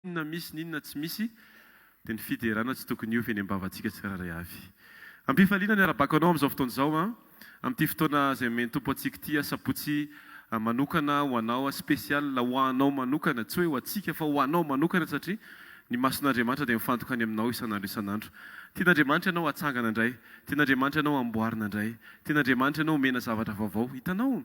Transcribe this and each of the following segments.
Inona misy n'inona tsy misy dia ny fiderana tsy tokony hiova eny am-bavantsika tsirairay avy. Am-pifaliana ny arabako anao amin'izao fotoana izao an! Amin'ity fotoana izay omen'ny Tompo antsika ity asabotsy manokana ho anao, spécial ho anao manokana, tsy hoe ho antsika fa ho anao manokana satria ny mason'Andriamanitra dia mifantoka any aminao isan'andro isan'andro. Tian'Andriamanitra ianao hatsangana indray, tian'Andriamanitra ianao hamboarina indray, tian'Andriamanitra ianao homena zavatra vaovao. Hitanao?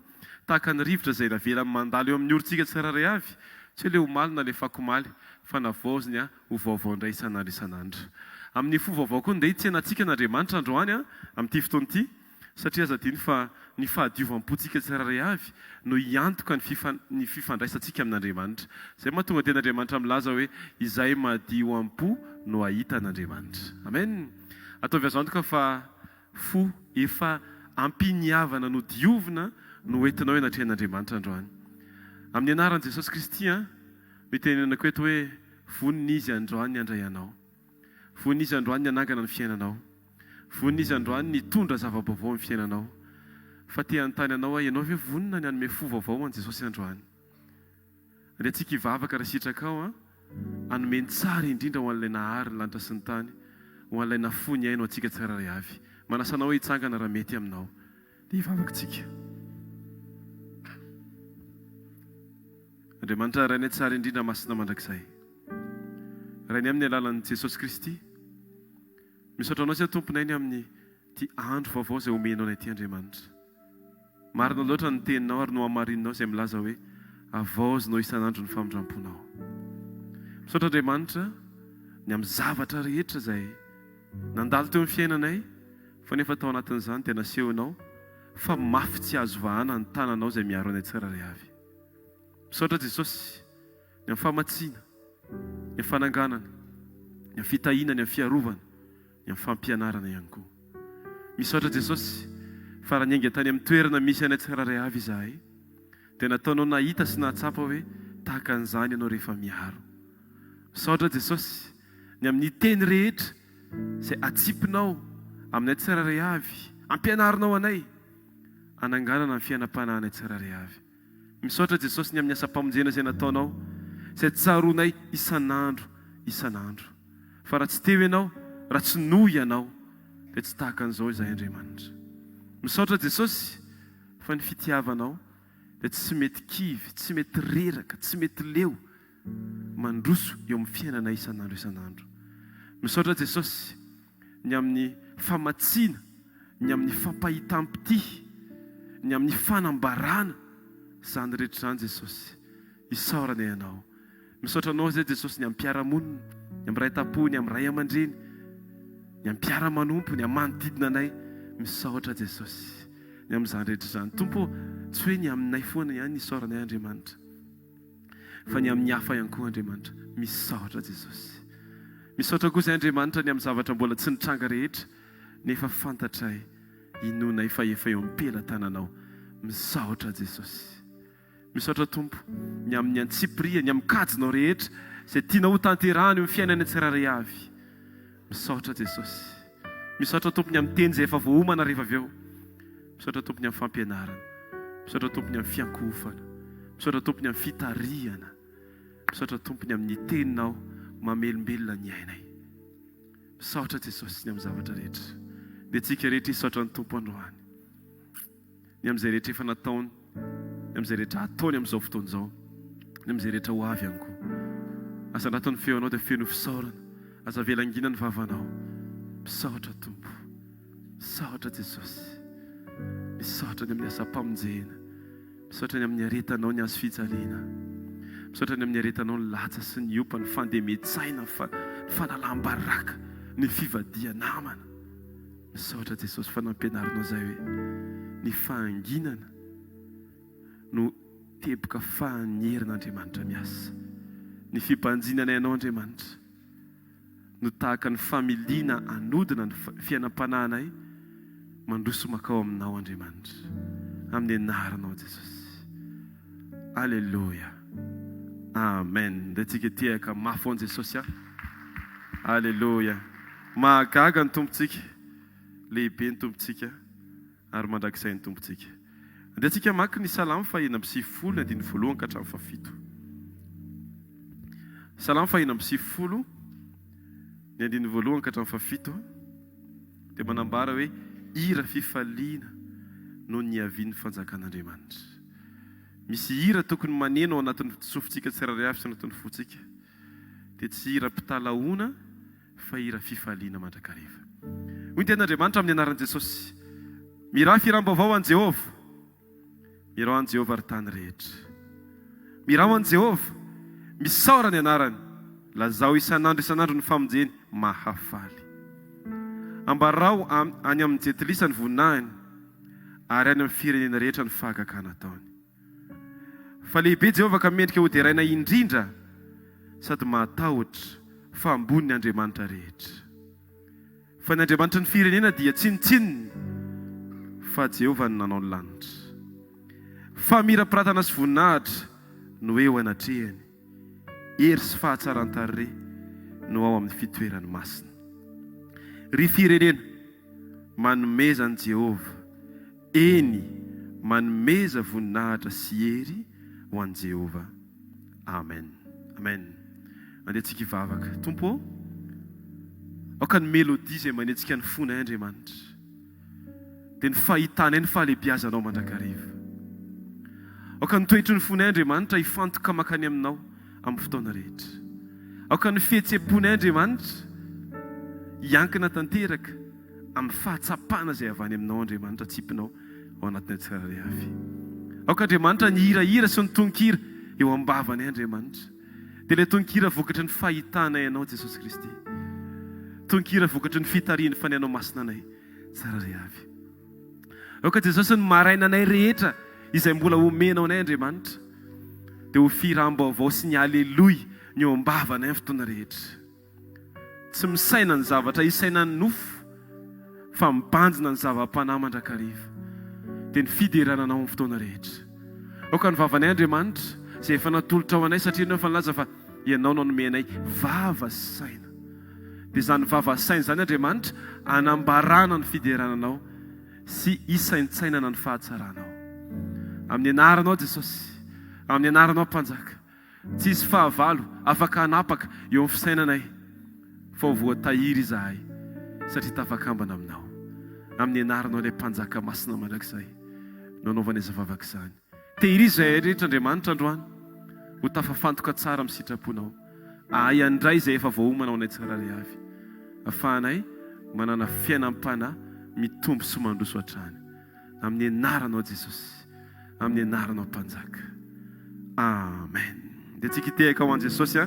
Tahaka ny rivotra izay navelany mandalo eo amin'ny orontsika tsirairay avy, tsy hoe le omaly na le fakomaly, fa navaoziny ho vaovao indray isan'andro isan'andro. Amin'ny fo vaovao koa ndeha hitsenantsika an'Andriamanitra androany amin'ity fotoana ity, satria aza adino fa ny fahadiovam-pontsika tsirairay avy no hiantoka ny ny fifandraisantsika amin'Andriamanitra. Izay mahatonga ny tenin'Andriamanitra milaza hoe izay madio am-po no hahita an'Andriamanitra. Amen! Ataovy azo antoka fa Fo efa ampiniavana nodiovina no entinao eo anatrehan'Andriamanitra androany. Amin'ny anaran'i Jesosy Kristy an, no itenenako eto hoe vonona Izy androany ny handray anao. Vonona Izy androany ny hanangana ny fiainanao. Vonona Izy androany ny hitondra zava-baovao amin'ny fiainanao. Fa te hanontany anao aho, ianao ve vonona ny hanome fo vaovao ho an'i Jesosy androany? Andeha tsika hivavaka raha sitrakao an, hanome ny tsara indrindra ho an'ilay nahary ny lanitra sy ny tany, ho an'ilay nafoy ny ainy ho antsika tsirairay avy. Manasa anao hitsangana raha mety aminao. Dia hivavaka tsika. Andriamanitra Rainay tsara indrindra masina mandrakizay. Rainay amin'ny alalan'i Jesosy Kristy. Misaotra anao izay Tomponay ny amin'ny Ity andro vaovao izay omenao anay ity Andriamanitra. Marina loatra ny teninao ary nohamarininao izay milaza hoe havaozinao isan'andro ny famindramponao. Misaotra Andriamanitra ny amin'ny zavatra rehetra izay nandalo teo amin'ny fiainanay fa nefa tao anatin'izany dia nasehonao fa mafy tsy azo vahana ny tananao izay miaro anay tsirairay avy. Misaotra Jesosy ny amin'ny famatsiana, ny amin'ny fananganana, ny amin'ny fitahiana, ny amin'ny fiarovana. ny amin'ny fampianarana ihany koa. Misaotra Jesosy fa raha niainga tany amin'ny toerana misy anay tsirairay avy izahay dia nataonao nahita sy nahatsapa hoe tahaka an'izany ianao rehefa miaro. Misaotra Jesosy ny amin'ny teny rehetra izay atsipinao aminay tsirairay avy, ampianarinao anay hananganana ny fiainam-panahinay tsirairay avy. Misaotra Jesosy ny amin'ny asam-pamonjena izay nataonao, izay tsaroanay isan'andro isan'andro. Fa raha tsy teo Ianao, raha tsy noho Ianao, dia tsy tahaka an'izao izahay Andriamanitra. Misaotra Jesosy fa ny fitiavanao dia tsy mety kivy, tsy mety reraka, tsy mety leo, mandroso eo amin'ny fiainanay isan'andro isan'andro. Misaotra Jesosy. ny amin'ny famatsiana, ny amin'ny fampahitam-pitia, ny amin'ny fanambarana izany rehetra izany Jesosy. Isaorana Ianao. Misaotra Anao izay Jesosy ny amin'ny mpiara-monina, ny amin'ny ray tam-po, ny amin'ny ray aman-dreny, ny amin'ny mpiara-manompo, ny amin'ny manodidina anay. Misaotra Jesosy ny amin'izany rehetra izany. Tompo ô, tsy hoe ny aminay foana ihany isaoranay Andriamanitra. fa ny amin'ny hafa ihany koa Andriamanitra. Misaotra Jesosy. Misaotra koa izay Andriamanitra ny amin'ny zavatra mbola tsy nitranga rehetra nefa fantatray, inoanay fa efa eo am-pelatananao. Misaotra Jesosy. Misaotra Tompo ny amin'ny antsipiriany, ny amin'ny kajinao rehetra izay tianao ho tanterahana eo amin'ny fiainana tsirairay avy. Misaotra Jesosy. Misaotra Tompo ny amin'ny teny izay efa voaomana rehefa avy eo. Misaotra Tompo ny amin'ny fampianarana. Misaotra Tompo ny amin'ny fiankohofana. Misaotra Tompo ny amin'ny fitarihana. Misaotra Tompo ny amin'ny teninao mamelombelona ny ainay. Misaotra Jesosy ny amin'ny zavatra rehetra. Dia tsika rehetra hisaotra ny Tompo androany. Ny amin'izay rehetra efa nataony, ny amin'izay rehetra ataony amin'izao fotoana izao, ny amin'izay rehetra ho avy ihany koa. Asandrato ny feonao dia feno fisaorana. Aza avela hangina ny vavanao. Misaotra Tompo. Misaotra Jesosy. Misaotra ny amin'ny asam-pamonjena. Misaotra ny amin'ny aretanao ny hazo fijaliana. Misaotra ny amin'ny aretanao ny latsa sy ny opa, ny fandemen-tsaina, ny fanalam-baraka, ny fivadiha-namana. Misaotra Jesosy fa nampianarinao izay hoe ny fahanginana no teboka fahan'ny herin'Andriamanitra miasa. Ny fibanjinanay anao Andriamanitra no tahaka ny familiana hanodina ny fiainam-panahinay mandroso makao aminao Andriamanitra. Amin'ny anaranao Jesosy. Aleloia. Amen. Dia tsika tehaka mafy ho an'i Jesosy a. Aleloia. Mahagaga ny Tompontsika. Lehibe ny Tompontsika ary mandrakizay ny Tompontsika. Andeha tsika hamaky ny Salamo faha 96 ny andininy voalohany ka hatramin'ny fahafito. Salamo faha 96, ny andininy voalohany ka hatramin'ny fahafito dia manambara hoe hira fifaliana noho ny niavian'ny fanjakan'Andriamanitra. Misy hira tokony maneno ao anatin'ny sofintsika tsirairay avy sy anatin'ny fontsika. Dia tsy hiram-pitalahoana fa hira fifaliana mandrakariva. Hoy ny tenin'Andriamanitra amin'ny anaran'i Jesosy, Mirà fihiram-baovao ho an'i Jehovah! Mirao an'i Jehovah, ry tany rehetra. Mirao an'i Jehovah! Misaora ny anarany! Lazao isan'andro isan'andro ny famonjeny mahafaly. Ambarao any amin'ny jentilisa ny voninahiny, ary any amin'ny firenena rehetra ny fahagagana ataony. Fa lehibe Jehovah ka mendrika hoderaina indrindra, sady mahatahotra, fa ambony ny andriamanitra rehetra. Fa ny andriamanitry ny firenena dia tsinontsinona, fa Jehovah no nanao ny lanitra. Famirapiratana sy voninahitra no eo anatrehany, hery sy fahatsaran-tarehy no ao amin'ny fitoerany masina. Ry firenena, manomeza an'i Jehovah, eny, manomeza voninahitra sy hery ho an'i Jehovah. Amen. Amen. Andeha tsika hivavaka. Tompo ô, aoka ny mélodie izay manetsika ny fonay Andriamanitra, dia ny fahitanay ny fahalehibiazanao mandrakariva. Aoka ny toetry ny fonay Andriamanitra hifantoka mankany aminao amin'ny fotoana rehetra. Aoka ny fihetseham-ponay Andriamanitra hiankina tanteraka amin'ny fahatsapana izay avy any aminao Andriamanitra tsipinao ao anatinay tsirairay avy. Aoka Andriamanitra ny hirahira sy ny tononkira eo am-bavanay Andriamanitra. Dia ilay tononkira vokatry ny fahitanay Anao Jesosy Kristy. Tononkira vokatry ny fitarihan'ny Fanahinao Masina anay tsirairay avy. Aoka Jesosy ny marainanay rehetra izay mbola omenao anay Andriamanitra dia ho fihiram-baovao sy ny aleloia ny eo am-bavanay amin'ny fotoana rehetra. Tsy misaina ny zavatra isainan'ny nofo fa mibanjina ny zava-panahy mandrakariva. Dia ny fiderana Anao amin'ny fotoana rehetra. Aoka ny vavanay Andriamanitra, izay efa natolotrao anay satria Ianao efa nilaza fa Ianao no nanome anay vava sy saina. Dia izany vava sy saina izany Andriamanitra hanambarana ny fiderana Anao sy hisaintsainana ny fahatsaranao. Amin'ny anaranao Jesosy, amin'ny anaranao Mpanjaka. Tsy hisy fahavalo afaka hanapaka eo amin'ny fisainanay fa ho voatahiry izahay satria tafakambana aminao. Amin'ny anaranao ilay Mpanjaka masina mandrakizay no anaovana izany vavaka izany. Tehirizo izahay rehetra Andriamanitra androany ho tafafantoka tsara amin'ny sitraponao. Ahay handray izay efa voaomana ho anay tsirairay avy. Afahanay manana fiainam-panahy mitombo sy mandroso hatrany. Amin'ny anaranao Jesosy. Amin'ny anaranao Mpanjaka. Amen. Dia tsika hitehaka ho an'i Jesosy a.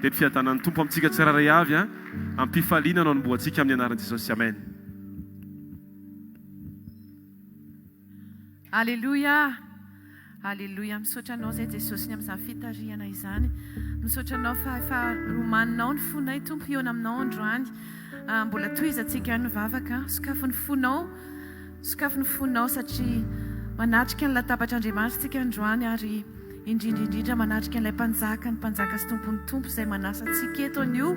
Dia ny fiadanan'ny Tompo amintsika tsirairay avy a. Am-pifaliana no anombohantsika amin'ny anaran'i Jesosy. Amen. Aleloia! Aleloia! Misaotra Anao izay Jesosy ny amin'izany fitarihana izany. Misaotra Anao fa efa romaninao ny fonay Tompo hihaona aminao androany. Ah, mbola tohizantsika ny vavaka. Sokafy ny fonao. Sokafy ny fonao satria manatrika ny latabatr'Andriamanitra isika androany ary indrindra indrindra manatrika an'ilay Mpanjaka, ny Mpanjaka sy Tompon'ny Tompo izay manasa antsika eto anio.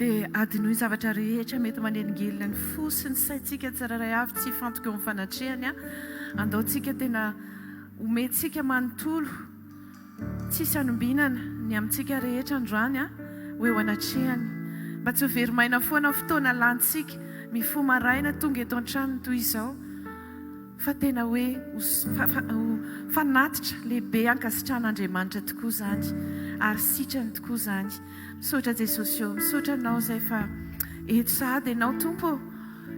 Dia adinoy ny zavatra rehetra mety manelingelina ny fo sy ny saintsika tsirairay avy tsy hifantoka eo amin'ny fanatrehany. Andao tsika tena omentsika manontolo. Tsisy anombinana ny amintsika rehetra androany ho eo anatrehany. Mba tsy ho very maina foana ny fotoana lanintsika mifoha maraina tonga eto an-tranony toy izao, fa tena hoe ho fanatitra lehibe ankasitrahan'Andriamanitra tokoa izany, ary sitrany tokoa izany. Misaotra Jesosy ô, misaotra Anao izay fa eto sahady Ianao Tompo ô.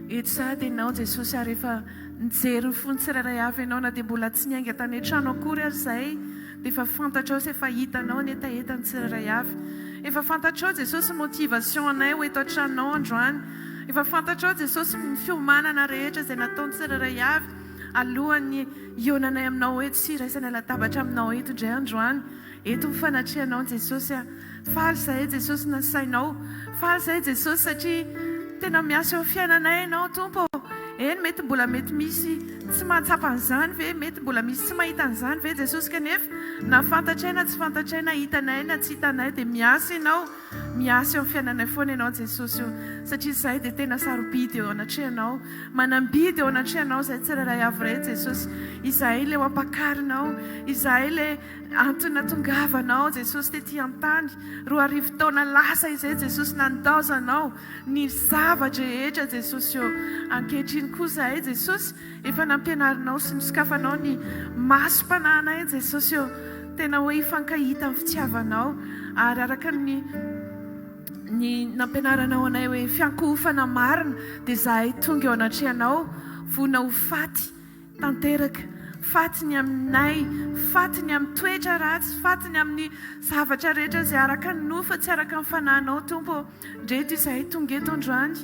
Eto sahady Ianao Jesosy ary efa nijery ny fon'ny tsirairay avy Ianao na dia mbola tsy niainga tany an-trano akory aza izahay dia efa fantatrao sy efa hitanao ny hetahetan'ny tsirairay avy. Efa fantatrao Jesosy ny motivation anay ho eto an-tranonao androany. Efa fantatrao Jesosy ny fiomanana rehetra izay nataon'ny tsirairay avy alohan'ny hihaonanay aminao eto sy hiraisanay latabatra aminao eto indray androany. Eto ny fanatrehanao Jesosy a. Faly zahay Jesosy nasainao. Faly zahay Jesosy satria tena miasa eo amin'ny fiainanay Ianao Tompo ô. Eny mety mbola mety misy. tsy mahatsapa an'izany ve? Mety mbola misy tsy mahita an'izany ve Jesosy? Kanefa na fantatray na tsy fantatray, na hitanay na tsy hitanay dia miasa Ianao, miasa eo amin'ny fiainanay foana Ianao Jesosy o, satria izahay dia tena sarobidy eo anatrehanao, manam-bidy eo anatrehanao izahay tsirairay avy ireto Jesosy, izahay ilay ho ampakarinao, izahay ilay antony nahatongavanao Jesosy tety an-tany, 2000 taona lasa izay Jesosy nandaozanao ny zava-drehetra Jesosy ô. Ankehitriny koa izahay Jesosy efa nampianarinao sy nosokafanao ny masom-panahinay Jesosy ô. Tena hoe hifankahita amin'ny fitiavanao ary araka ny ny nampianaranao anay hoe fiankohofana marina dia izahay tonga eo anatrehanao vonona ho faty Tanteraka. Faty ny aminay, faty ny amin'ny toetra ratsy, faty ny amin'ny zavatra rehetra izay araka ny nofo fa tsy araka ny fanahinao Tompo ô. Ndreto izahay tonga eto androany,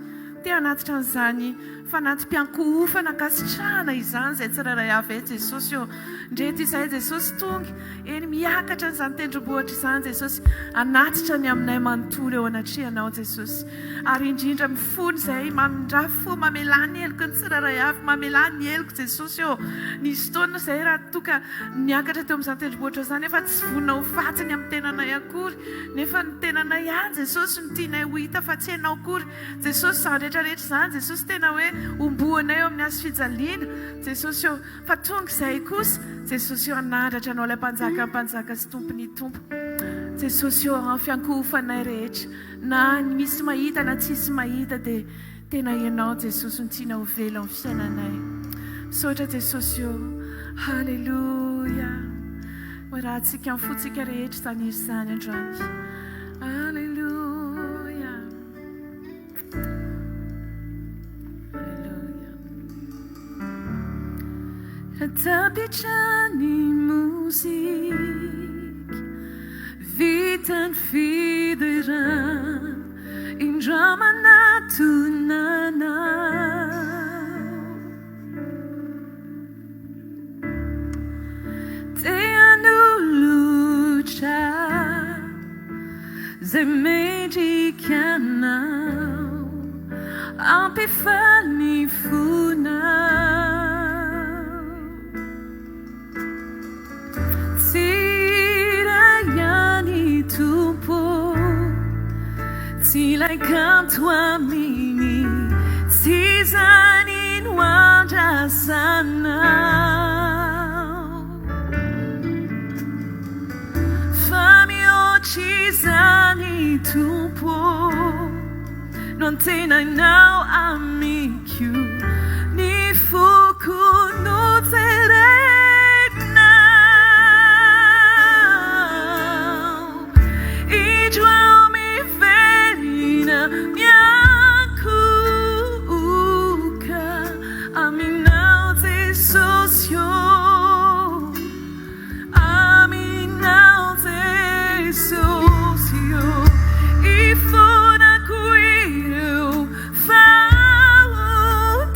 te hanatitra an'izany fanati-piankohofana ankasitrahana izany izay tsirairay avy eto Jesosy ô. Ndreto izahay Jesosy tonga, eny miakatra an'izany tendrombohitra izany Jesosy, hanatitra ny aminay manontolo eo anatrehanao Jesosy. Ary indrindra mifona izay mamindrà fo mamelà ny heloky ny tsirairay avy mamelà ny heloko Jesosy ô nisy fotoana izay raha toa ka niakatra teo amin'izany tendrombohitra izany nefa tsy vonona ho faty ny amin'ny tenanay akory nefa ny tenanay ihany Jesosy no tianay ho hita fa tsy ianao akory Jesosy izany rehetra rehetra izany Jesosy tena hoe homboanay eo amin'ny hazo fijaliana Jesosy ô Fa tonga izay kosa Jesosy ô hanandratra anao ilay Mpanjakan'ny mpanjaka sy Tompon'ny tompo. Jesosy ô amin'ny fiankohofanay rehetra na ny misy mahita na tsisy mahita dia tena Ianao Jesosy no tiana ho velona amin'ny fiainanay. Misaotra Jesosy ô. Haleloia. Hoarahantsika amin'ny fontsika rehetra izany hira izany androany. Haleloia. Tapitra ny mozika, vita ny fiderana, indro manatona anao. Te hanolotra izay mendrika anao, hampifaly ny fonao. Tsy iray ihany Tompo, tsy ilay kanto aminy, tsy izany no andrasanao. Fa mihoatra izany Tompo, no antenainao amiko, ny foko no jerenao. Indro aho miverina miankohoka aminao Jesosy ô. Aminao Jesosy ô, ifonako ireo fahotana.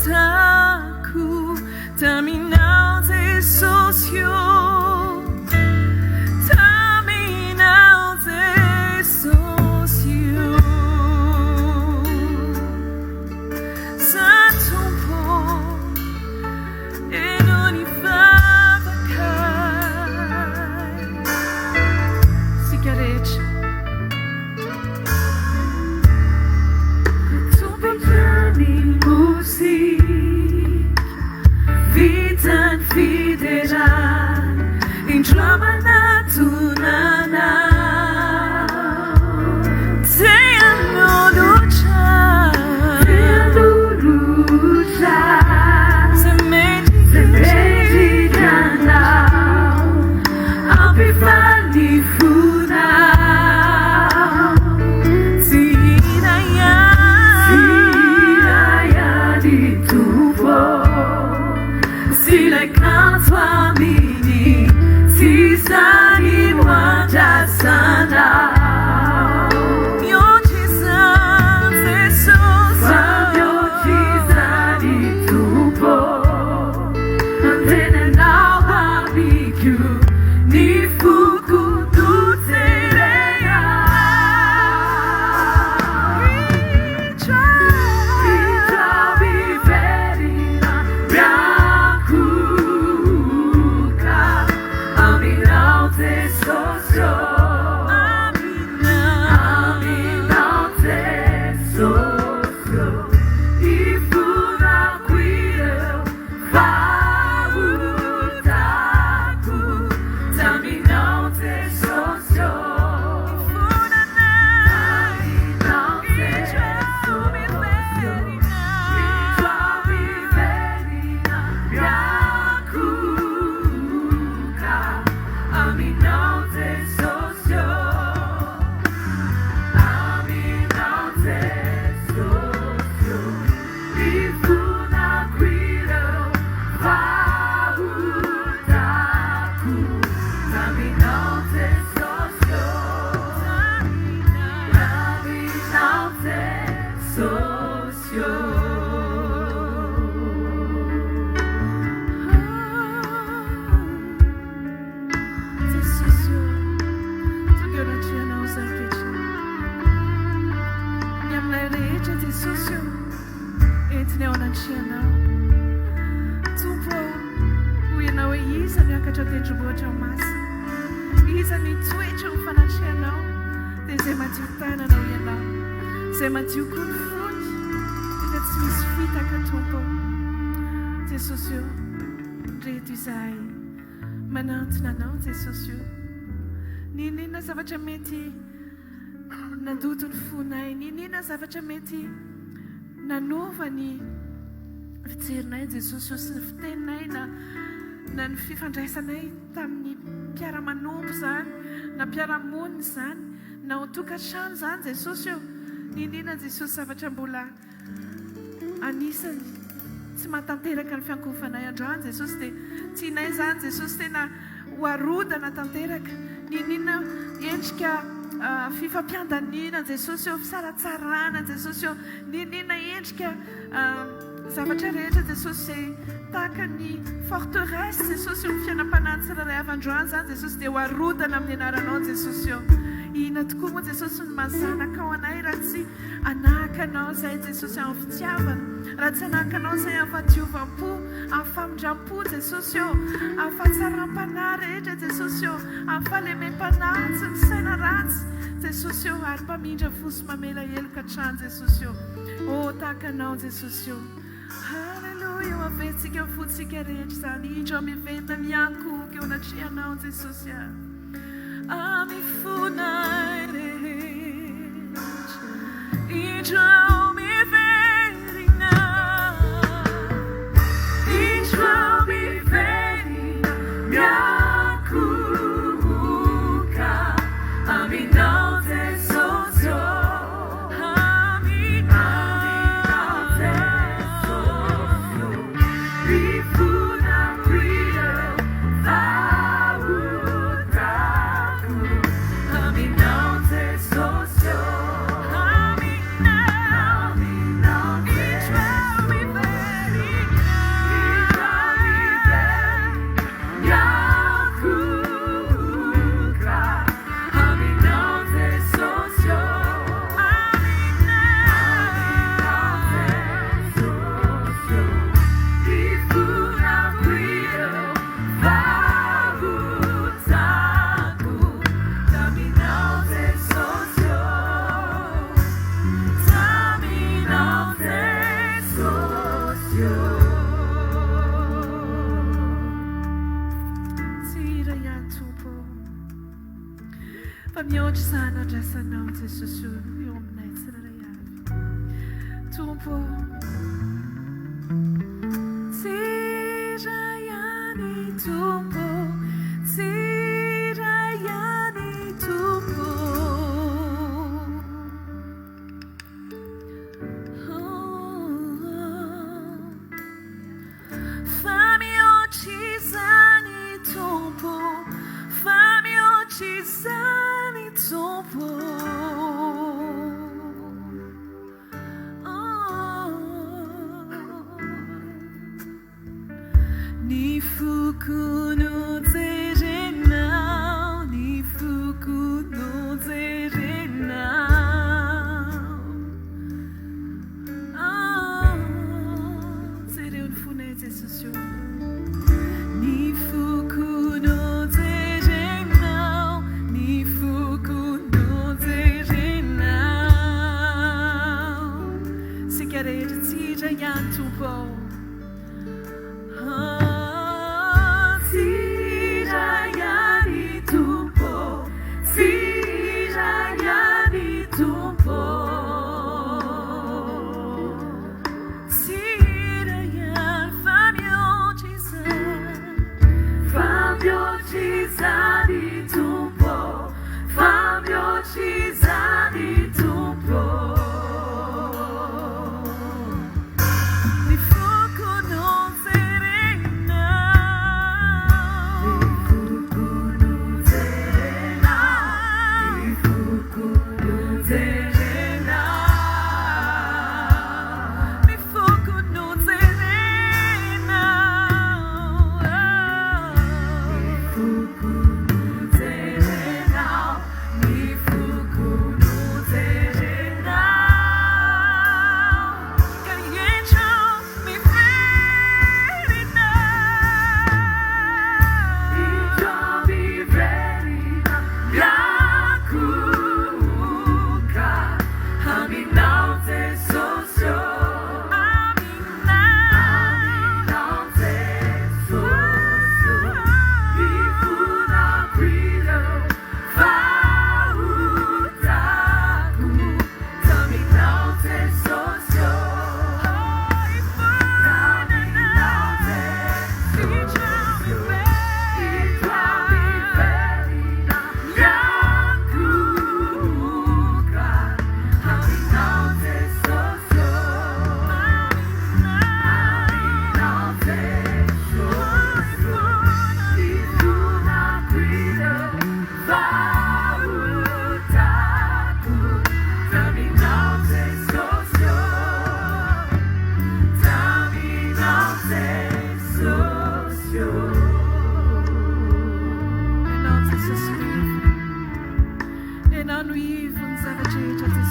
rehetra Jesosy o, entina eo anatrehanao. Tompo ô, hoy Ianao hoe iza no hiakatra an-tendrombohitra masina? Iza no hitoetra eo amin'ny fanatrehanao? Dia izay madio tanana hoy Ianao, izay madio koa ny fony, izay tsy misy fitaka Tompo ô. Jesosy ô, ndreto izahay manantona Anao Jesosy ô. N'inon'inona zavatra mety nandoto ny fonay, n'inon'inona zavatra mety nanova ny fijerinay Jesosy ô sy ny fiteninay na na ny fifandraisanay tamin'ny mpiara-manompo izany na mpiara-monina izany na ao an-tokantrano izany Jesosy ô, n'inon'inona Jesosy zavatra mbola Anisany tsy mahatanteraka ny fiankohofanay androany Jesosy dia tianay izany Jesosy tena ho arodana tanteraka niniana endrika fifampiandaniana Jesosy eo fisaratsarahana Jesosy eo niniana endrika zavatra rehetra Jesosy izay tahaka ny forteresse Jesosy eo fiainam-panahy tsirairay avy androany izany Jesosy dia ho arodana amin'ny anaranao Jesosy eo inona tokoa moa Jesosy ny maha zanakao anay raha tsy Hanahaka Anao izahay Jesosy amin'ny fitiavana, raha tsy hanahaka Anao izahay amin'ny fahadiovam-po, amin'ny famindram-po Jesosy ô, amin'ny fahatsaram-panahy rehetra Jesosy ô, amin'ny fahalemem-panahy, tsy misaina ratsy Jesosy ô, ary mpamindra fo sy mamela heloka hatrany Jesosy ô. Ô, tahaka Anao Jesosy ô. Haleloia, ho aventsika ny fontsika rehetra izany, indro aho miverina miankohoka eo anatrehanao Jesosy a. Amin'ny fonay rehetra, indro aho miverina, indro aho miverina miankohoka aminao Jesosy ô, aminao Jesosy ô. Fa mihoatra izany andrasanao Jesosy o eo aminay tsirairay avy. Tompo ô. Tsy iray ihany Tompo, tsy iray ihany Tompo. Fa mihoatra izany Tompo, fa mihoatra izany Tompo. Ny foko no jerenao, ny foko no jerenao. Jereo ny fonay Jesosy ô. Ny foko no jerenao, ny foko no jerenao. Isika rehetra tsy hidra ihany Tompo ô. Tsy hidra ihany Tompo, tsy hidra ihany Tompo. Tsy hidra ihany fa mihoatra izany, fa mihoatra izany Tompo, fa mihoatra izany Tompo. Ny foko no jerenao. Ny foko no jerenao. Ny foko no jerenao.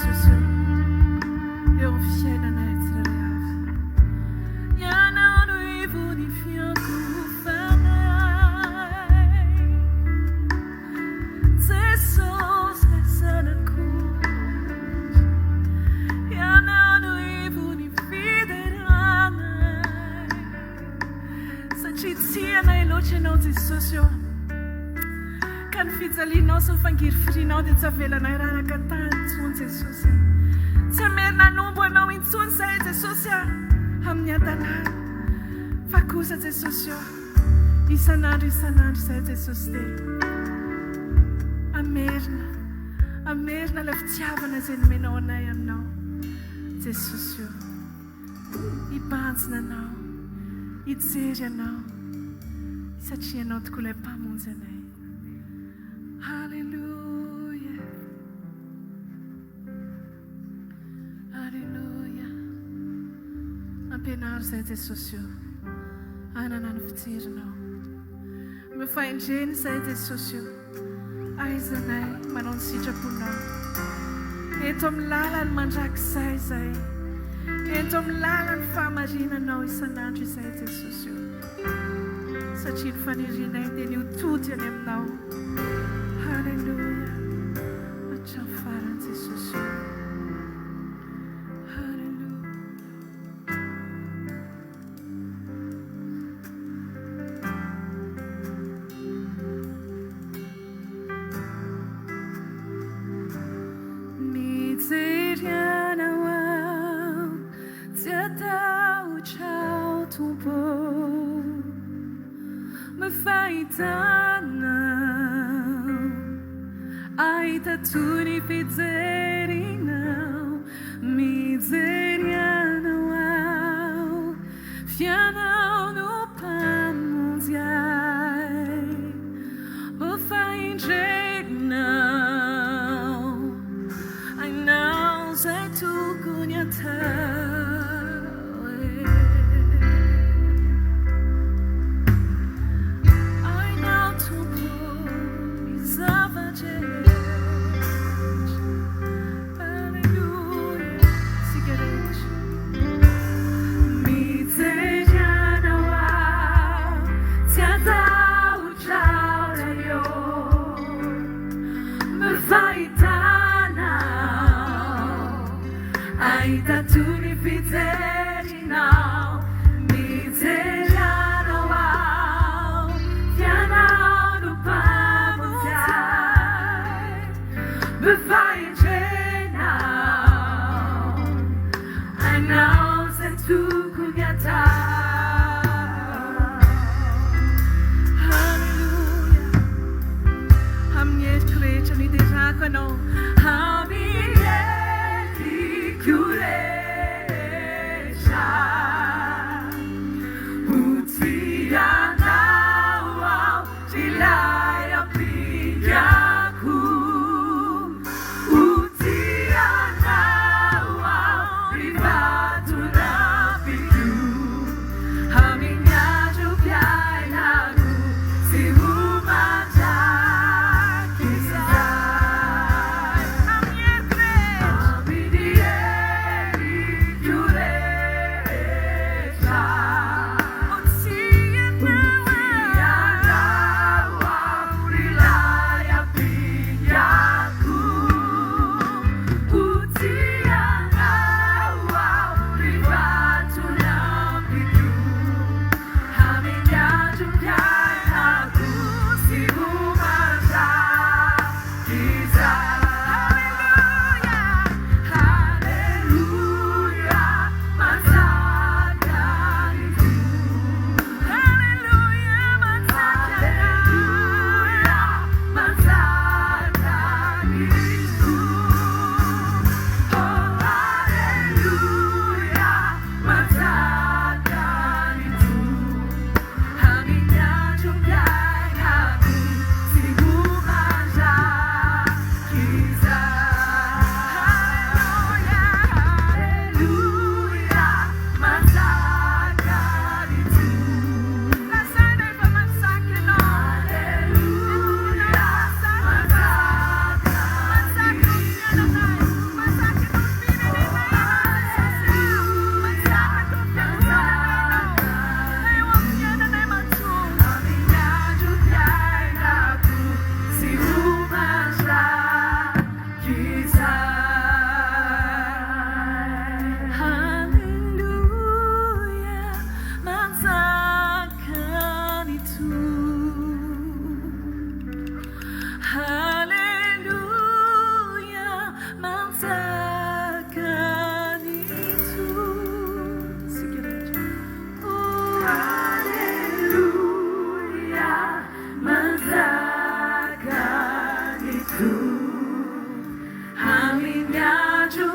Jesosy ô, eo amin'ny fiainanay tsirairay avy. Ianao no ivon'ny fiankohofanay. Jesosy ilay Zanak'ondry. Ianao no ivon'ny fideranay. Satria tia anay loatra Ianao Jesosy ô. Ka ny fijalianao sy ny fangirifirianao dia tsy avelanay raraka tany intsony Jesosy a. Tsy hamerina hanombo Anao intsony izahay Jesosy a, amin'ny hadalana. Fa kosa Jesosy ô, isan'andro isan'andro izahay Jesosy dia hamerina, hamerina ilay fitiavana izay nomenao anay Aminao Jesosy ô. Hibanjina Anao, hijery Anao, satria Ianao tokoa ilay Mpamonjy anay. Haleloia. Haleloia. Ampianaro izay Jesosy o, hanana ny fijerinao. Omeo fahendrena izay Jesosy o. Aiza anay manao ny sitraponao. Ento amin'ny lalany mandrakizay izay. Ento amin'ny lalan'ny fahamarinanao isan'andro izay Jesosy o. Satria ny fanirianay dia ny ho tody any aminao. Haleloia. Hatramin'ny farany Jesosy o. Haleloia. Mijery anao aho, tsy hatahotra aho Tompo ô, mba fahitana ahita toy ny fijerinao. Mijery anao aho, f'ianao no Mpamonjy ahy. Oh fahendrenao, hainao izay tokony hatao e. Hainao Tompo ny zava-drehetra. Aleloia, isika rehetra. Mijery anao aho, tsy hatahotra aho Ray ô. Fahitana ahita toy ny fijerinao. Mijery anao aho, f'ianao no Mpamonjy ahy. Be fahendrena hainao izay tokony hatao. Haleloia. Amin'ny heriko rehetra no hiderako Anao. Amin'ny heriko rehetra.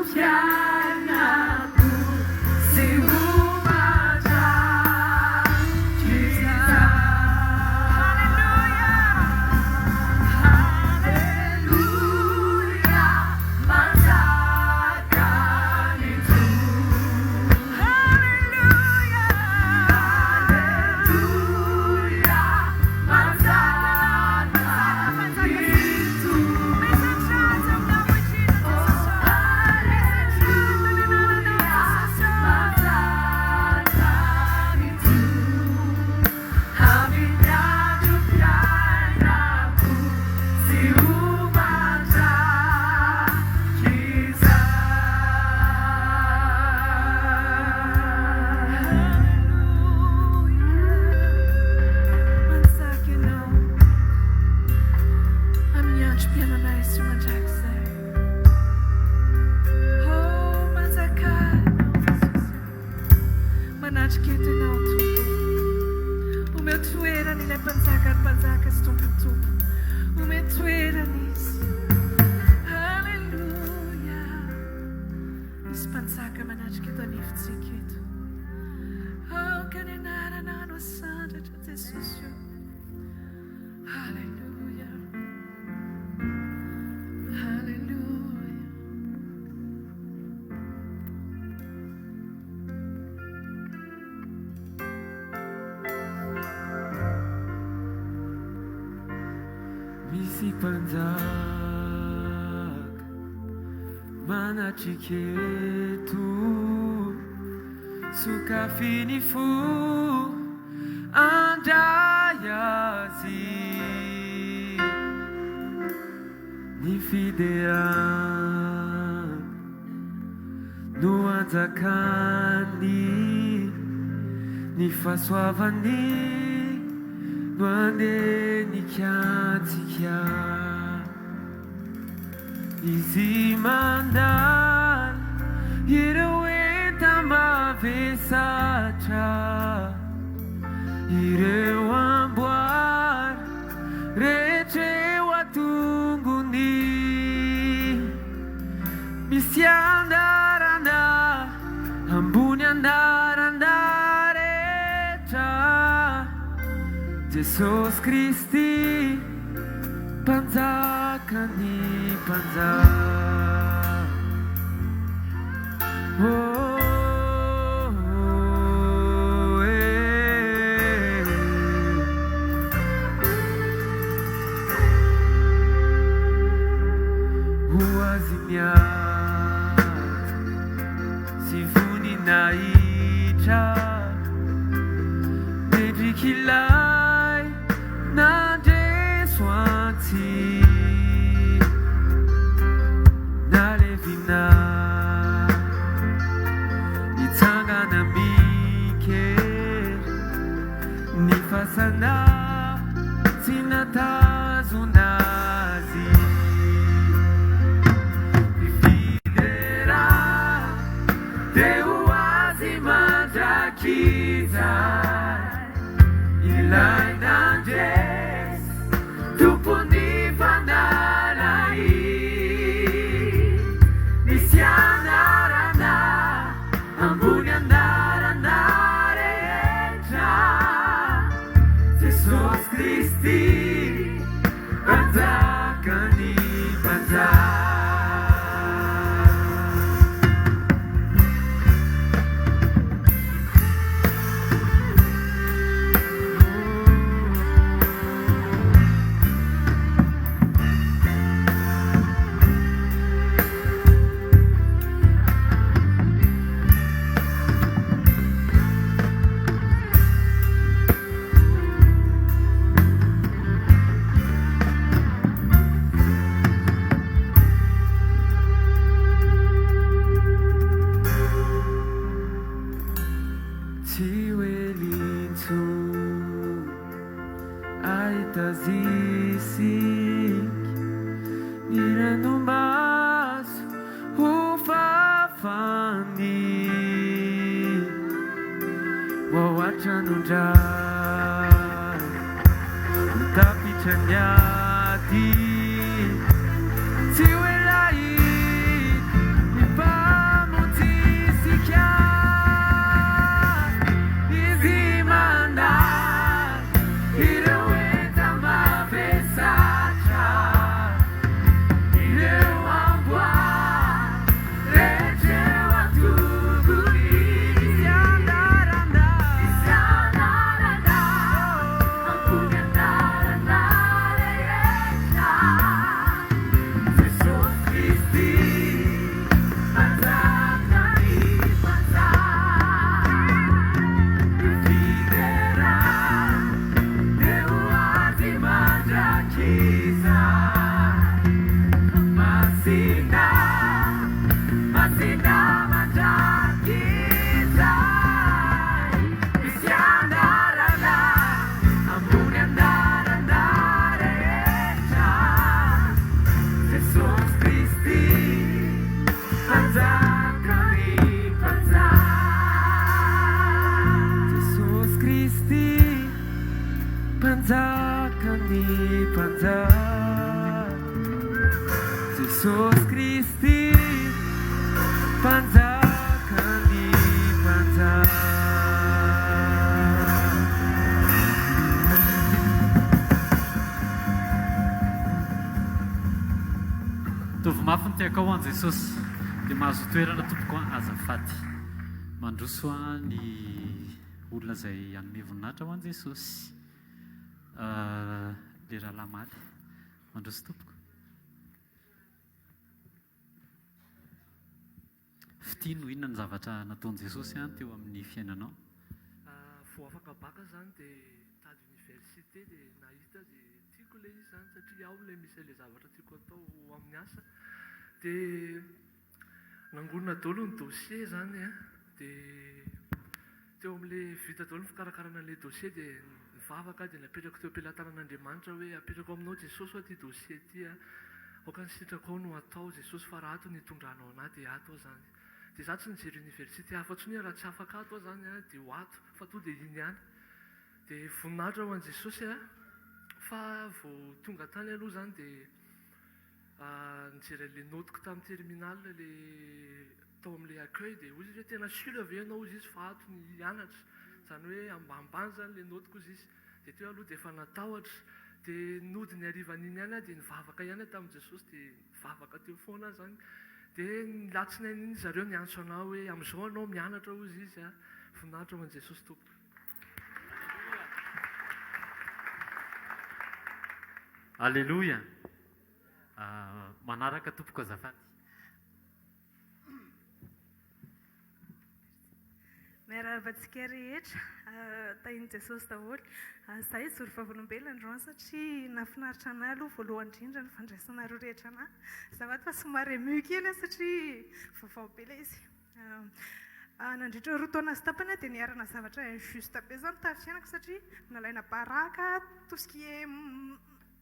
Androm-piainako sy ho mandrakizay. Haleloia, haleloia, manjaka ny Tompo. Haleloia, haleloia, manjaka ny Tompo. Haleloia, manjaka ny Tompo. Amin'ny androm-piainako sy ho mandrakizay. Haleloia, manjaka Ianao amin'ny androm-piainanay sy mandrakizay. Oh, manjaka Ianao Jesosy. Manatrika eto Ianao Tompo. Omeo toerana ilay mpanjaka ary mpanjaka sy tompon'ny tompo. Omeo toerana izy. Haleloia. Misy mpanjaka manatrika eto anivontsika eto. Aoka ny anarana no asandratra Jesosy o. Haleloia. Haleloia. Misy mpanjaka manatrika eto, sokafy ny fo handray azy. Ny fiderana no anjakany, ny fahasoavany no andenika antsika. Izy mandalo ireo enta-mavesatra, ireo amboara rehetra eo an-tongony. Misy anarana ambony anarana rehetra, Jesosy Kristy, mpanjakan'ny mpanjaka. Oh, eh. Ho azy ny haja sy voninahitra, mendrik'ilay nandresy antsika, nalevina, nitsangana amin-kery, ny fasana tsy natazona azy. Ny fidera dia ho azy mandrakizay, ilay nandresy, tompon'ny fanalahidy. Misy anarana ambony anarana rehetra, Jesosy Kristy, mpanjakan'ny mpanjaka. Tsy ho ela intsony hahita azy isika, ny ranomaso ho fafany. Ho ao an-tranon-dRay, ho tapitra ny ady. Tsy ho ela hahita ny. Mpanjakan'ny mpanjaka. Jesosy Kristy, Mpanjakan'ny mpanjaka. Jesosy Kristy, Mpanjakan'ny mpanjaka. Ataovy mafy ny tehakao ho an'i Jesosy dia mahazoa toerana tompoko a azafady. Mandroso a ny olona izay hanome voninahitra ho an'i Jesosy. Le rahalahy Maly. Mandroso tompoko. Fitia no inona ny zavatra nataon'i Jesosy teo amin'ny fiainanao? Vao afaka bacc zany dia nitady université dia nahita dia tiako ilay izy zany satria ao ilay misy an'ilay zavatra tiako atao amin'ny asa dia nangonina daholo ny dossier zany an dia teo amin'ilay vita daholo ny fikarakarana an'ilay dossier dia nivavaka aho dia napetrako teo am-pelatanan'Andriamanitra hoe apetrako aminao Jesosy hoa ity dossier ity an, aoka ny sitrakao no atao Jesosy fa raha ato no hitondranao anah dia ato aho zany. Dia za tsy nijery université hafa intsony hoe raha tsy afaka ato aho zany an dia ho ato fa tonga dia iny ihany. Dia voninahitra ho an'i Jesosy an, fa vao tonga tany aloha zany dia nijery an'ilay naotiko tamin'ny terminal ilay tao amin'ilay accueil dia hoy izy hoe tena sûr ve ianao hozy izy fa ato ny hianatra, izany hoe ambanimbany izany ilay naotiko hozy izy, dia teo aloha dia efa natahotra, dia nody ny harivan'iny ihany aho dia nivavaka ihany aho tamin'i Jesosy dia nivavaka teo foana aho izany, dia ny latsinainy iny zareo niantso anah hoe amin'izao ianao mianatra hozy izy a, voninahitra ho an'i Jesosy Tompoko. Aleloia! Manaraka tompoko azafady. Miarahaba antsika rehetra, tahin'i Jesosy daholo. Izaho hijoro vavolombelona androany satria nahafinaritra anah aloha voalohany indrindra ny fandraisanareo rehetra anah. Azafady fa somary ému kely aho satria vaovao be ilay izy. Nandritra ny 2 taona sy tapany aho dia niharana zavatra injuste be izany tamin'ny fiainako satria nalaina baraka, tout ce qui est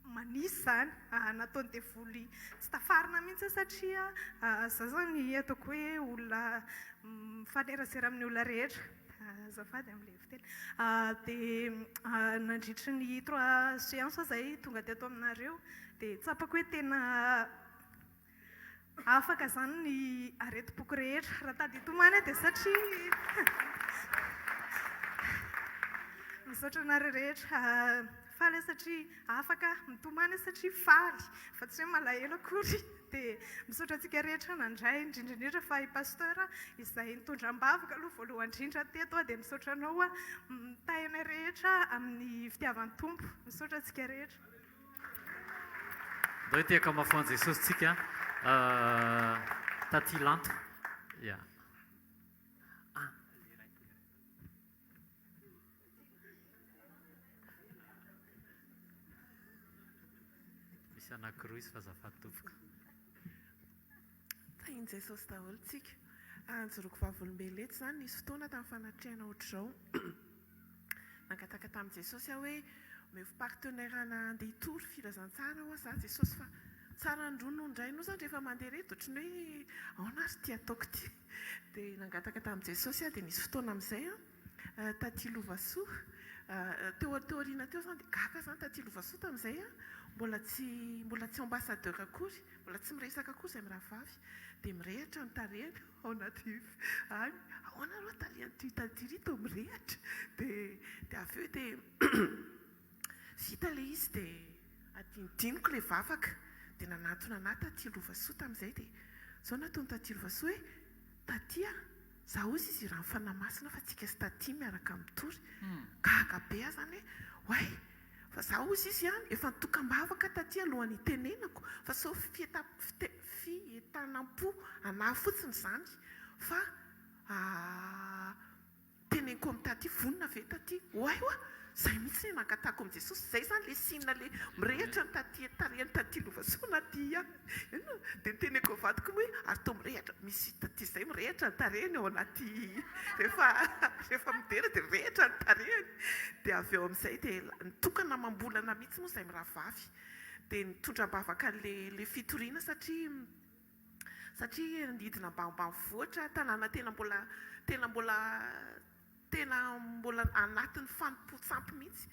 manisy izany, nataon'ny devoly tsy tafarina mihitsy aho satria izaho izany ataoko hoe olona mifanerasera amin'ny olona rehetra, azafady amin'ilay fiteny, dia nandritry ny trois séances aho izay tonga teto aminareo dia tsapako hoe tena Afaka izany ny aretim-poko rehetra. Raha tady hitomany aho dia satria Misaotra anareo rehetra. Faly aho satria afaka mitomany aho satria faly fa tsy hoe malahelo akory. Dia misaotra antsika rehetra nandray, indrindra indrindra fa i Pasteur izay nitondra am-bavaka aloha voalohany indrindra teto aho dia misaotra anao mitahy anay rehetra amin'ny fitiavan'ny Tompo. Misaotra antsika rehetra. Ndao hitehaka mafy ho an'i Jesosy tsika Taty Lanto. Ya. Ah, Misy anankiroa izy fa azafady tompoko. Tahin'i Jesosy daholo tsika. Anjoroako vavolombelona eto izany nisy fotoana tamin'ny fanatrehana ohatr'izao. Nangataka tamin'i Jesosy aho hoe omeo partenaire ana handeha hitory filazantsara hoa za Jesosy fa tsara ny roa noho ny iray noho zany rehefa mandeha irery dia ohatran'ny hoe aona ary ity ataoko ity dia nangataka tamin'i Jesosy aho dia nisy fotoana amin'izay an taty Lovasoa teo teo aoriana teo zany dia gaga zany taty Lovasoa tamin'izay an mbola tsy mbola tsy ambassadeur akory mbola tsy miresaka akory izay mirahavavy dia mirehitra ny tarehiny ao anaty any, ahoana aloha tarehin'ity taty ity toa mirehitra, dia dia avy eo dia vita ilay izy dia adinodinoko ilay vavaka, dia nanatona an'ahy taty Lovasoa tamin'izay dia izao nataon'i taty Lovasoa hoe taty a, za hozy izy irahan'ny Fanahy Masina fa tsika sy taty miaraka mitory, gaga be aho izany hoe oay! Fa za hozy izy an, efa nitokam-bavaka taty alohan'ny hitenenako fa sao fientanam-po anah fotsiny izany fa teneniko amin'i taty, vonona ve taty? Oay oa! Zay mihitsy ny nangatahako amin'i Jesosy, zay zany le signe le mirehitra ny taty tarehin'i taty Lovasoa na aty ihany. Inona? Dia niteneniko ny vadiko moa hoe ary toa mirehitra, misy taty izay mirehitra ny tarehiny ao anaty rehefa rehefa midera dia mirehitra ny tarehiny. Dia avy eo amin'izay dia nitokana amam-bolana mihitsy moa izahay mirahavavy. Dia nitondra am-bavaka an'ilay ilay fitoriana satria. Satria nidina ambanimbanivohitra, tanàna tena mbola tena mbola tena mbola anatin'ny fanompoan-tsampy mihitsy.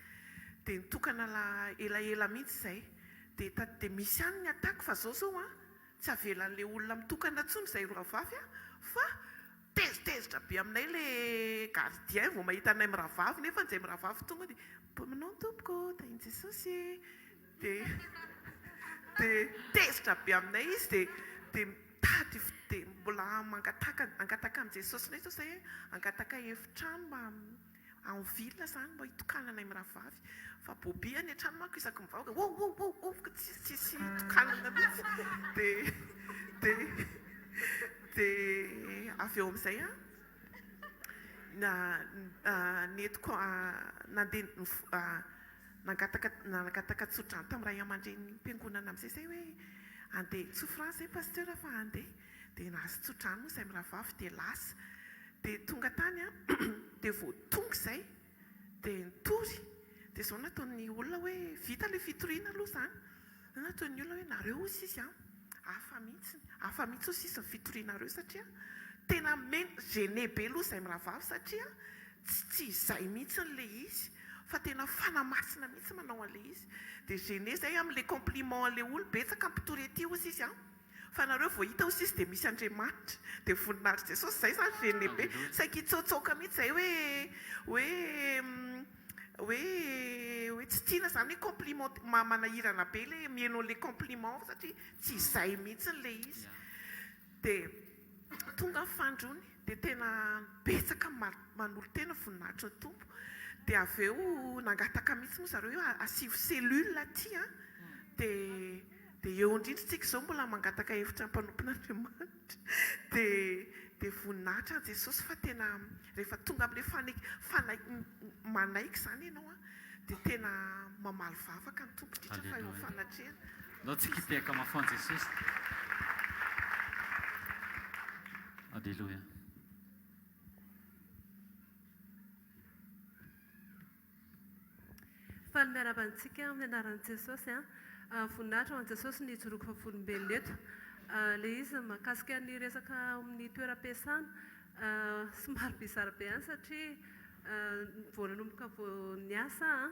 Dia nitokana la elaela mihitsy izay. Dia ta- dia misy ihany ny attaque fa izao izao an, tsy avelan'ilay olona mitokana intsony izay roavavy an, fa tezitezitra be aminay ilay gardien vao mahita anay mirahavavy nefa izay mirahavavy tonga dia Bonne tompoko, tahin'i Jesosy e! Dia dia tezitra be aminay izy dia dia mitady dia mbola mangataka hangataka amin'i Jesosy indray izao izahay hangataka efitrano mba en ville izany mba hitokananay mirahavavy fa Bobby any an-trano manko isaky mivavaka oh oh oh oh tsisy tsisy hitokanana mihitsy dia dia dia avy eo amin'izay an na nentiko nandeha Nangataka nangataka tsodrano tamin'ny ray aman-drenin'ny mpiangonana amin'izay izay hoe andeha hitsoa France izay Pasteur fa andeha. Dia nahazo tsodrano moa izahay mirahavavy dia lasa. Dia tonga tany an, dia vao tonga izay dia nitory. Dia izao no nataon'ny olona hoe vita ilay fitoriana aloha izany. Izao no nataon'ny olona hoe nareo hozy izy an, hafa mihitsy, hafa mihitsy hozy izy ny fitorianareo satria tena men- gêné be aloha izahay mirahavavy satria tsy tsy izay mihitsy ilay izy. Fa tena fanahy masina mihitsy manao an'ilay izy. Dia gêné zay amin'ilay compliment an'ilay olo, betsaka ny mpitory aty hozy izy an! Fa nareo vao hita hozy izy dia misy Andriamanitra. Dia voninahitr'i Jesosy, zay zany gêné be. Saiky hitsaotsaoka mihitsy zay hoe hoe hoe hoe tsy tiana zany hoe compliment, manahirana be ilay miheno an'ilay compliment satria tsy izay mihitsy ilay izy. Dia tonga ny fandrony dia tena betsaka ny manolo-tena voninahitry ny Tompo. Dia avy eo nangataka mihitsy moa zareo hoe asivo cellule aty an! Dia dia eo indrindra isika izao mbola mangataka hevitra mpanompon'Andriamanitra. Dia dia voninahitra an'i Jesosy fa tena rehefa tonga amin'ilay fanek- fanai- manaiky izany ianao an, dia tena mamaly vavaka ny Tompo indrindra fa eo Alléluia. fanatrehana. Ndao tsika hitehaka mafy ho an'i Jesosy. Alléluia. Faly miarahaba antsika amin'ny anaran'i Jesosy an. Voninahitra ho an'i Jesosy ny hijoroako vavolombelona eto. Ilay izy mahakasika ny resaka ao amin'ny toeram-piasana. Somary bizarre be ihany satria vao nanomboka vao niasa aho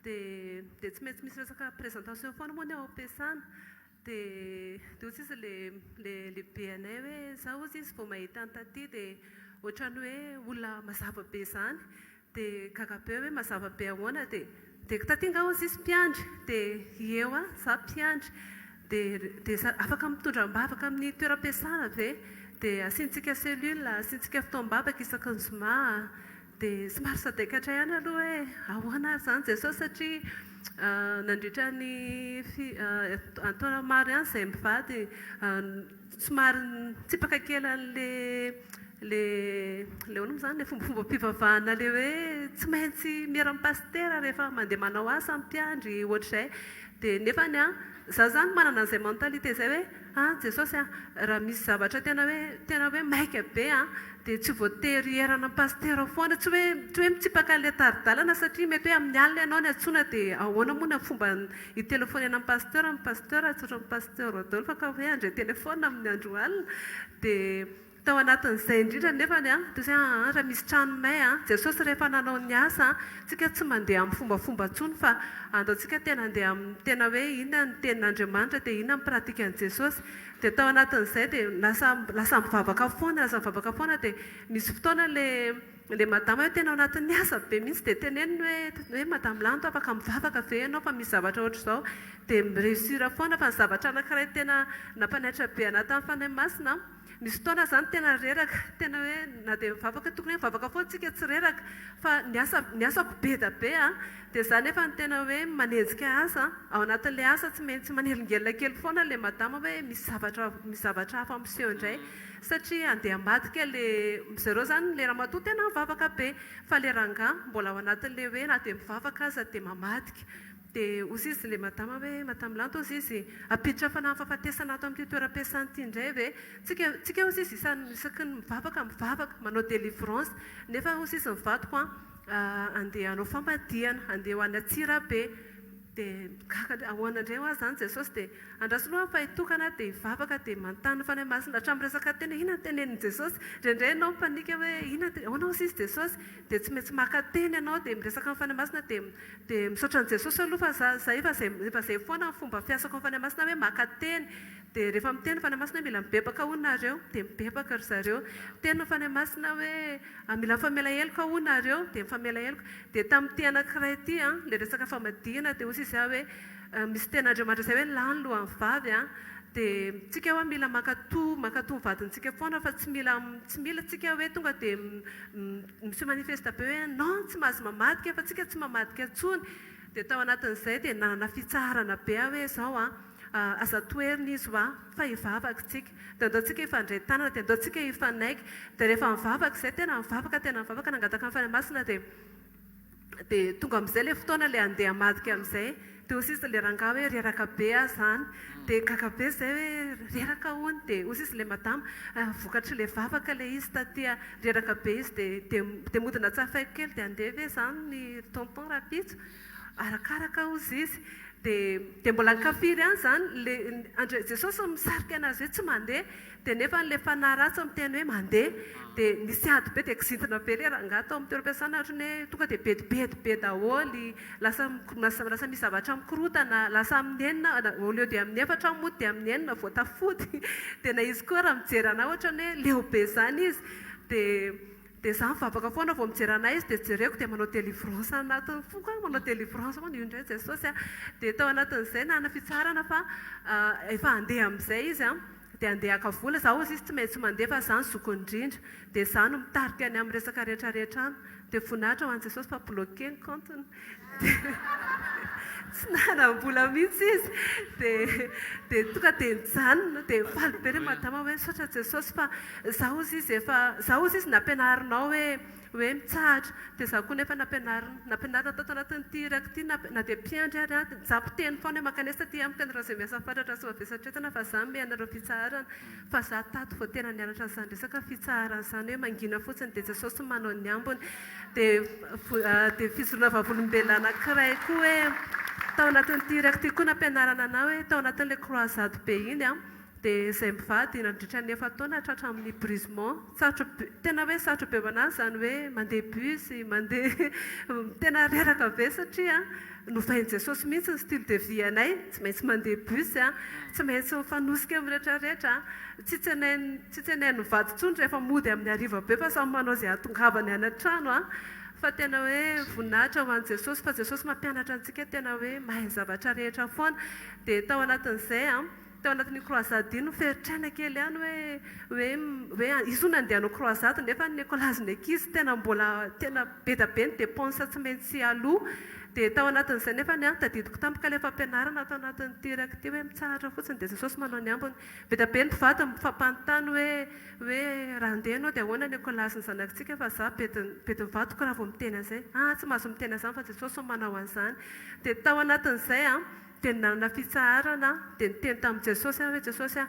dia dia tsy maintsy misy resaka présentation foana moa ny ao am-piasana. Dia dia hoy izy le le lehibe anay hoe za hozy izy vao mahita an'i taty dia ohatran'ny hoe olona mazava be izany. Dia gaga be hoe mazava be ahoana dia dia taty angaha hozy izy mpiandry dia ie hoa za mpiandry. Dia dia za afaka mitondra am-bavaka amin'ny toeram-piasana ve? Dia asiantsika cellule, asiantsika fotoam-bavaka isaky ny zoma. Dia somary sadaikatra ihany aloha hoe ahoana ary izany Jesosy satria nandritra ny taona maro ihany izahay mivady somary nitsipaka kely an'ilay ilay ilay ahoana moa izany ilay fombafombam-pivavahana ilay hoe tsy maintsy miera amin'ny pasitera rehefa mandeha manao asa ny mpiandry ohatr'izay. Dia nefany an, izaho izany manana an'izay mentalité izay hoe Ah Jesosy a, raha misy zavatra tena hoe tena hoe maika be an, dia tsy voatery hierana amin'ny pasitera foana, tsy hoe tsy hoe mitsipaka an'ilay tari-dalana satria mety hoe amin'ny alina ianao no antsoina dia ahoana moa ny fomba hitelefonena amin'ny pasitera, ny pasitera tsy ohatran'ny pasitera Rodolphe ka hoe handray telefaonina amin'ny andro alina dia Tao anatin'izay indrindra anefa ny toy izay aa raha misy trano may a, Jesosy rehefa nanao ny asa a, tsika tsy mandeha amin'ny fombafomba intsony fa andao tsika tena handeha amin'ny tena hoe inona ny tenin'Andriamanitra dia inona ny pratikan'i Jesosy. Dia tao anatin'izay dia lasa lasa mivavaka foana, lasa mivavaka foana dia misy fotoana ilay ilay madama hoe tena ao anatin'ny asa be mihitsy dia teneniny hoe hoe madame Lanto afaka mivavaka ve ianao fa misy zavatra ohatr'izao dia mi-réussir foana fa ny zavatra anankiray tena nampanaitra be anah tamin'ny Fanahy Masina Misy fotoana zany tena reraka, tena hoe na dia mivavaka, tokony hoe mivavaka foana tsika tsy reraka, fa ny asa, ny asako be da be an, dia za nefa no tena hoe manenjika asa, ao anatin'ilay asa tsy maintsy manelingelina kely foana ilay madama hoe misy zavatra, misy zavatra hafa miseho indray, satria andeha hamadika le, zareo zany le ramatoa tena mivavaka be, fa le rangahy mbola ao anatin'ilay hoe na dia mivavaka aza dia mamadika. Dia hozy izy ilay madama hoe, Madame Lanto, hozy izy, hampiditra fanahy fahafatesana ato amin'ity toeram-piasana ity indray ve? Tsika, tsika hozy izy, isan'ny, isaky ny mivavaka, mivavaka, manao délivrance, nefa hozy izy ny vadiko an, handeha hanao famadihana, handeha ho any Antsirabe. Dia gaga indray, ahoana indray hoa izany Jesosy? Dia andraso aloha fa hitokana aho dia hivavaka dia manontany ny Fanahy Masina hatramin'ny resaka teny hoe inona no tenenin'i Jesosy? Indraindray ianao mipanika hoe inona no ahoana hozy izy Jesosy? Dia tsy maintsy maka teny ianao dia miresaka amin'ny Fanahy Masina dia dia misaotra an'i Jesosy aloha fa za zay efa zay efa zay foana ny fomba fiasako amin'ny Fanahy Masina hoe maka teny dia rehefa miteny ny Fanahy Masina hoe mila mibebaka hono nareo dia mibebaka ry zareo. Miteny ny Fanahy Masina hoe mila mifamela heloka hono nareo dia mifamela heloka. Dia tamin'ity anankiray ity an, ilay resaka famadihana dia hoy izy aho hoe misy tenin'Andriamanitra izay hoe lany lohan'ny vavy an, dia tsika hoa mila mankatò mankatò ny vadintsika foana fa tsy mila tsy mila tsika hoe tonga dia mi-se manifeste be hoe non tsy mahazo mamadika fa tsika tsy mamadika intsony. Dia tao anatin'izay dia nanana fitsaharana be aho hoe izao an, Aza toherina izy hoa, fa hivavaka tsika. Dia andao tsika hifandray tanana, dia andao tsika hifanaiky. Dia rehefa nivavaka izay, tena nivavaka, tena nivavaka, nangataka ny Fanahy Masina, dia dia tonga amin'izay ilay fotoana ilay handeha hamadika amin'izay. Dia hoy sisa ilay rangahy hoe reraka be aho izany. Dia gaga be izay hoe reraka hono. Dia hoy sisa ilay madama, vokatr'ilay vavaka ilay izy taty, reraka be izy. Dia dia dia mody natsafaiko kely, dia handeha ve izany ny tonton rahampitso? Arakaraka hozy izy. Dia dia mbola ankafiry ihany izany le Andri Jesosy misarika anazy hoe tsy mandeha dia nefa le fanahy ratsy miteny hoe mandeha. Dia nisy ady be dia kizintina be le rangahy tao amin'ny toeram-piasana ohatran'ny hoe tonga dia bedibedy be daholo, lasa lasa lasa misy zavatra mikorotana, lasa amin'ny enina au lieu de amin'ny efatra aho mody dia amin'ny enina vao tafody. Dia na izy koa raha mijery anah ohatran'ny hoe leo be izany izy. Dia Dia za mivavaka foana vao mijery anay izy dia jereko dia manao délivrance anatin'ny foko aho, manao délivrance foana, io indray Jesosy a! Dia tao anatin'izay nanana fitsaharana fa efa handeha amin'izay izy an, dia handeha haka vola, za hozy izy tsy maintsy mandeha fa za no zokiny indrindra, dia za no mitarika ny amin'ny resaka rehetra rehetra any, dia voninahitra ho an'i Jesosy fa bloqué ny compte-ny. Tsy nanam-bola mihitsy izy dia dia tonga dia nijanona dia faly be ilay madama hoe misaotra Jesosy fa izaho hozy izy efa izaho hozy izy nampianarinao hoe hoe mitsahatra dia izaho koa nefa nampianarina nampianarina tato anatin'ity iraka ity na na dia mpiandry ary aho dia izaho mpiteny foana hoe mankanesa aty amiko ianareo izay miasa fatratra sy mavesatretana fa izaho hanome anareo fitsaharana fa izaho tato vao tena nianatra an'izany resaka fitsaharana izany hoe mangina fotsiny dia Jesosy manao ny ambiny Dia dia fijoroana vavolombelona anankiray koa hoe tao anatin'ity iraka ity koa nampianarana anah hoe tao anatin'ilay croisade be iny an, dia izay mivady nandritra ny efa-taona tratra amin'ny brisement, sarotra be, tena hoe sarotra be ho anah izany hoe mandeha bus, mandeha tena reraka be satria novain'i Jesosy mihitsy ny style de vie anay, tsy maintsy mandeha bus an, tsy maintsy mifanosika amin'ny rehetrarehetra. Tsy tsenainy tsy tsenainy mivady intsony rehefa mody amin'ny hariva be fa samy manao izay hahatongavany any an-trano an! Fa tena hoe voninahitra ho an'i Jesosy fa Jesosy mampianatra antsika tena hoe mahay ny zavatra rehetra foana. Dia tao anatin'izay an, tao anatin'io croisade io noferitr'aina kely ihany hoe hoe hoe izy hono handeha hanao croisade nefa ny ekolazin'ny ankizy tena mbola tena be dia be ny dépense tsy maintsy aloa. Dia tao anatin'izay nefany an, tadidiko tampoka ilay fampianarana tao anatin'ity iraka ity hoe mitsahatra fotsiny dia Jesosy manao ny ambiny. Be dia be ny mpivady mifampanontany hoe hoe raha handeha ianao dia ahoana ny ekolazin'ny zanakitsika fa za bedin'ny bedin'ny vadiko raha vao miteny an'izay. Ah tsy mahazo miteny an'izany fa Jesosy no manao an'izany. Dia tao anatin'izay an, dia nanana fitsaharana aho, dia niteny tamin'i Jesosy aho hoe Jesosy a,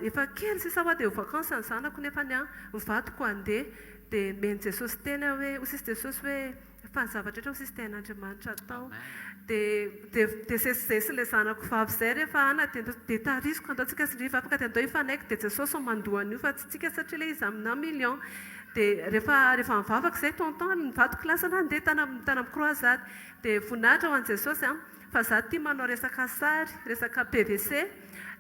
efa kely sisa hoa dia ho vacances ny zanako nefany an, ny vadiko handeha. Dia nomen'i Jesosy teny aho hoe, hoy sisa Jesosy hoe, Fa ny zavatra rehetra hoy sisa tian'Andriamanitra atao. Dia dia dia zay zay sy ilay zanako vavy izay rehefa ana dia dia tariziko andao tsika sy ry vavaka dia andao hifanaiky dia Jesosy no mandoa an'io fa tsy tsika satria ilay izy amina million. Dia rehefa rehefa nivavaka izay tonton ny vadiko lasa nandeha tany amin'ny tany amin'ny croisade. Dia voninahitra ho an'i Jesosy an. Fa za tia manao resaka sary, resaka PVC.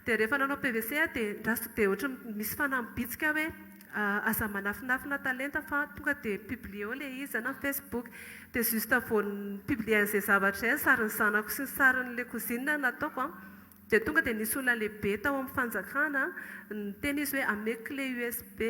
Dia rehefa nanao PVC aho dia ndraso dia ohatran'ny misy fanahy mibitsika hoe Aza manafinafina talenta fa tonga dia publier-o ilay izy any amin'ny Facebook. Dia juste vao ni-publier an'izay zavatra izay, ny sarin'ny zanako sy ny sarin'ilay cousine nataoko an, dia tonga dia nisy olona lehibe tao amin'ny fanjakana niteny izy hoe ameko clé USB.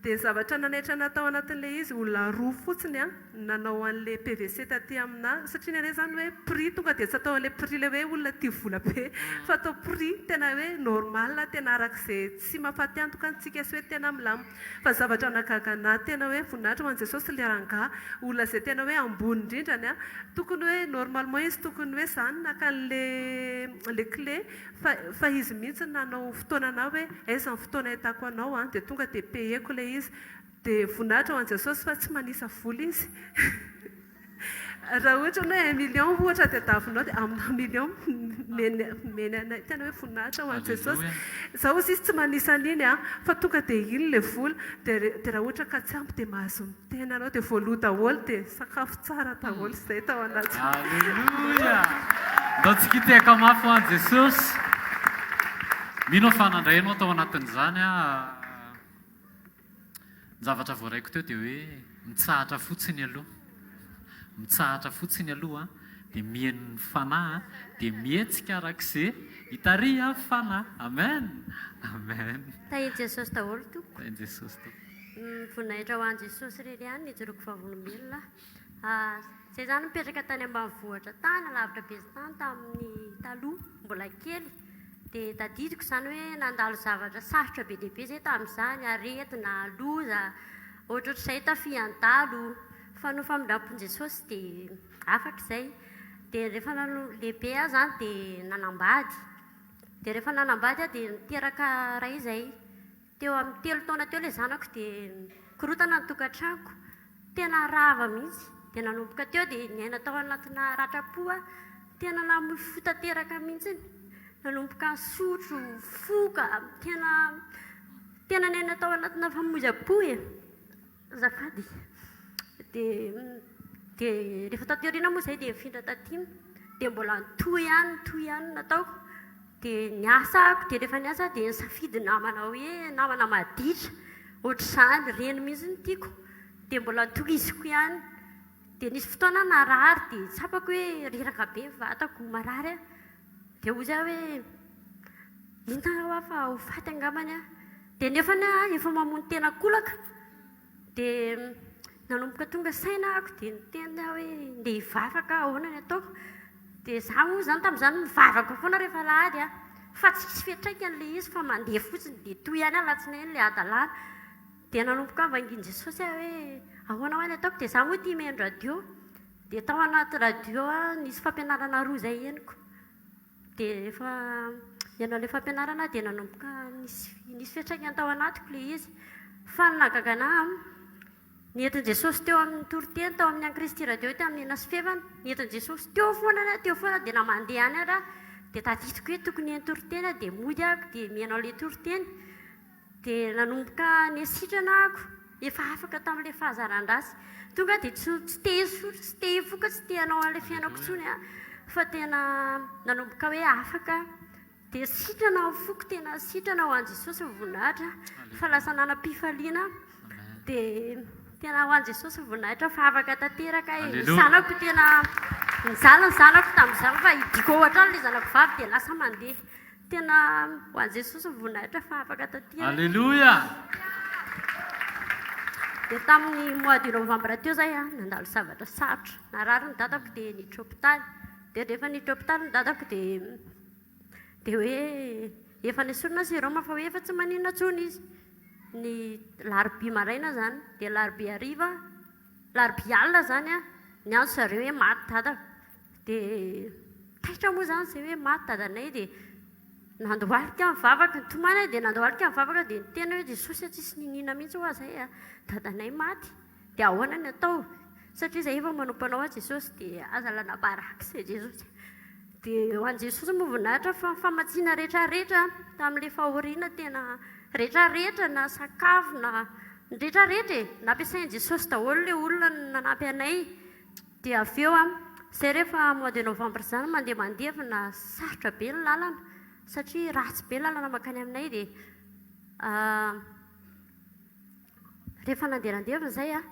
Dia ny zavatra nanaitra anah tao anatin'ilay izy, olona roa fotsiny an, nanao an'ilay PVC taty aminah, satria ny anay izany hoe prix tonga dia tsy atao an'ilay prix ilay hoe olona tia vola be fa atao prix tena hoe normal tena arak'izay tsy mahafaty antoka antsika sy hoe tena milamina. Fa ny zavatra nahagaga anah tena hoe voninahitra ho an'i Jesosy ilay rangahy olona izay tena hoe ambony indrindra ny tokony hoe normalement izy tokony hoe za no naka an'ilay ilay clé fa fa izy mihitsy nanao fotoana anah hoe aiza ny fotoana ahitako anao an dia tonga dia payeko ilay izy Dia voninahitra ho an'i Jesosy fa tsy manisa vola izy. Raha ohatra ny hoe un million ohatra tadiavinao dia amina million omeny omeny anay. Tena hoe voninahitra ho an'i Jesosy. Izaho hozy izy tsy manisa an'iny an, fa tonga dia iny ilay vola. Dia dia raha ohatra ka tsy ampy dia mahazo miteny anao dia voaloa daholo dia sakafo tsara daholo izay tao anaty. Alléluia! Ndao tsika hitehaka mafy ho an'i Jesosy. Mino aho fa nandray anao tao anatin'izany aho. Ny zavatra voaraiko teo dia hoe mitsahatra fotsiny aloha, mitsahatra fotsiny aloha dia mihaino ny Fanahy dia mihetsika arak'izay itarihan'ny Fanahy. Amen! Amen! Tahin'i Jesosy daholo tompoko. Tahin'i Jesosy tompoko. Voninahitra ho an'i Jesosy irery ihany ny ijoroako vavolombelona. Zay zany nipetraka tany ambanivohitra tany alavitra be tany tamin'ny taloha mbola kely dia tadidiko izany hoe nandalo zavatra sarotra be dia be zay tamin'izany, aretina, loza, ohatrohatr'izay tafihan-dalo fa noho famindram-pon'i Jesosy dia afaka izay. Dia rehefa lehibe aho izany dia nanambady, dia rehefa nanambady aho dia niteraka ray izay. Teo amin'ny telo taona teo ilay zanako dia nikorontana ny tokantranoko, tena rava mihitsy. Dia nanomboka teo dia niaina tao anatina ratram-po aho, tena namoy fo tanteraka mihitsy. Nanomboka nisotro, nifoka, tena tena niaina tao anatina famoizam-po e. Azafady. Dia dia rehefa taty aoriana moa izahay dia nifindra taty, dia mbola nitohy ihany, nitohy ihany ny nataoko. Dia niasa aho, dia rehefa niasa aho dia nisafidy namana hoe namana maditra ohatr'izany, ireny mihitsy no tiako. Dia mbola notohiziko ihany. Dia nisy fotoana aho narary dia tsapako hoe reraka be ny vatako, marary aho. Dia hoy aho hoe inona aho fa ho faty angambany aho. Dia nefany aho efa mamono tena kolaka. Dia nanomboka tonga saina aho dia niteny aho hoe ndeha hivavaka aho, ahoana ny ataoko? Dia izaho moa izany tamin'izany mivavaka foana rehefa alahady an, fa tsisy fiantraikany ilay izy fa mandeha fotsiny dia toy ihany alatsinainy ilay hadalana. Dia nanomboka nivangian'i Jesosy aho hoe ahoana hoa ny ataoko? Dia izaho moa tia mihaino radio. Dia tao anaty radio nisy fampianarana roa izay henoko. Dia rehefa nihaino an'ilay fampianarana aho dia nanomboka nisy nisy fiantraikany tao anatiko ilay izy. Fa ny nahagaga anah, nentin'i Jesosy teo amin'ny toriteny tao amin'ny An'i Kristy Radio tamin'ny Ena sy Fevana, nentin'i Jesosy teo foana aho, teo foana dia na mandeha any ary aho dia tadidiko hoe tokony hihaino toriteny aho dia mody aho dia mihaino an'ilay toriteny. Dia nanomboka nisitrana aho, efa afaka tamin'ilay fahazaran-dratsy. Tonga dia tsy tsy te hisotro, tsy te hifoka, tsy te hanao an'ilay fiainako intsony aho, fa tena nanomboka hoe afaka. Dia sitrana ny foko, tena sitrana ho an'i Jesosy ny voninahitra, fa lasa nanam-pifaliana aho. Dia tena ho an'i Jesosy ny voninahitra fa afaka tanteraka e. Ny zanako tena nijaly ny zanako tamin'izany fa idiko ao hatrany ilay zanako vavy dia lasa mandeha. Tena ho an'i Jesosy ny voninahitra fa afaka taty aho. Alléluia! Dia tamin'ny mois de novembre teo zay aho nandalo zavatra sarotra. Narary ny dadako dia niditra hopitaly. Dia rehefa niditra hopitaly ny dadako dia dia hoe efa nesorina sérum fa hoe efa tsy maninona intsony izy. Ny larobia maraina zany. Dia larobia hariva, larobia alina zany an, niantso zareo hoe maty dadako. Dia taitra moa izany izay hoe maty dadanay dia nandohalika nivavaka, nitomany aho dia nandohalika nivavaka dia niteny hoe Jesosy a tsisy niniana mihitsy hoa izay a, dadanay maty dia ahoana ny atao satria izay efa manompo anao aho Jesosy dia aza alana baraka izay Jesosy. Dia ho an'i Jesosy moa voninahitra fa ny famatsiana rehetrarehetra tamin'ilay fahoriana tena rehetrarehetra na sakafo na ny rehetrarehetra e, nampiasain'i Jesosy daholo ilay olona nanampy anay. Dia avy eo an, izay rehefa mois de novembre izany mandeha mandevina, sarotra be ny lalana satria ratsy be ny lalana mankany aminay dia rehefa nandeha nandevina izay an,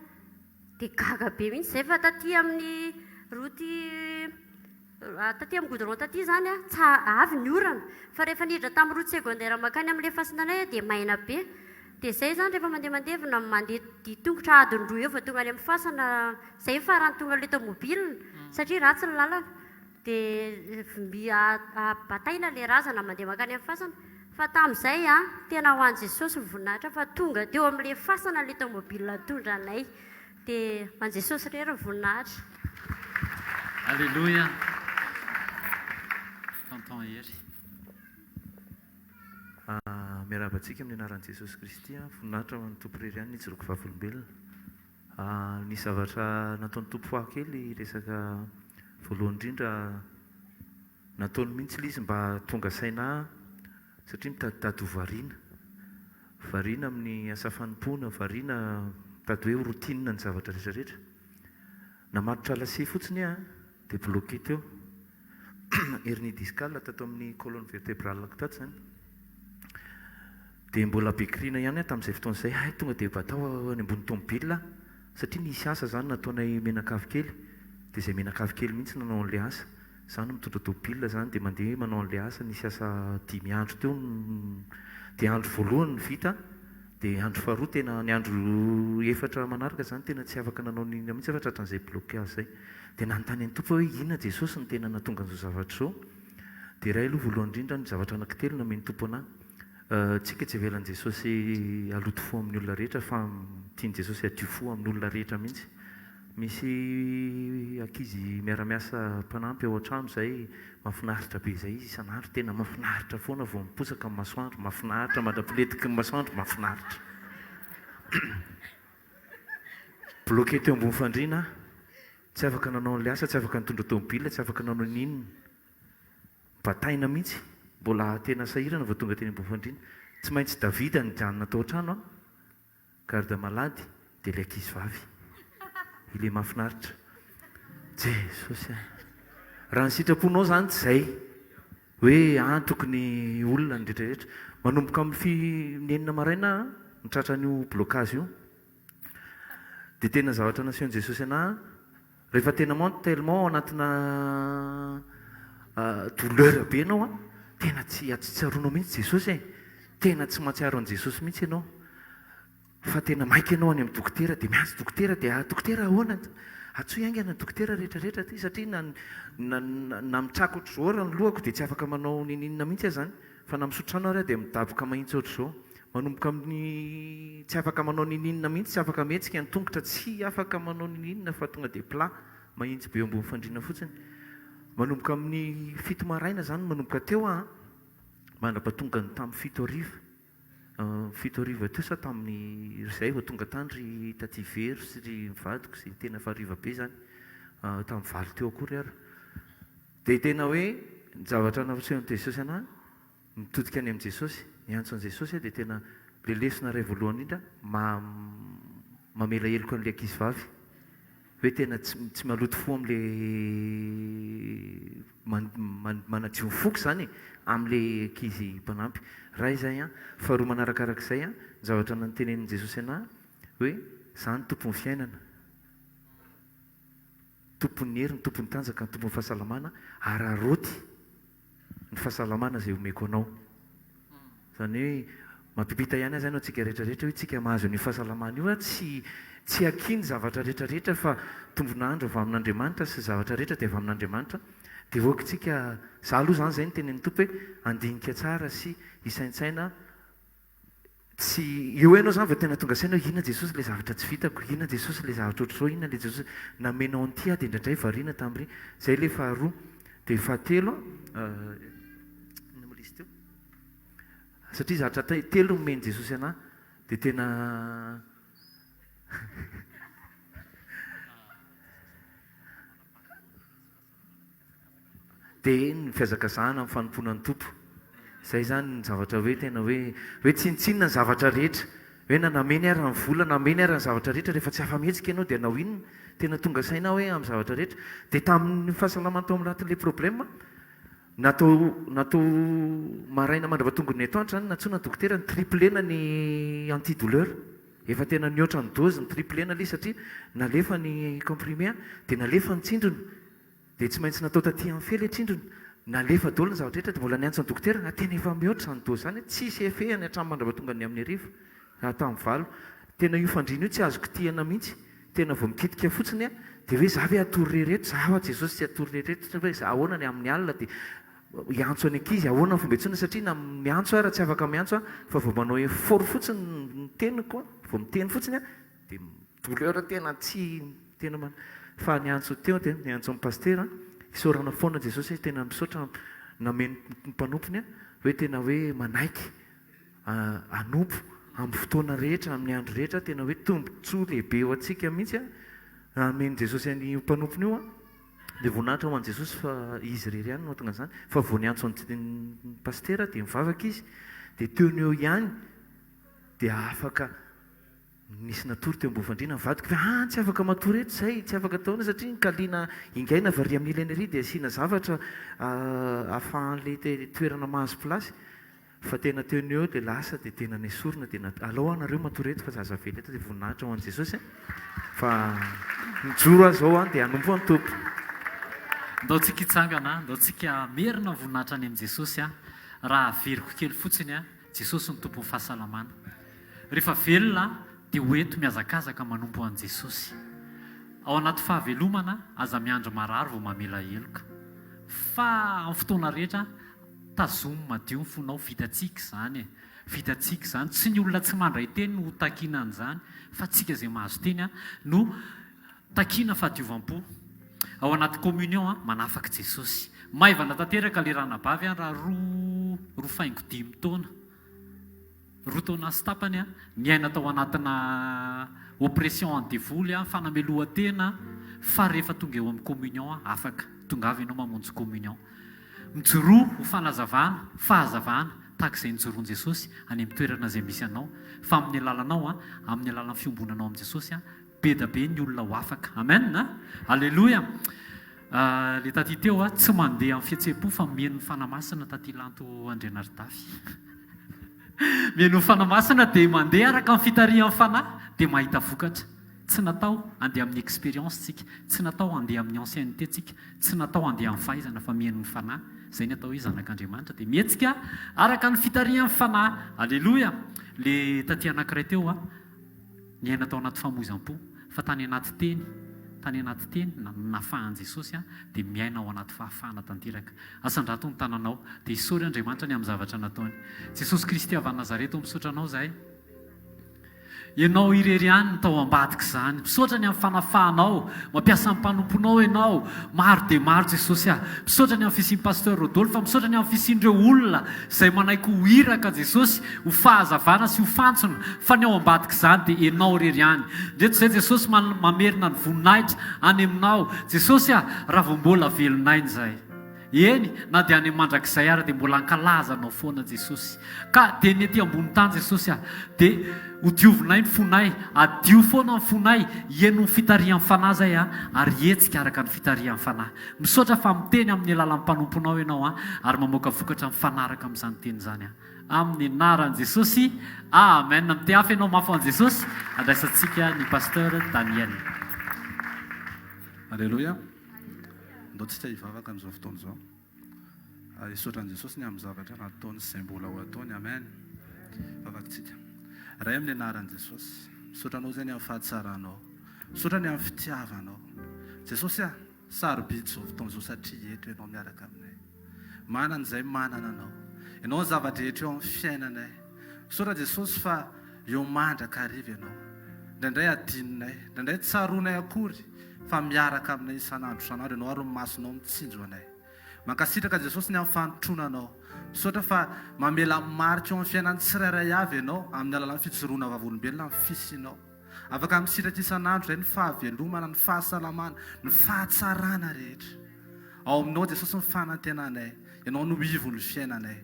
dia gaga be mihitsy izay fa taty amin'ny route taty amin'ny goudron taty izany an, tsa avy ny orana fa rehefa niditra tamin'ny route secondaire mankany amin'ilay fasina anay dia maina be. Dia izay izany rehefa mandeha mandevina, mandeha dia tongotra adiny roa eo vao tonga any amin'ny fasana, izay ny farany tonga ilay tomobile satria ratsy ny lalana. Dia mby bataina ilay razana mandeha mankany amin'ny fasana. Fa tamin'izay an, tena ho an'i Jesosy ny voninahitra fa tonga teo amin'ilay fasana ilay tomobile nitondra anay. Dia ho an'i Jesosy irery ny voninahitra. Alléluia. Tonton Hery. Miarahaba antsika amin'ny anaran'i Jesosy Kristy. Voninahitra ho an'ny Tompo irery ihany ny hijoroako vavolombelona. Nisy zavatra nataon'ny Tompo ahy kely resaka voalohany indrindra nataony mihitsy ilay izy mba hahatonga saina ahy satria mitaditady ho variana. Variana amin'ny asa fanompoana, variana mitady hoe routine ny zavatra rehetra rehetra. Namatotra lacet fotsiny aho dia bloqué teo. Hernie discale tato amin'ny colonne vertébrale-ko tato izany. Dia mbola be kirina ihany aho tamin'izay fotoana izay, hay tonga dia batao any ambony tomobile aho, satria nisy asa izany nataonay mianakavy kely, dia izay mianakavy kely mihitsy nanao an'ilay asa, izaho no mitondra tomobile izany dia mandeha manao an'ilay asa, nisy asa dimy andro teo, dia andro voalohany no vita, dia andro faharoa tena, ny andro efatra manaraka izany tena tsy afaka nanao n'inona mihitsy aho fa tratran'izay blocage izay. Dia nanontany an'ny Tompo aho hoe inona Jesosy no tena nahatonga an'izao zavatra izao? Dia iray aloha voalohany indrindra ny zavatra anankitelo nomen'ny Tompo an'ahy. Tsika tsy avelan'i Jesosy haloto fo amin'ny olona rehetra fa tian'i Jesosy hadio fo amin'ny olona rehetra mihitsy. Misy ankizy miara-miasa mpanampy ao an-trano izay, mahafinaritra be izay izy isan'andro, tena mahafinaritra foana vao miposaka ny masoandro, mahafinaritra mandra-pilentiky ny masoandro, mahafinaritra. Bloqué teo ambony fandriana aho, tsy afaka nanao an'ilay asa, tsy afaka nitondra tomobile, tsy afaka nanao n'inona. Bataina mihitsy, mbola tena sahirana vao tonga teny ambony fandriana. Tsy maintsy Davida nijanona tao an-trano an, garde malade, dia ilay ankizivavy. Ilay mahafinaritra. Jesosy a! Raha ny sitraponao izany tsy izay hoe antoky ny olona ny rehetra rehetra. Manomboka amin'ny fi ny enina maraina aho no tratran'io blocage io. Dia tena zavatra nasehon'i Jesosy anah Rehefa tena ment tellement ao anatina douleur be ianao an, tena tsy tsy tsaroanao mihitsy Jesosy e, tena tsy mahatsiaro an'i Jesosy mihitsy ianao, fa tena maika ianao any amin'ny dokotera dia miantso dokotera dia dokotera ahoana, antsoy haingana ny dokotera rehetra rehetra aty satria na na na mitraka ohatr'izao ary ny lohako dia tsy afaka manao n'inon'inona mihitsy aho izany, fa na misotro rano ary aho dia midaboka mahitsy ohatr'izao. Manomboka amin'ny tsy afaka manao ninininona mihitsy, tsy afaka mihetsika ny tongotra, tsy afaka manao ninininona fa tonga dia plat, mahitsy be eo ambony fandriana fotsiny. Manomboka amin'ny fito maraina izany, manomboka teo aho an, mandra-pahatongany tamin'ny fito hariva, fito hariva teo sa tamin'ny izay vao tonga tany ry taty Vero sy ry vadiko izay tena efa hariva be izany, tamin'ny valo teo akory ary. Dia tena hoe ny zavatra nasehon'i Jesosy an'ahy, Mitodika any amin'i Jesosy, miantso an'i Jesosy aho dia tena ilay lesona iray voalohany indrindra mamela heloka an'ilay ankizivavy hoe tena tsy tsy maloto fo amin'ilay manadio ny foko izany e amin'ilay ankizy mpanampy. Iray izay an. Faharoa manarakarak'izay an, ny zavatra notenenin'i Jesosy anà hoe izaho no tompon'ny fiainana, tompon'ny hery, ny tompon'ny tanjaka, ny tompon'ny fahasalamana, araraoty. ny fahasalamana izay omeko anao. Izany hoe mampipita ihany aza antsika rehetra rehetra hoe tsika mahazo an'io fahasalamana io tsy tsy akia ny zavatra rehetra rehetra fa tombon'andro avy amin'Andriamanitra sy zavatra rehetra dia avy amin'Andriamanitra dia ok tsika za aloha izany izay no tenenin'ny Tompo hoe handinika tsara sy hisaintsaina Tsy eo enao zany vao tena tonga saina hoe inona Jesosy ilay zavatra tsy vitako, inona Jesosy ilay zavatra ohatr'izao, inona ilay Jesosy namenao an'ity aho dia indraindray variana tamin'ireny. Izay ilay faharoa. Dia fahatelo an, inona moa ilay izy teo? Satria zavatra telo nomen'i Jesosy an'ahy dia tena Dia ny fihazakazahana amin'ny fanompoana ny Tompo. Izay izany ny zavatra hoe tena hoe hoe tsinontsinona ny zavatra rehetra. Hoe na nameny ary ny vola, nameny ary ny zavatra rehetra, rehefa tsy afa-mihetsika ianao dia hanao inona? Tena tonga saina aho hoe amin'ny zavatra rehetra. Dia tamin'ny fahasalamana tao anatin'ilay problème, natao natao maraina mandra-pahatonga ny atoandro izany, nantsoina ny dokotera, ni-tripler-na ny anti-douleur. Efa tena nihoatra ny dose, ni-tripler-na ilay izy satria nalefa ny comprimé dia nalefa ny tsindrona. Dia tsy maintsy natao taty amin'ny fe ilay tsindrona. Nalefa daholo ny zavatra rehetra dia mbola niantso ny dokotera, ah tena efa mihoatra izany dose izany, tsisy effet-ny hatramin'ny mandra-pahatonga ny amin'ny hariva, tamin'ny valo. Tena io fandriana io tsy azo kitihana mihitsy, tena vao mikitika fotsiny aho dia hoe za ve hatory irery eto, za hoa Jesosy tsy hatory irery eto, hoe za ahoana ny amin'ny alina dia hiantso ny ankizy, ahoana ny fomba iantsoana satria na miantso aho raha tsy afaka miantso aho fa vao manao effort fotsiny ny teniko, vao miteny fotsiny aho dia douleur tena tsy tena man fa niantso teo dia niantso an'i pasitera isaorana foana Jesosy hoe tena misaotra nameno ny mpanompony hoe tena hoe manaiky hanompo. amin'ny fotoana rehetra, amin'ny andro rehetra, tena hoe tombontsoa lehibe ho antsika mihitsy an, raha nomen'i Jesosy an'io mpanompony io an, dia voninahitra ho an'i Jesosy fa Izy irery ihany no mahatonga an'izany, fa vao niantso an'i Pasitera dia nivavaka izy, dia teo no eo ihany dia afaka nisy natory teo ambony fandriana ny vadiko fa ah tsy afaka matory eto izay, tsy afaka ataona satria ny kaliana ingaina avy ary amin'ny ilany ary dia asiana zavatra ahafahan'ilay toerana mahazo place. Fa tena teo no eo dia lasa dia tena nesorina dia nat alao aho nareo matory eto fa za aza avela eto dia voninahitra ho an'i Jesosy a! Fa mijoro aho zao an dia hanompo an'i Tompo. Ndao tsika hitsangana, ndao tsika hamerina ny voninahitra any amin'i Jesosy a! Raha averiko kely fotsiny a, Jesosy no Tompon'ny fahasalamana. Rehefa velona dia ho eto mihazakazaka manompo an'i Jesosy. Ao anaty fahavelomana, aza miandry marary vao mamela heloka. Fa amin'ny fotoana rehetra, Tazomy madio ny fonao, vitantsika izany e! Vitantsika izany, tsy ny olona tsy mandray teny no ho takiana an'izany fa tsika izay mahazo teny no takiana fahadiovam-po. Ao anaty communion an, manafaka Jesosy. Maivana tanteraka ilay ranabavy an raha roa roa faingo dimy taona. Roa taona sy tapany aho niaina tao anatina oppression an'ny devoly aho, fanamelohan-tena fa rehefa tonga eo amin'ny communion aho afaka. Tongava ianao mamonjy communion. Mijoroa ho fanazavana, fahazavana, tahaka izay nijoroan'i Jesosy any amin'ny toerana izay misy anao. Fa amin'ny alalanao, amin'ny alalan'ny fiombonanao amin'i Jesosy, Be da be ny olona ho afaka. Amen a! Aleloia! Le taty teo a, tsy mandeha amin'ny fihetseham-po fa mihaino ny Fanahy Masina taty Lanto Andrianaritafy. Mihaino ny Fanahy Masina dia mandeha araka ny fitarihan'ny Fanahy dia mahita vokatra. Tsy natao handeha amin'ny expérience tsika, tsy natao handeha amin'ny ancienneté tsika, tsy natao handeha amin'ny fahaizana fa mihaino ny Fanahy. Izay ny atao hoe zanak'Andriamanitra dia mihetsika araka ny fitarihan'ny Fanahy. Aleloia! Le taty anankiray teo a, Niaina tao anaty famoizam-po, fa tany anaty teny, tany anaty teny nafahan'i Jesosy aho, dia miaina ao anaty fahafahana tanteraka. Asandrato ny tananao, dia isaory Andriamanitra ny amin'ny zavatra nataony. Jesosy Kristy avy any Nazareta ô, misaotra Anao izahay. Ianao irery ihany no tao ambadik'izany. Misaotra ny amin'ny fanafahanao. Mampiasa ny mpanomponao Ianao. Maro dia maro Jesosy ah. Misaotra ny amin'ny fisian'i Pasteur Rodolphe, misaotra ny amin'ny fisian'ireo olona izay manaiky ho iraka Jesosy, ho fahazavana sy ho fantsona, fa ny ao ambadik'izany dia Ianao irery ihany. Ndreto izay Jesosy mamerina ny voninahitra any Aminao. Jesosy ah, raha vao mbola velon'aina izahay. Eny, na dia any amin'ny mandrakizay ara dia mbola hankalaza Anao foana Jesosy. Ka dia ny ety ambony tany Jesosy ah, dia ho diovinay ny fonay, hadio foana ny fonay, hihaino ny fitarihan'ny Fanahy izay ah, ary hihetsika araka ny fitarihan'ny Fanahy. Misaotra fa miteny amin'ny alalan'ny mpanomponao Ianao ah, ary mamoaka vokatra mifanaraka amin'izany teny izany ah. Amin'ny anaran'i Jesosy, Amen. Mitehafa ianao mafy ho an'i Jesosy, andraisantsika ny Pasteur Daniel. Aleloia. Ndao tsika hivavaka amin'izao fotoana izao. Ary hisaotra an'i Jesosy ny amin'ny zavatra nataony sy izay mbola ho ataony. Amen. Vavakitsika. Ray amin'ny anaran'i Jesosy, misaotra anao izay ny amin'ny fahatsaranao. Misaotra ny amin'ny fitiavanao. Jesosy ah, sarobidy izao fotoana izao satria eto ianao miaraka aminay. Manana izay manana anao. Ianao ny zava-drehetra eo amin'ny fiainanay. Misaotra Jesosy fa eo mandrakariva ianao. Indraindray adinonay, indraindray tsy tsaroanay akory fa miaraka aminay isan'andro isan'andro ianao ary ny masonao mitsinjo anay. Mankasitraka Jesosy ny amin'ny fanomtroana anao. Misaotra fa mamela marika eo amin'ny fiainan'ny tsirairay avy ianao amin'ny alalan'ny fijoroana vavolombelona amin'ny fisianao. Afaka misitraka isan'andro izay ny fahavelomana, ny fahasalamana, ny fahatsarana rehetra. Ao aminao Jesosy ny fanantenanay. Ianao no ivon'ny fiainanay.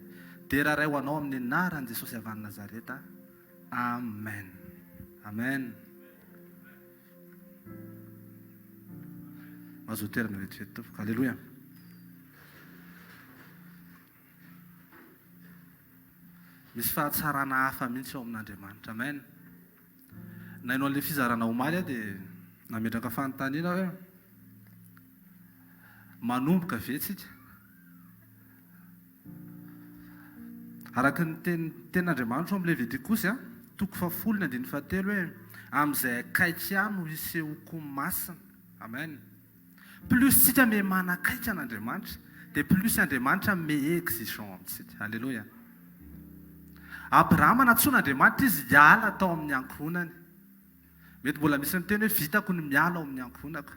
Dera Ray ho Anao amin'ny anaran'i Jesosy avy any Nazareta. Amen. Amen. Mahazoa toerana vetivety tompoko. Aleloia. Misy fahatsarana hafa mihitsy ao amin'Andriamanitra. Amen. Naino an'ilay fizarana omaly aho dia nametraka fanontaniana hoe manomboka ve tsika? Araka ny teny tenin'Andriamanitra ao amin'ny Levitikosy, toko fahafolo ny andininy fahatelo hoe amin'izay akaiky ahy no hisehoako masina. Amen. Plus tsika me manakaiky an'Andriamanitra dia plus Andriamanitra me exigeant amintsika. Alléluia. Abrahama nantsoin'Andriamanitra izy hiala tao amin'ny ankohonany. Mety mbola misy miteny hoe vitako ny miala ao amin'ny ankohonako.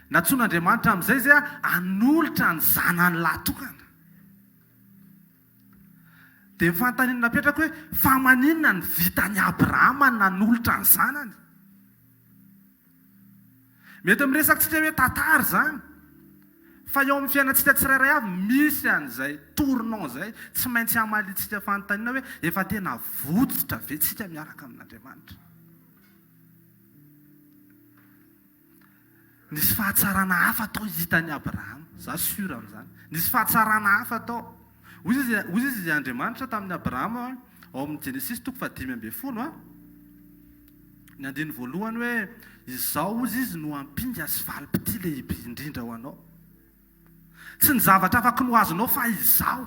Nantsoin'Andriamanitra amin'izay izy hanolotra ny zanany lahy tokana. Dia ny fanontaniana napetrako hoe, fa maninona no vitan'i Abrahama ny nanolotra ny zanany? Mety miresaka tsika hoe tantara izany, fa eo amin'ny fiainantsika tsirairay avy misy an'izay tournant izay tsy maintsy hamaliantsika fanontaniana hoe efa tena votsotra ve tsika miaraka amin'Andriamanitra? Nisy fahatsarana hafa tao hitan'i Abrahama. Za sûr amin'izany. Nisy fahatsarana hafa tao. Hoy izy, hoy izy Andriamanitra tamin'i Abrahama ao amin'ny Genesisy toko faha-15 a, ny andininy voalohany hoe, Izao hozy izy no ampinga sy valim-pitia lehibe indrindra ho anao. Tsy ny zavatra afaky no azonao fa Izaho.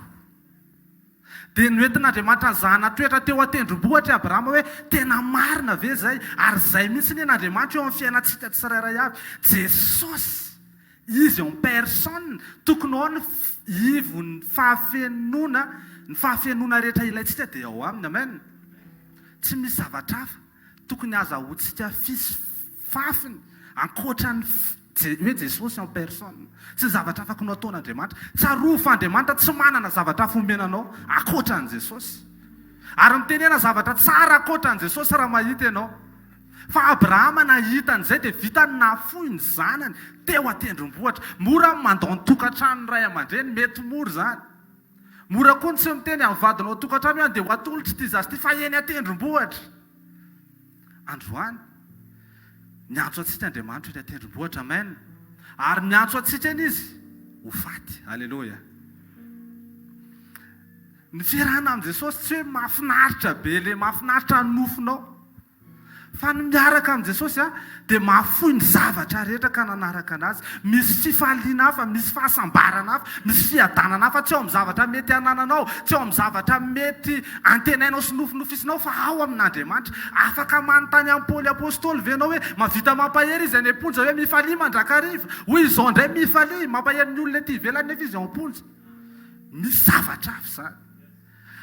Dia noentin'Andriamanitra nizahana toetra teo an-tendrombohitra i Abrahama hoe, Tena marina ve izay? Ary izay mihitsy anie n'Andriamanitra eo amin'ny fiainantsika tsirairay avy. Jesosy, Izy en personne, tokony ao ny ivon'ny fahafenoana, ny fahafenoana rehetra ilaintsika dia ao Aminy. Amen. Tsy misy zavatra hafa tokony hazahoantsika fis fafiny ankoatra ny hoe Jesosy en personne. Tsy ny zavatra afaka no ataon'Andriamanitra. Tsarovy fa Andriamanitra tsy manana zavatra hafa omena anao ankoatra an'i Jesosy. Ary mitenena zavatra tsara ankoatra an'i Jesosy raha mahita ianao. Fa Abrahama nahita an'izay dia vitany nahafoy ny zanany teo an-tendrombohitra. Mora ny mandao ny tokantranon'ny ray aman-dreny, mety mora izany. Mora koa ny tsy miteny amin'ny vadinao an-tokantrano hoe andeha ho atolotro ity zaza ity fa eny an-tendrombohitra. Androany, miantso antsika Andriamanitra eny an-tendrombohitra. Amen. Ary miantso antsika eny Izy ho faty. Aleloia. Ny fiarahana amin'i Jesosy tsy hoe mahafinaritra be le mahafinaritra ny nofonao. Fa ny miaraka amin'i Jesosy dia mahafoy ny zavatra rehetra ka nanaraka an'Azy. Misy fifaliana hafa, misy fahasambarana hafa, misy fiadanana hafa tsy ao amin'ny zavatra mety anananao, tsy ao amin'ny zavatra mety antenainao sy nofinofisinao fa ao amin'Andriamanitra. Afaka manontany an'i Paoly Apostoly ve ianao hoe mahavita mampahery izy any am-ponja hoe mifalia mandrakariva? Hoy izao indray mifalia, mampahery ny olona ety ivelany nefa izy ao am-ponja. Misy zavatra hafa izany.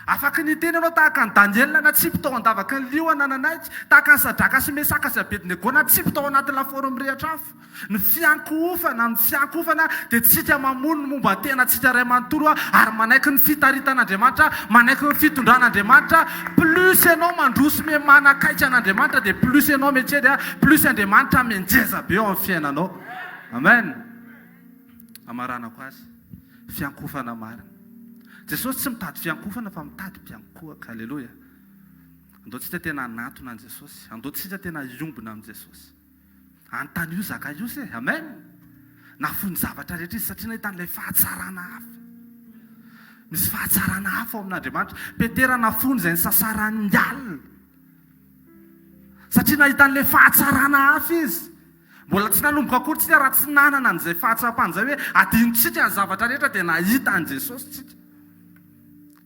Afaky ny hiteny ianao tahaka an'i Daniela natsipy tao an-davaky ny liona nanaiky, tahaka an'i Sadraka sy Mesaka sy Abednego natsipy tao anaty lafaoro mirehitra afo. Ny fiankohofana, ny fiankohofana dia tsika mamono ny momba tenantsika iray manontolo ary manaiky ny fitaritan'Andriamanitra, manaiky ny fitondran'Andriamanitra. Plus ianao mandroso miha manakaiky an'Andriamanitra dia plus ianao miha-kely, plus Andriamanitra miha-ngeza be eo amin'ny fiainanao. Amen. Amaranako azy. Fiankohofana marina. Jesosy tsy mitady fiankohofana fa mitady mpiankohoka. Aleloia. Andao tsika tena hanantona an'i Jesosy. Andao tsika tena hiombona amin'i Jesosy. Anontanio Zakaiosy e. Amen. Nafoy ny zavatra rehetra izy satria nahita an'ilay fahatsarana hafa. Misy fahatsarana hafa ao amin'Andriamanitra. Petera nafoiny izay nisasaran'ny alina. Satria nahita an'ilay fahatsarana hafa izy. Mbola tsy nanomboka akory tsika raha tsy nanana an'izay fahatsapana izay hoe adinontsika ny zavatra rehetra dia nahita an'i Jesosy tsika.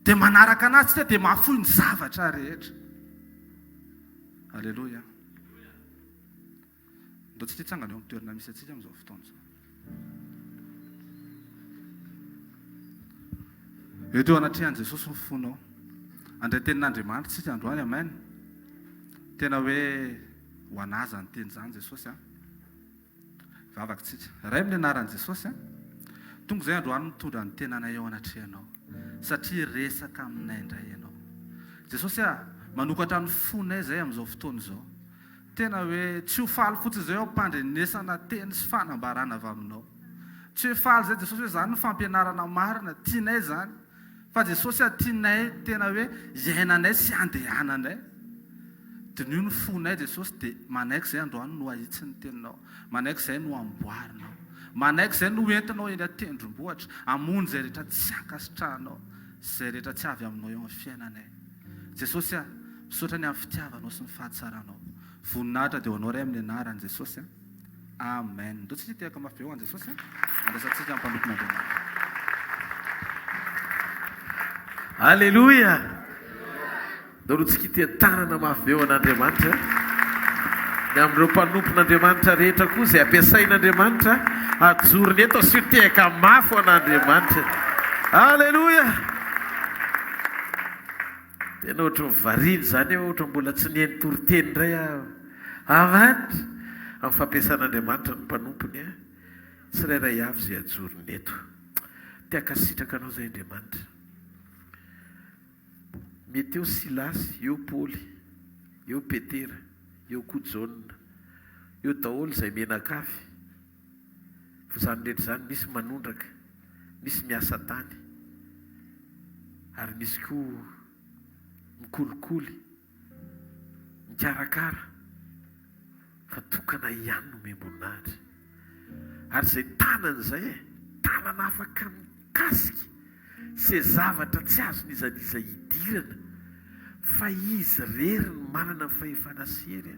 Dia manaraka an'Azy tsika dia mahafoy ny zavatra rehetra. Aleloia. Ndao tsika hitsangana eo amin'ny toerana misy antsika amin'izao fotoana izao. Eto eo anatrehan'i Jesosy ny fonao. Handray tenin'Andriamanitra tsika androany, amen. Tena hoe Ho anà izany teny izany Jesosy a. Hivavaka tsika. Ray amin'ny anaran'i Jesosy a. Tonga izay androany mitondra ny tenanay eo anatrehanao. Satria hiresaka aminay indray Ianao. Jesosy a, manokatra ny fonay izay amin'izao fotoana izao. Tena hoe tsy ho faly fotsiny izay eo am-pandrenesana teny sy fanambarana avy aminao. Tsy hoe faly izay Jesosy hoe izany no fampianarana marina, tianay izany. Fa Jesosy a tianay tena hoe iainanay sy andehananay. Diniho ny fonay Jesosy dia manaiky izay androany no ahitsy ny teninao. Manaiky izay no amboarinao. Manaiky izay no entinao eny an-tendrombohitra hamono izay rehetra tsy ankasitrahanao sy izay rehetra tsy avy aminao eo amin'ny fiainanay. Jesosy a, misaotra ny amin'ny fitiavanao sy ny fahatsaranao. Voninahitra dia ho anao Ray amin'ny anaran'i Jesosy a. Amen. Ndao tsika hitehaka mafy be ho an'i Jesosy a. Andraisantsika ny mpanompon'Andriamanitra. Aleloia! Ndao aloha tsika hiteha-tanana mafy be ho an'Andriamanitra. Ny amin'ireo mpanompon'Andriamanitra rehetra koa izay ampiasain'Andriamanitra hajorony eto, asio tehaka mafy ho an'Andriamanitra. Aleloia! Tena ohatry ny variana izany aho, ohatry ny mbola tsy nihaino toriteny indray aho. Amen! Amin'ny fampiasan'Andriamanitra ny mpanompony tsirairay avy izay ajorony eto. Te hankasitraka anao izay Andriamanitra. Mety eo Silasy, eo Paoly, eo Petera, eo koa Jaona, eo daholo izay mianakavy. Fa izany rehetra izany misy manondraka, misy miasa tany, ary misy koa mikolikoly, mikarakara, fa tokana ihany no omem-boninahitra. Ary izay tanana izay e, tanana afaka mikasika izay zavatra tsy azon'iza n'iza idirana, fa izy irery no manana ny fahefana sy hery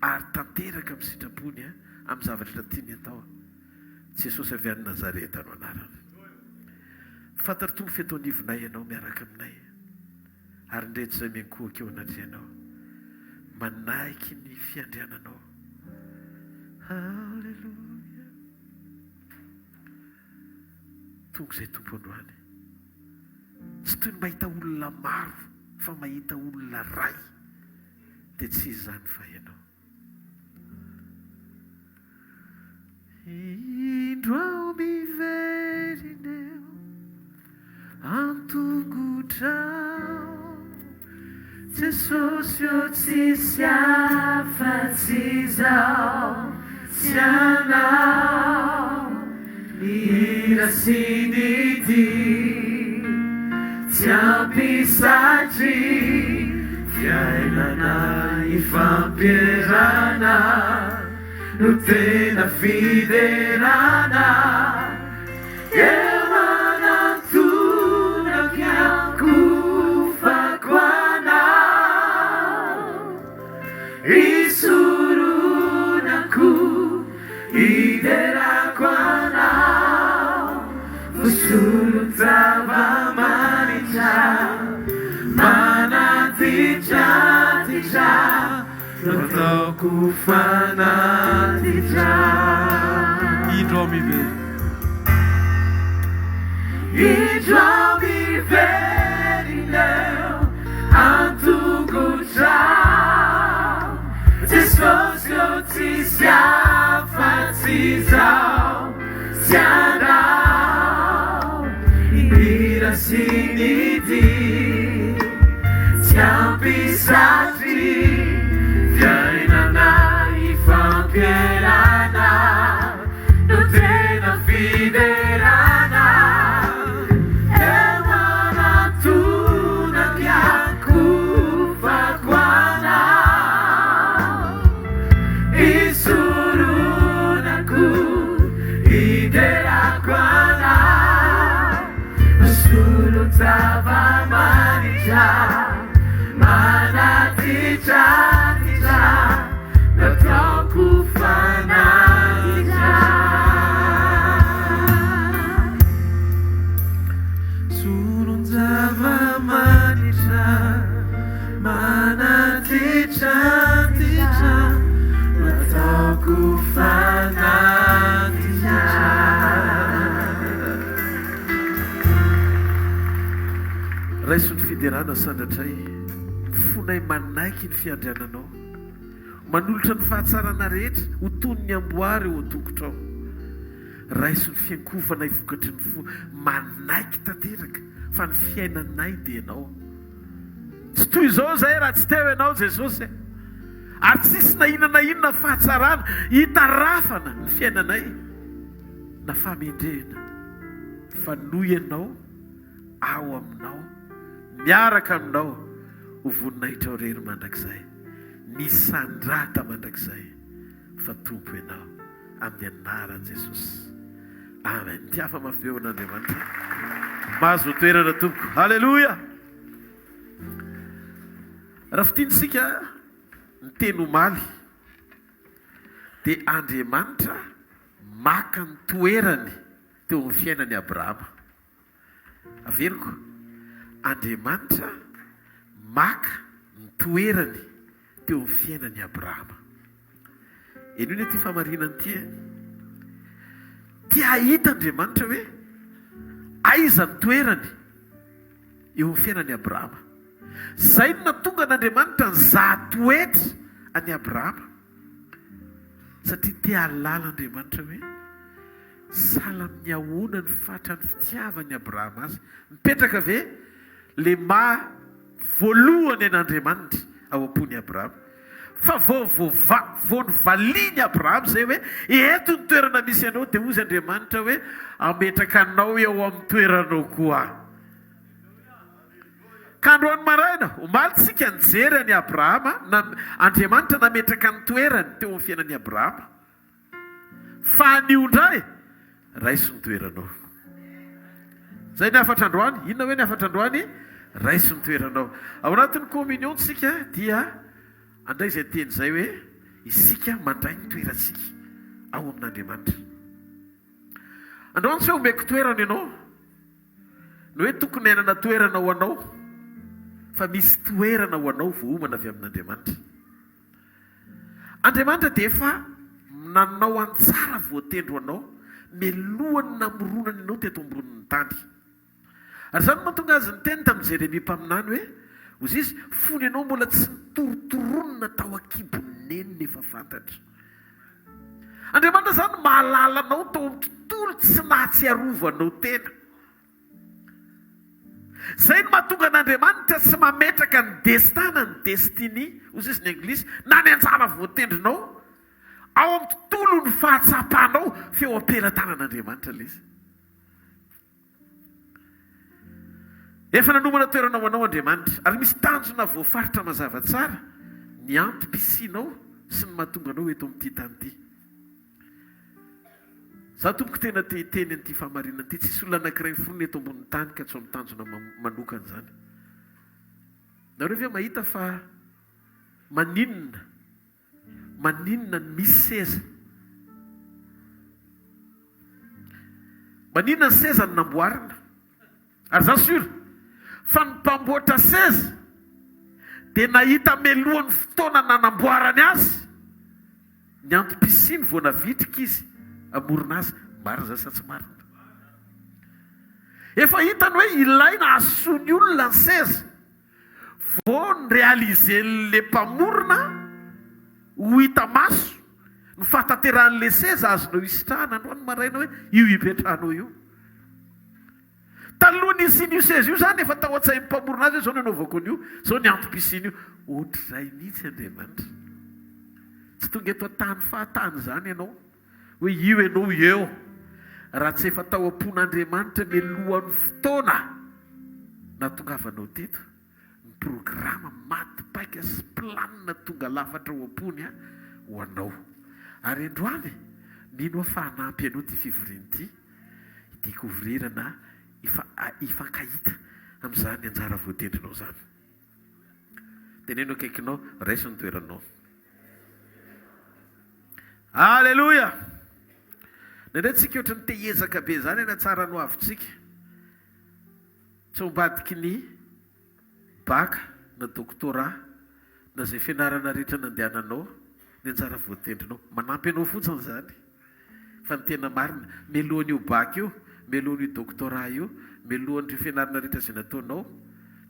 ary tanteraka amin'ny sitrapony amin'ny zavatra tiany atao. Jesosy avy any Nazareta no anarany. Fantatro Tompo fa eto anivonay Ianao miaraka aminay ary indreto izay miankohoka eo anatrehanao manaiky ny fiandriananao. Haleloia. Tonga izay Tompo androany. Tsy toy ny mahita olona maro fa mahita olona ray dia tsy iza izany fa Ianao. Indro aho miverina eo an-tongotrao Jesosy ô tsisy afa-tsy izaho sy Anao Ny hira sy ny dihy tsy ampy satria fiainana ifampierana no tena fiderana eo manantonako iankohofako anao isoronako hiderako anao vosolon-java-manitra manantitratitra no ataoko fanatitra. Indro aho miverina. Indro aho miverina eo an-tongotrao Jesosy ô tsisy afa-tsy izaho sy Anao Ny hira sy ny dihy tsy ampy satria fiainana ifampierana no tena fiderana eo manatona ny ankohofako anao isoronako hiderako anao solon-java-manitra manatitratitra nataoko fanatitra. Solon-java-manitra manatitratitra nataoko fanatitra. Raiso ny fiderana sandratray, ny fonay manaiky ny fiandriananao. Manolotra ny fahatsarana rehetra ho toy ny amboara eo an-tongotrao. Raiso ny fiankohofanay vokatry ny fo manaiky tanteraka fa ny fiainanay dia Ianao. Tsy toy izao izahay raha tsy teo Ianao Jesosy e! Ary tsy hisy na inona na inona fahatsarana hitarafana ny fiainanay na fahamendrehana fa noho Ianao ao aminao, miaraka aminao ho voninahitrao irery mandrakizay. Misandrata mandrakizay fa Tompo Ianao amin'ny anaran'i Jesosy. Amen. Tiafa mafy be ho an'Andriamanitra. Mahazo toerana tompoko. Haleloia. Raha fintintsika ny teny omaly dia Andriamanitra maka ny toerany teo amin'ny fiainan'i Abrahama. Averiko, Andriamanitra maka ny toerany teo amin'ny fiainan'i Abrahama. Henoina ity fahamarinana ity e. Te hahita Andriamanitra hoe aiza ny toerany eo amin'ny fiainan'i Abrahama. Izay no nahatonga an'Andriamanitra nizaha toetra an'i Abrahama. Satria te hahalala Andriamanitra hoe Sahala amin'ny ahoana ny fatran'ny fitiavan'i Abrahama azy? Mipetraka ve le maha. voalohany an'Andriamanitra ao am-pon'i Abrahama. Fa vao voava, vao novalian'i Abrahama izay hoe, Eto ny toerana misy anao, dia hozy Andriamanitra hoe, Hametraka anao eo amin'ny toeranao koa Aho. Ka androany maraina, omaly tsika nijery an'i Abrahama, na, Andriamanitra nametraka ny toerany teo amin'ny fiainan'i Abrahama. Fa anio indray, raiso ny toeranao. Izay ny hafatra androany. Inona hoe ny hafatra androany? Raiso ny toeranao. Ao anatin'ny communion tsika dia handray izay teny izay hoe isika mandray ny toerantsika ao amin'Andriamanitra. Androany tsy hoe omeko toerana ianao, ny hoe tokony hanana toerana ho anao, fa misy toerana ho anao voaomana avy amin'Andriamanitra. Andriamanitra dia efa nanao anjara voatendry ho anao mialohan'ny namoronany anao teto ambonin'ny tany. Ary izany no mahatonga Azy niteny tamin'i Jeremia mpaminany hoe, Hozy izy, fony ianao mbola tsy nitorontoronina tao an-kibon'ny neniny efa fantatra. Andriamanitra izany mahalala anao tao amin'ny tontolo tsy nahatsiarovanao tena. Izay no mahatonga an'Andriamanitra tsy mametraka ny destin na ny destiny, hoy izy ny anglisy, na ny anjara voatendrinao ao amin'ny tontolon'ny fahatsapanao fa eo am-pelatanan'Andriamanitra ilay izy. Efa nanomana toerana ho anao Andriamanitra ary misy tanjona voafaritra mazava tsara ny antom-pisianao sy ny mahatonga anao eto amin'ity tany ity. Za tompoko tena te hiteny an'ity fahamarinana ity, tsisy olona anankiray miforona eto ambonin'ny tany ka tsy ao amin'ny tanjona manokana izany. Nareo ve mahita fa maninona maninona ny misy seza? Maninona ny seza no namboarina? Ary za sur fa ny mpamboatra seza dia nahita melohan'ny fotoana nanamboarany azy ny antom-pisiany vao navitrika izy hamorona azy, marina zany sa tsy marina? Efa hitany hoe ilaina hahasoa ny olona ny seza vao ni-realiser-n'le mpamorona ho hita maso ny fahatanterahan'le seza azonao isitrahana androany maraina hoe io ipetrahanao io. Taloha nisian'io seza io izany efa tao an-tsain'ny mpamorona azy hoe izao no anaovako an'io, izao ny antom-pisian'io. Ohatr'izay mihitsy Andriamanitra. Tsy tonga eto an-tany fahatany izany ianao hoe io ianao eo raha tsy efa tao am-pon'Andriamanitra mialohan'ny fotoana nahatongavanao teto. Ny programa maty paika sy planina tonga lafatra ao am-pony ho anao. Ary androany, mino aho fa hanampy anao ity fivoriana ity. hi-découvrir na hifankahita amin'izany anjara voatendrinao izany. Teneno akaikinao, raiso ny toeranao. Alléluia! Indraindray tsika ohatran'ny te hiezaka be izany hanatsara ny hoavintsika. Tsy ao ambadiky ny bac na doctorat na izay fianarana rehetra nandehananao ny anjara voatendrinao. Manampy anao fotsiny izany. Fa ny tena marina, mialohan'io bac io, mialohan'io doctorat io, mialohan'ireo fianarana rehetra izay nataonao,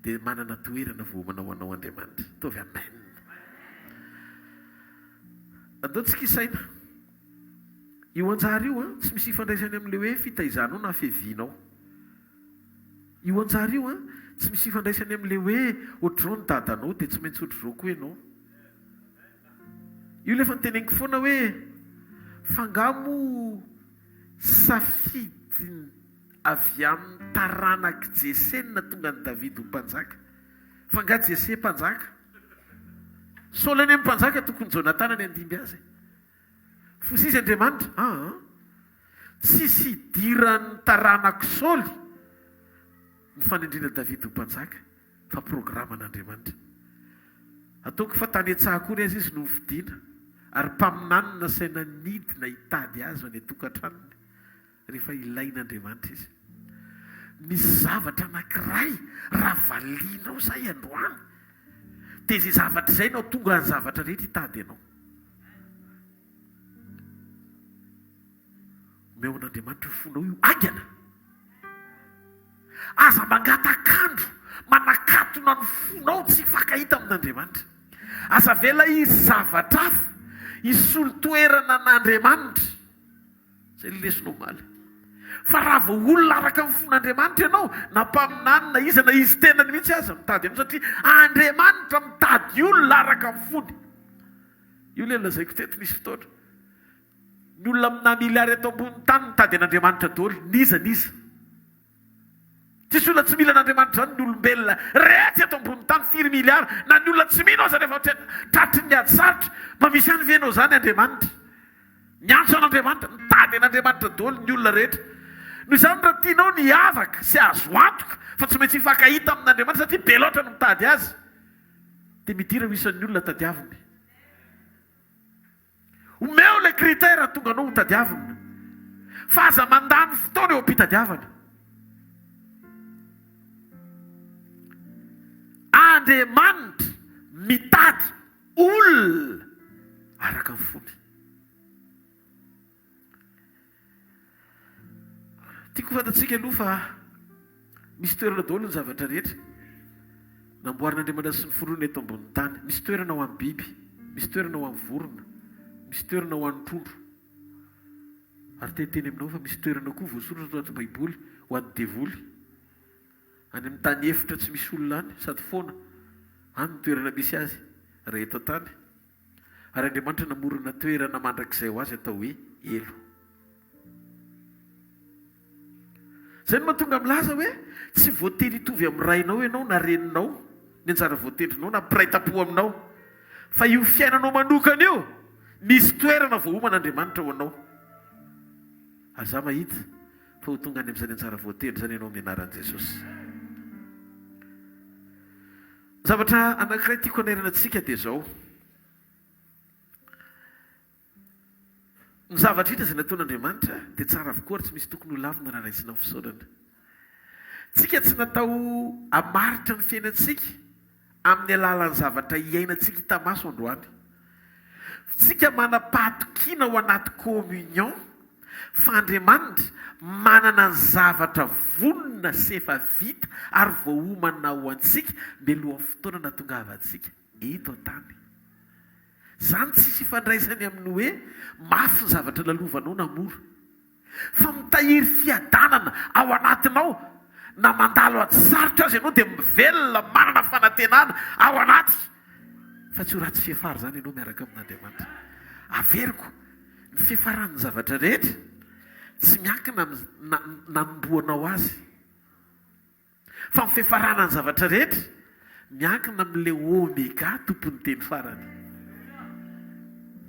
dia manana toerana voaomana ho anao Andriamanitra. Ataovy amen. Andao tsika hisaina. Io anjara io an, tsy misy ifandraisany amin'ilay hoe fitaizanao na fiavianao. Io anjara io an, tsy misy ifandraisany amin'ilay hoe ohatr'izao ny dadanao dia tsy maintsy ohatr'izao koa ianao. Io ilay efa noteneniko foana hoe f'angaha moa safidy avy amin'ny taranak'i Jese no nahatonga an'i Davida ho mpanjaka? F'angaha Jese mpanjaka? Saoly anie mpanjaka tokony Jonatana ny handimby azy e. Fosy izy Andriamanitra? Aa. Tsisy hidiran'ny taranak'i Saoly ny fanendrena Davida ho mpanjaka fa programan'Andriamanitra. Ataoko fa tany an-tsaha akory aza izy no nofidina ary mpaminany nasaina nidina hitady azy any an-tokantranony rehefa ilain'Andriamanitra izy. Misy zavatra anankiray raha valianao izay androany dia izay zavatra izay no hahatonga ny zavatra rehetra hitady anao. Omeo an'Andriamanitra io fonao io haingana. Aza mangatak'andro manakatona ny fonao tsy hifankahita amin'Andriamanitra. Aza avela hisy zavatra hafa hisolo toerana an'Andriamanitra. Izay ny lesona omaly. Fa raha vao olona araka ny fon'Andriamanitra ianao, na mpaminany na iza na izy tenany mihitsy aza mitady anao satria Andriamanitra mitady olona araka ny fony. Io ilay nolazaiko teto nisy fotoana. Ny olona amina milliards eto ambonin'ny tany mitady an'Andriamanitra daholo, n'iza n'iza. Tsisy olona tsy mila an'Andriamanitra izany ny olombelona rehetra eto ambonin'ny tany, firy milliards, na ny olona tsy mino aza rehefa tratry ny ady sarotra, mba misy ihany ve ianao izany Andriamanitra? Miantso an'Andriamanitra, mitady an'Andriamanitra daholo ny olona rehetra. Noho izany raha tianao ny hiavaka sy hahazo antoka fa tsy maintsy hifankahita amin'Andriamanitra satria be loatra no mitady azy, dia midira ho isan'ny olona tadiaviny. Omeo ilay critère hahatonga anao ho tadiavina. Fa aza mandany fotoana eo am-pitadiavana. Andriamanitra mitady olona araka ny fony. Tiako ho fantatsika aloha fa misy toerana daholo ny zavatra rehetra namboarin'Andriamanitra sy noforoniny eto ambonin'ny tany. Misy toerana ho an'ny biby, misy toerana ho an'ny vorona, misy toerana ho an'ny trondro. Ary te hiteny aminao fa misy toerana koa voasoratra ato anaty Baiboly ho an'ny devoly. Any amin'ny tany efitra tsy misy olona any sady foana, any ny toerana misy azy raha eto an-tany. Ary Andriamanitra namorona toerana mandrakizay ho azy atao hoe helo. Izay no mahatonga milaza hoe tsy voatery hitovy amin'ny rainao ianao na reninao, ny anjara voatendrinao na mpiray tampo aminao. Fa io fiainanao manokana io, misy toerana voaoman'Andriamanitra ho anao. Ary za mahita fa ho tonga any amin'izany anjara voatendry izany ianao amin'ny anaran'i Jesosy. Zavatra anankiray tiako hanairana antsika dia izao. Ny zavatra rehetra izay nataon'Andriamanitra dia tsara avokoa ary tsy misy tokony ho lavina raha raisina ho fisaorana. Tsika tsy natao hamaritra ny fiainantsika amin'ny alalan'ny zavatra iainantsika hita maso androany. Tsika manam-pahatokiana ao anaty communion fa Andriamanitra manana ny zavatra vonona sy efa vita ary voaomana ho antsika mialohan'ny fotoana nahatongavantsika eto an-tany. Izany tsisy ifandraisany amin'ny hoe mafy ny zavatra lalovanao na mora. Fa mitahiry fiadanana ao anatinao na mandalo ady sarotra aza ianao dia mivelona manana fanantenana ao anaty fa tsy ho ratsy fiafara izany ianao miaraka amin'Andriamanitra. Averiko, ny fiafaran'ny zavatra rehetra tsy miankina amin'ny nanombohanao azy. Fa ny fiafarana ny zavatra rehetra miankina amin'ilay Omega tompon'ny teny farany.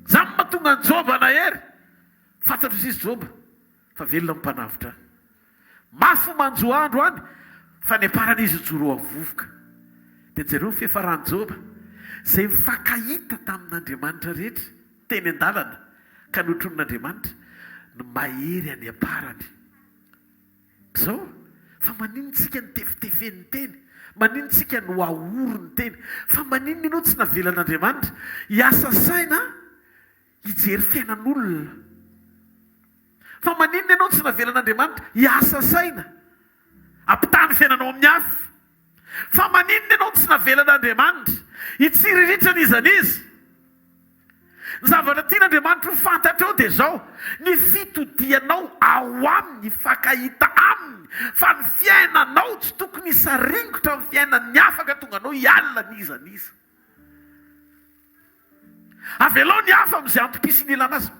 Izany no mahatonga an'i Joba nahery. Fantatro sisa Joba fa velona ny mpanavotra ahy. Mafy ny manjo ahy androany fa ny amparany izy hijoro amin'ny vovoka. Dia jereo ny fiafaran'i Joba izay nifankahita tamin'Andriamanitra rehetra teny an-dalana ka notronin'Andriamanitra ny mahery any am-parany. Zao, fa maninona tsika no tefitefen'ny teny? Maninona tsika no ahoron'ny teny? Fa maninona ianao tsy navelan'Andriamanitra hiasa saina hijery fiainan'olona? Fa maninona ianao tsy navelan'Andriamanitra hiasa saina hampitaha ny fiainanao amin'ny hafa? Fa maninona ianao tsy navelan'Andriamanitra hitsiriritra n'iza n'iza? Ny zavatra tian'Andriamanitra ho fantatrao dia izao, ny fitodianao ao Aminy, hifankahita Aminy, fa ny fiainanao tsy tokony hisaringotra amin'ny fiainan'ny hafa ka tonga anao hialona n'iza n'iza. Avelao ny hafa amin'izay antom-pisiany ilana azy.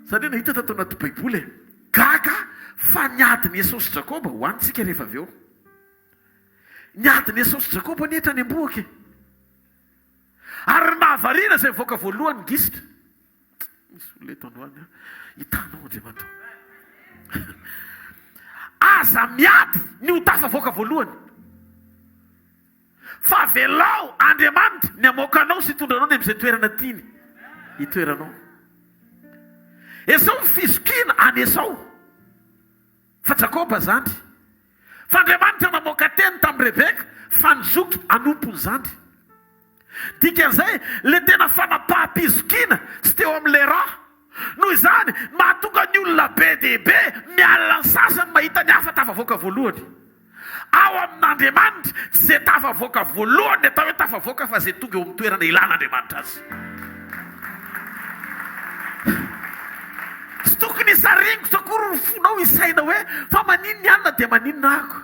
Izany hoe nahita tato anaty Baiboly e. Gaga fa ny adin'i Esao sy Jakoba, ho antsika rehefa avy eo. Ny adin'i Esao sy Jakoba anie hatrany am-bohoka e. Ary ny mahavariana izay mivoaka voalohany ny gisitra. Misy olona eto androany an. Hitanao Andriamanitra. Aza miady ny ho tafavoaka voalohany. Fa avelao Andriamanitra ny hamoaka anao sy hitondra anao any amin'izay toerana tiany hitoeranao. Esao ny fizokiana any Esao. Fa Jakoba zandry. Fa Andriamanitra namoaka teny tamin'i Rebeka fa ny zoky hanompo ny zandry. Dikan'izay, ilay tena fanapaham-pizokiana tsy teo amin'ilay ra. Noho izany, mahatonga ny olona be dia be mialona ny sasany mahita ny hafa tafavoaka voalohany. Ao amin'Andriamanitra, tsy izay tafavoaka voalohany ny atao hoe tafavoaka fa izay tonga eo amin'ny toerana ilan'Andriamanitra azy. Tsy tokony. tokony hisaringotra akory ny fonao hisaina hoe fa maninona i anona dia maninona ako.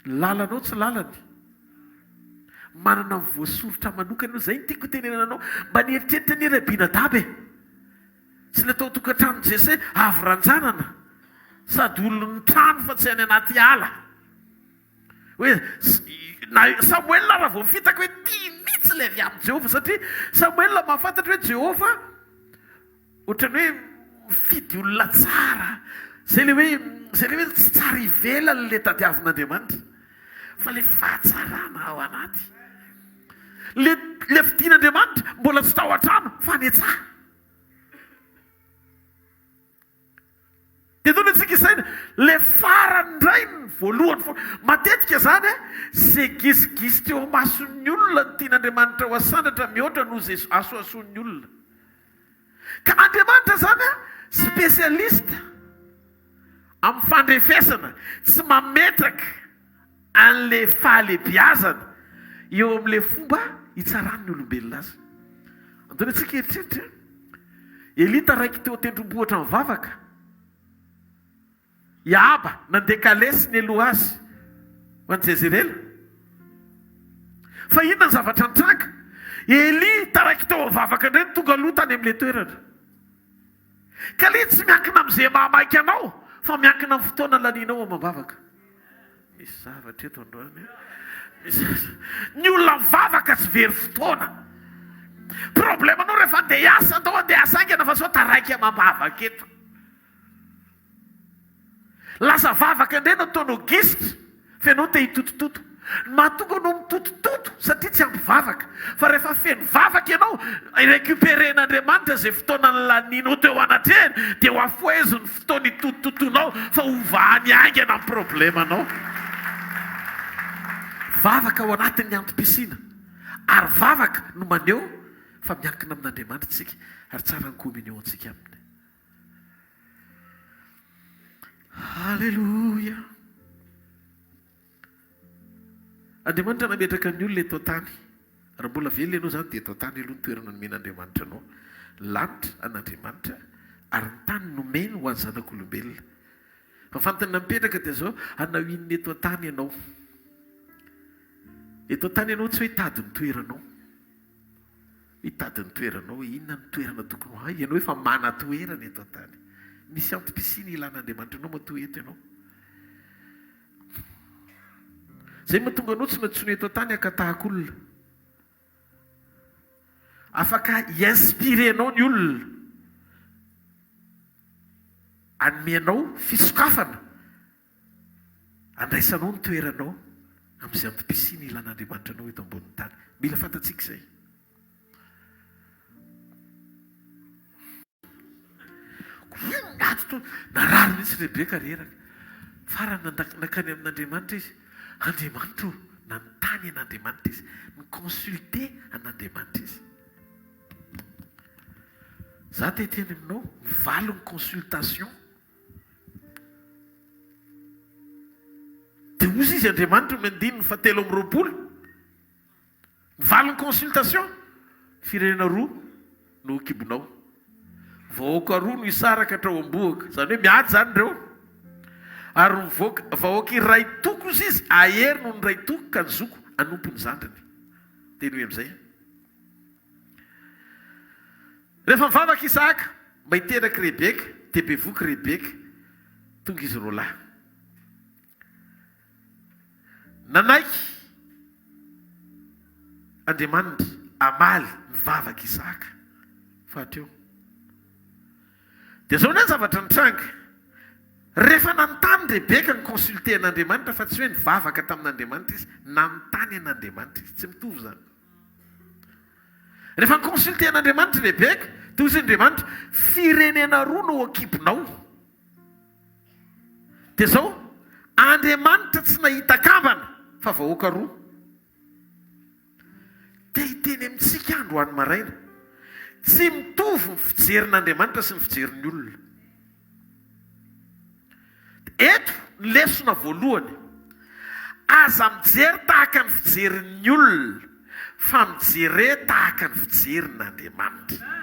Ny lalanao tsy lalany. Manana ny voasoritra manokana ianao. Izay no tiako hitenenana anao. Mba nieritreritra anie ry Abinadaba e. Tsy ilay tao an-tokantranon'i Jese avy ranjanana sady olon'ny trano fa tsy any anaty ala. Hoe na Samoela raha vao mifitaka hoe tia mihitsy ilay avy amin'i Jehovah satria Samoela mahafantatra hoe Jehovah ohatran'ny hoe mifidy olona tsara. Izay ilay hoe izay ilay hoe tsy tsara ivelany ilay tadiavin'Andriamanitra fa ilay fahatsarana ao anaty. Ilay ilay fidin'Andriamanitra mbola tsy tao an-trano fa any an-tsaha. Dia tokony antsika hisaina, le farany indray ny voalohany foana. Matetika izany e, ze gisigisitra eo imason'ny olona no tian'Andriamanitra ho asandratra mihoatra noho ze asoasoan'ny olona. Ka Andriamanitra izany a, spécialiste amin'ny fandrefesana, tsy mametraka an'le fahalebiazana eo amin'le fomba hitsarany ny olombelona azy. Andao antsika hieritreritra. Elia taraiky teo an-tendrombohitra nivavaka. I Ahaba nandeha kalesy nialoha azy ho any Jezirela. Fa inona ny zavatra nitranga? Elia taraiky teo am-vavaka indray no tonga aloha tany amin'ilay toerana. Ka le tsy miankina amin'izay mahamaika anao fa miankina amin'ny fotoana lanianao amam-bavaka. Misy zavatra eto androany a. Misy Ny olona mivavaka tsy very fotoana. Problème anao rehefa andeha hiasa, andao andeha hiasa haingana fa sao taraiky amam-bavaka eto. Lasa vavaka indray no ataonao gisitra fa ianao te hitotototo. Ny mahatonga anao mitotototo satria tsy ampy vavaka. Fa rehefa feno vavaka ianao, récupérer-n'Andriamanitra izay fotoana nilanianao teo anatrehany dia ho afoheziny ny fotoana hitotototonao fa hovahany haingana ny problemanao. Vavaka ao anatin'ny antom-pisiana ary vavaka no maneho fa miankina amin'Andriamanitra isika ary tsara ny communion-tsika aminy. Haleloia! Andriamanitra nametraka ny olona eto an-tany. Raha mbola velona ianao izany dia eto an-tany aloha ny toerana nomen'Andriamanitra anao. Ny lanitra an'Andriamanitra ary ny tany nomeny ho an'ny zanak'olombelona. Fa fantany mipetraka dia izao, hanao inona eto an-tany ianao? Eto an-tany ianao tsy hoe hitady ny toeranao. Hitady ny toeranao hoe inona no toerana tokony ho ahy. Ianao efa manan-toerana eto an-tany. Misy antom-pisiana ilan'Andriamanitra anao matoa eto ianao. Izay mahatonga anao tsy nantsoina eto an-tany haka tahaka olona. Afaka hi-inspirer anao ny olona. Hanome anao fisokafana. Andraisanao ny toeranao amin'izay antom-pisiana ilan'Andriamanitra anao eto ambonin'ny tany. Mila fantatsika izay. Ady to, narary mihitsy Rebeka reraka. Farany nankany amin'Andriamanitra izy. Andriamanitra o, nanontany an'Andriamanitra izy, ni-consulter an'Andriamanitra izy. Za te hiteny aminao, mivaly ny consultation. Dia hozy izy Andriamanitra ny andininy fahatelo amby roapolo. Ny valin'ny consultation, firenena roa no ho kibonao. Vahoaka roa no hisaraka hatrao am-bohoka. Izany hoe miady izany ireo. Ary ny voaka, vahoaka iray toko hozy izy, hahery noho ny iray toko ka ny zoko hanompo ny zandriny. Teny hoe amin'izay. Rehefa nivavaka Isahaka mba hiteraka Rebeka, dia bevoka Rebeka. Tonga izy roalahy. Nanaiky Andriamanitra hamaly ny vavak'i Isahaka. Fa hatreo. Dia izao indray ny zavatra nitranga. Rehefa nanontany Rebeka ni-consulter an'Andriamanitra, fa tsy hoe nivavaka tamin'Andriamanitra izy, nanontany an'Andriamanitra izy. Tsy mitovy izany. Rehefa ni-consulter an'Andriamanitra i Rebeka, dia hoy Andriamanitra, Firenena roa no ao an-kibonao. Dia izao, Andriamanitra tsy nahita kambana fa vahoaka roa. Te hiteny amintsika aho androany maraina, tsy mitovy ny fijerin'Andriamanitra sy ny fijerin'ny olona. Eto ny lesona voalohany, aza mijery tahaka ny fijerin'ny olona fa mijere tahaka ny fijerin'Andriamanitra.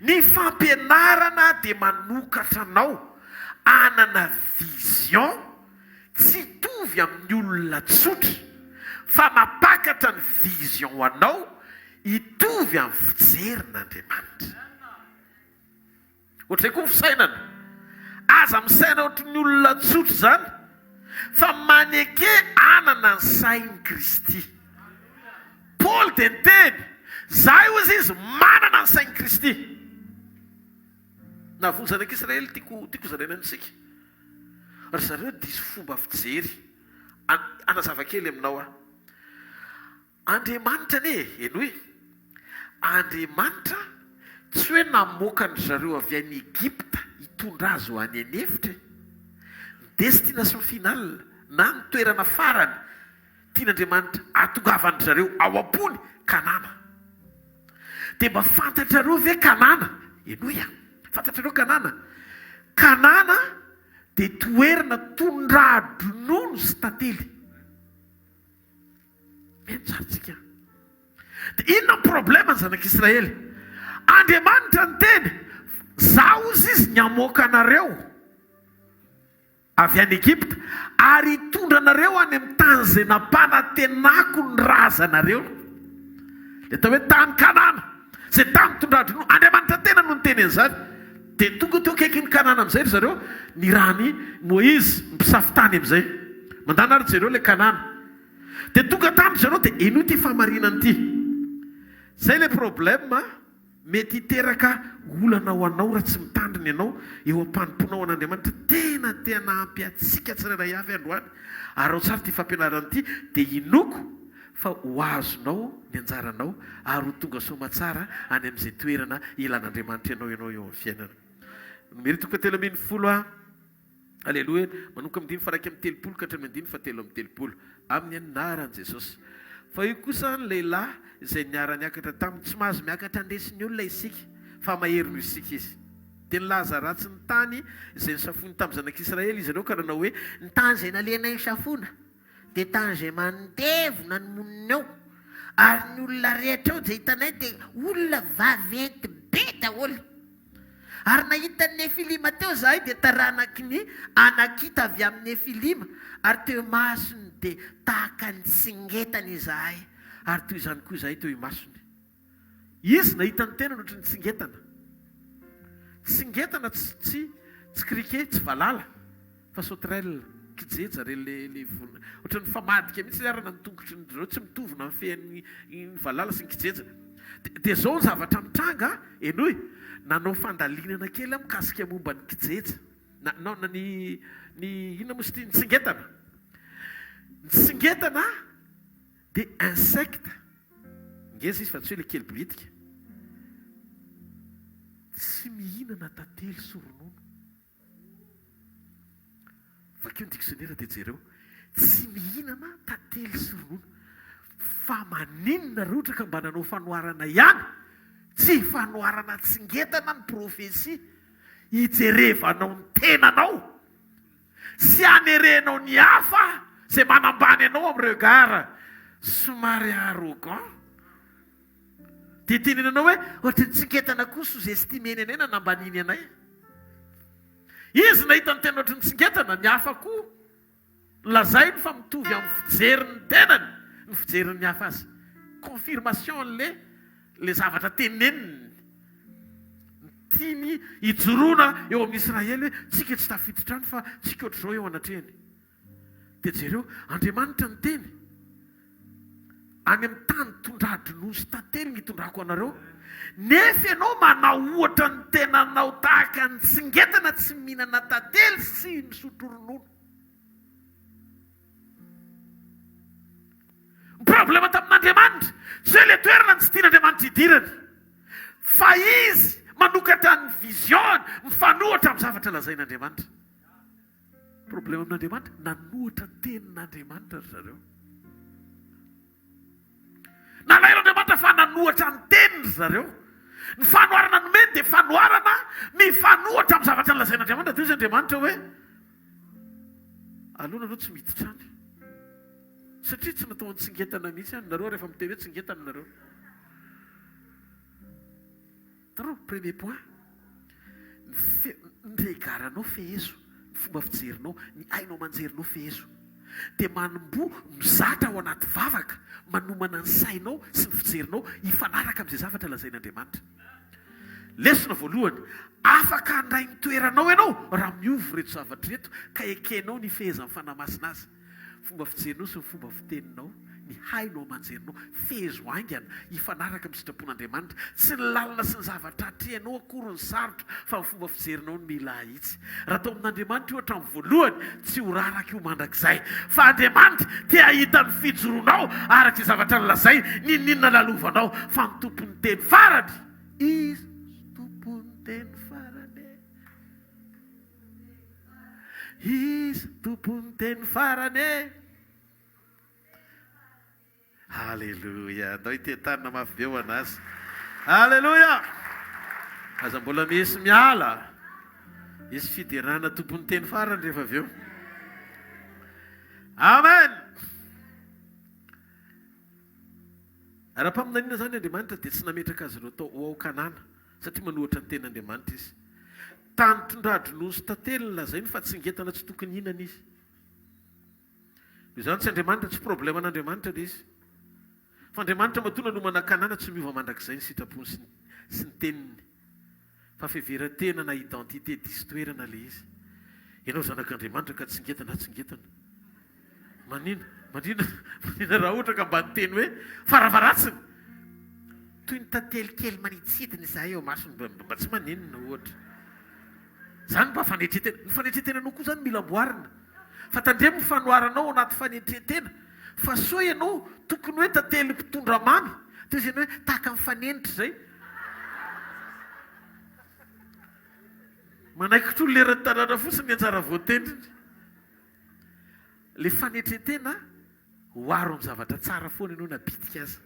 Ny fampianarana dia manokatra anao hanana vision tsy hitovy amin'ny olona tsotra fa mampakatra ny vision anao hitovy amin'ny fijerin'Andriamanitra. Ohatr'izay koa ny fisainana. Aza misaina ohatry ny olona tsotra izany fa maneke hanana ny sain'i Kristy. Paoly dia niteny, Izahay hozy izy manana ny sain'i Kristy. Nahavoa ny zanak'Israely tiako tiako zaraina amintsika. Ry zareo diso fomba fijery. Hanazava kely aminao aho. Andriamanitra anie e, henoy, Andriamanitra tsy hoe namoaka an-dry zareo avy any Egypta hitondra azy ho any an'efitra e. Ny destination finale na ny toerana farany tian'Andriamanitra hahatongavan-dry zareo ao am-pony, Kanana. Dia mba fantatrareo ve Kanana? Henoy a, fantatrareo Kanana? Kanana dia toerana tondra-dronono sy tantely. Mino tsara tsika. Dia inona ny problème ny zanak'Israely? Andriamanitra niteny, Zaho hozy izy ny hamoaka anareo avy any Egypta ary hitondra anareo any amin'ny tany izay nampanantenako ny razanareo. Ilay atao hoe tany Kanana, izay tany tondra-dronono. Andriamanitra tena no niteny an'izany. Dia tonga teo akaikin'i Kanana amin'izay ry zareo, nirahan'i Moizy mpisafo tany amin'izay. Mandàna ary jereo ilay Kanana. Dia tonga tamin-dry zareo dia henoy ity fahamarinana ity. Izay ilay problème mety hiteraka olana ho anao raha tsy mitandrina ianao eo am-panompoanao an'Andriamanitra. Tena te hanampy antsika tsirairay avy androany. Araho tsara ity fampianarana ity dia inoako fa ho azonao ny anjaranao ary ho tonga soamatsara any amin'izay toerana ilan'Andriamanitra ianao ianao eo amin'ny fiainana. Nomery toko fahatelo ambinifolo a. Aleloia, manomboka amin'ny andininy faha-31 ka hatramin'ny andininy faha-33. Amin'ny anaran'i Jesosy. Fa io kosa ny lehilahy izay niara-niakatra taminy, tsy mahazo miakatra handresy ny olona isika, fa mahery noho isika izy. Dia nilaza ratsy ny tany izay nisafoiny tamin'ny zanak'Israely izy ireo ka nanao hoe, Ny tany izay nalehanay nisafoana dia tany izay mandevona ny monina eo, ary ny olona rehetra eo izay hitanay dia olona vaventy be daholo. Ary nahita ny Nefilima teo izahay, dia taranaky ny Anakita avy amin'ny Nefilima, ary teo imasony dia tahaka ny tsingetana izahay, ary toy izany koa izahay teo imasony. Izy nahita ny tenany ohatry ny tsingetana. Tsingetana tsy tsy tsy criquet, tsy valala fa sauterelle, kijeja re le le vorona. Ohatry ny famadika mihitsy ary na ny tongotry ny zareo tsy mitovy na ny fean'ny ny valala sy ny kijeja. Dia dia zao ny zavatra mitranga, henoy, nanao fandalinana kely aho mikasika momba ny kijeja. Na non ny ny inona moa izy ity, ny tsingetana. Ny tsingetana Dia insecte ngeza izy fa tsy hoe le kely biritika. Tsy mihinana tantely sy ronono. Vakio ny dictionnaire dia jereo. Tsy mihinana tantely sy ronono. Fa maninona raha ohatra ka mba nanao fanoharana ihany? Tsy fanoharana tsingetana ny prophetie hijerevanao ny tenanao. Tsy hanerenao ny hafa izay manambany anao amin'ny regard somary arrogant. Dia tenenanao hoe ohatry ny tsingetana koa sous-estimer-ny anay nanambaniny anay. Izy nahita ny tena ohatry ny tsingetana, ny hafa koa lazainy fa mitovy amin'ny fijerin'ny tenany ny fijerin'ny hafa azy. Confirmation an'ilay Ilay zavatra teneniny, ny tiany hijoroana eo amin'i Israely hoe tsika tsy tafiditra any fa tsika ohatr'izao eo anatrehany. Dia jereo, Andriamanitra niteny, any amin'ny tany tondra-dronono sy tantely ny hitondrako anareo, nefa ianao manao ohatra ny tenanao tahaka ny tsingetana tsy mihinana tantely sy misotro ronono. Ny problème tamin'Andriamanitra, tsy hoe ilay toerana no tsy tian'Andriamanitra hidirany, fa izy manokatra ny vision-ny mifanohitra amin'ny zavatra lazain'Andriamanitra. Problème amin'Andriamanitra, nanohitra ny tenin'Andriamanitra ry zareo. Nalaelo Andriamanitra fa nanohatra ny teniny ry zareo. Ny fanoharana nomeny dia fanoharana mifanohitra amin'ny zavatra nolazain'Andriamanitra. Dia hoy izy Andriamanitra hoe, Aleo nareo tsy miditra any. Satria tsy natao an-tsingetana mihitsy any nareo rehefa miteny hoe tsingetana nareo. Hitanao, premier point, ny fe, ny regard-nao fehezo, ny fomba fijerinao, ny haino aman-jerinao fehezo. Dia manomboha mizatra ao anaty vavaka, manomana ny sainao sy ny fijerinao hifanaraka amin'izay zavatra lazain'Andriamanitra. Lesona voalohany, afaka handray ny toeranao ianao raha miova ireto zavatra ireto ka ekenao ny hifehezan'ny Fanahy Masina azy. Fomba fijerinao sy ny fomba fiteninao, ny haino aman-jerinao, fehezo haingana hifanaraka amin'ny sitrapon'Andriamanitra. Tsy ny lalana sy ny zavatra atrehinao akory no sarotra fa ny fomba fijerinao no mila ahitsy. Raha atao amin'Andriamanitra io hatramin'ny voalohany, tsy ho raraka io mandrakizay. Fa Andriamanitra te hahita ny fijoroanao araka izay zavatra nolazainy, n'inon'inona lalovanao, fa ny tompon'ny teny farany, Izy no tompon'ny teny farany e. Izy tompon'ny teny farany e. Aleloia! Andao hitehi-tanana mafy be ho an'Azy. Aleloia! Aza mbola misy miala. Hisy fiderana tompon'ny teny farany rehefa avy eo. Amen! Ara-paminaniana izany Andriamanitra dia tsy nametraka azy ireo tao ho ao Kanana satria manohitra ny tenin'Andriamanitra izy. Tany tondra-dronono sy tantely no lazainy fa tsingetana tsy tokony hihinana izy. Noho izany tsy Andriamanitra, tsy probleman'Andriamanitra ilay izy. Fa Andriamanitra matoa nanomana Kanana tsy miova mandrakizay ny sitrapony sy ny sy ny teniny. Fa fiheveran-tena na identité diso toerana ilay izy. Ianao zanak'Andriamanitra ka tsy ngeta na tsy ngetana. Manina, manina, manina raha ohatra ka mba niteny hoe faravaratsiny. Toy ny tantely kely manitsidina izahay eo masony mba mba tsy maninona ohatra. Izany mba fanetren-tena. Ny fanetren-tenanao koa izany mila amboarina. Fa tandremo ny fanoharanao ao anaty fanetren-tena. Fa soa ianao tokony hoe tantely mpitondra mamy. Toy izay ny hoe tahaka ny fanenitra izay. Manaikitra olona eran'ny tanàna fotsiny ny anjara voatendriny. Ilay fanetren-tena Oharo amin'ny zavatra tsara foana ianao na bitika aza.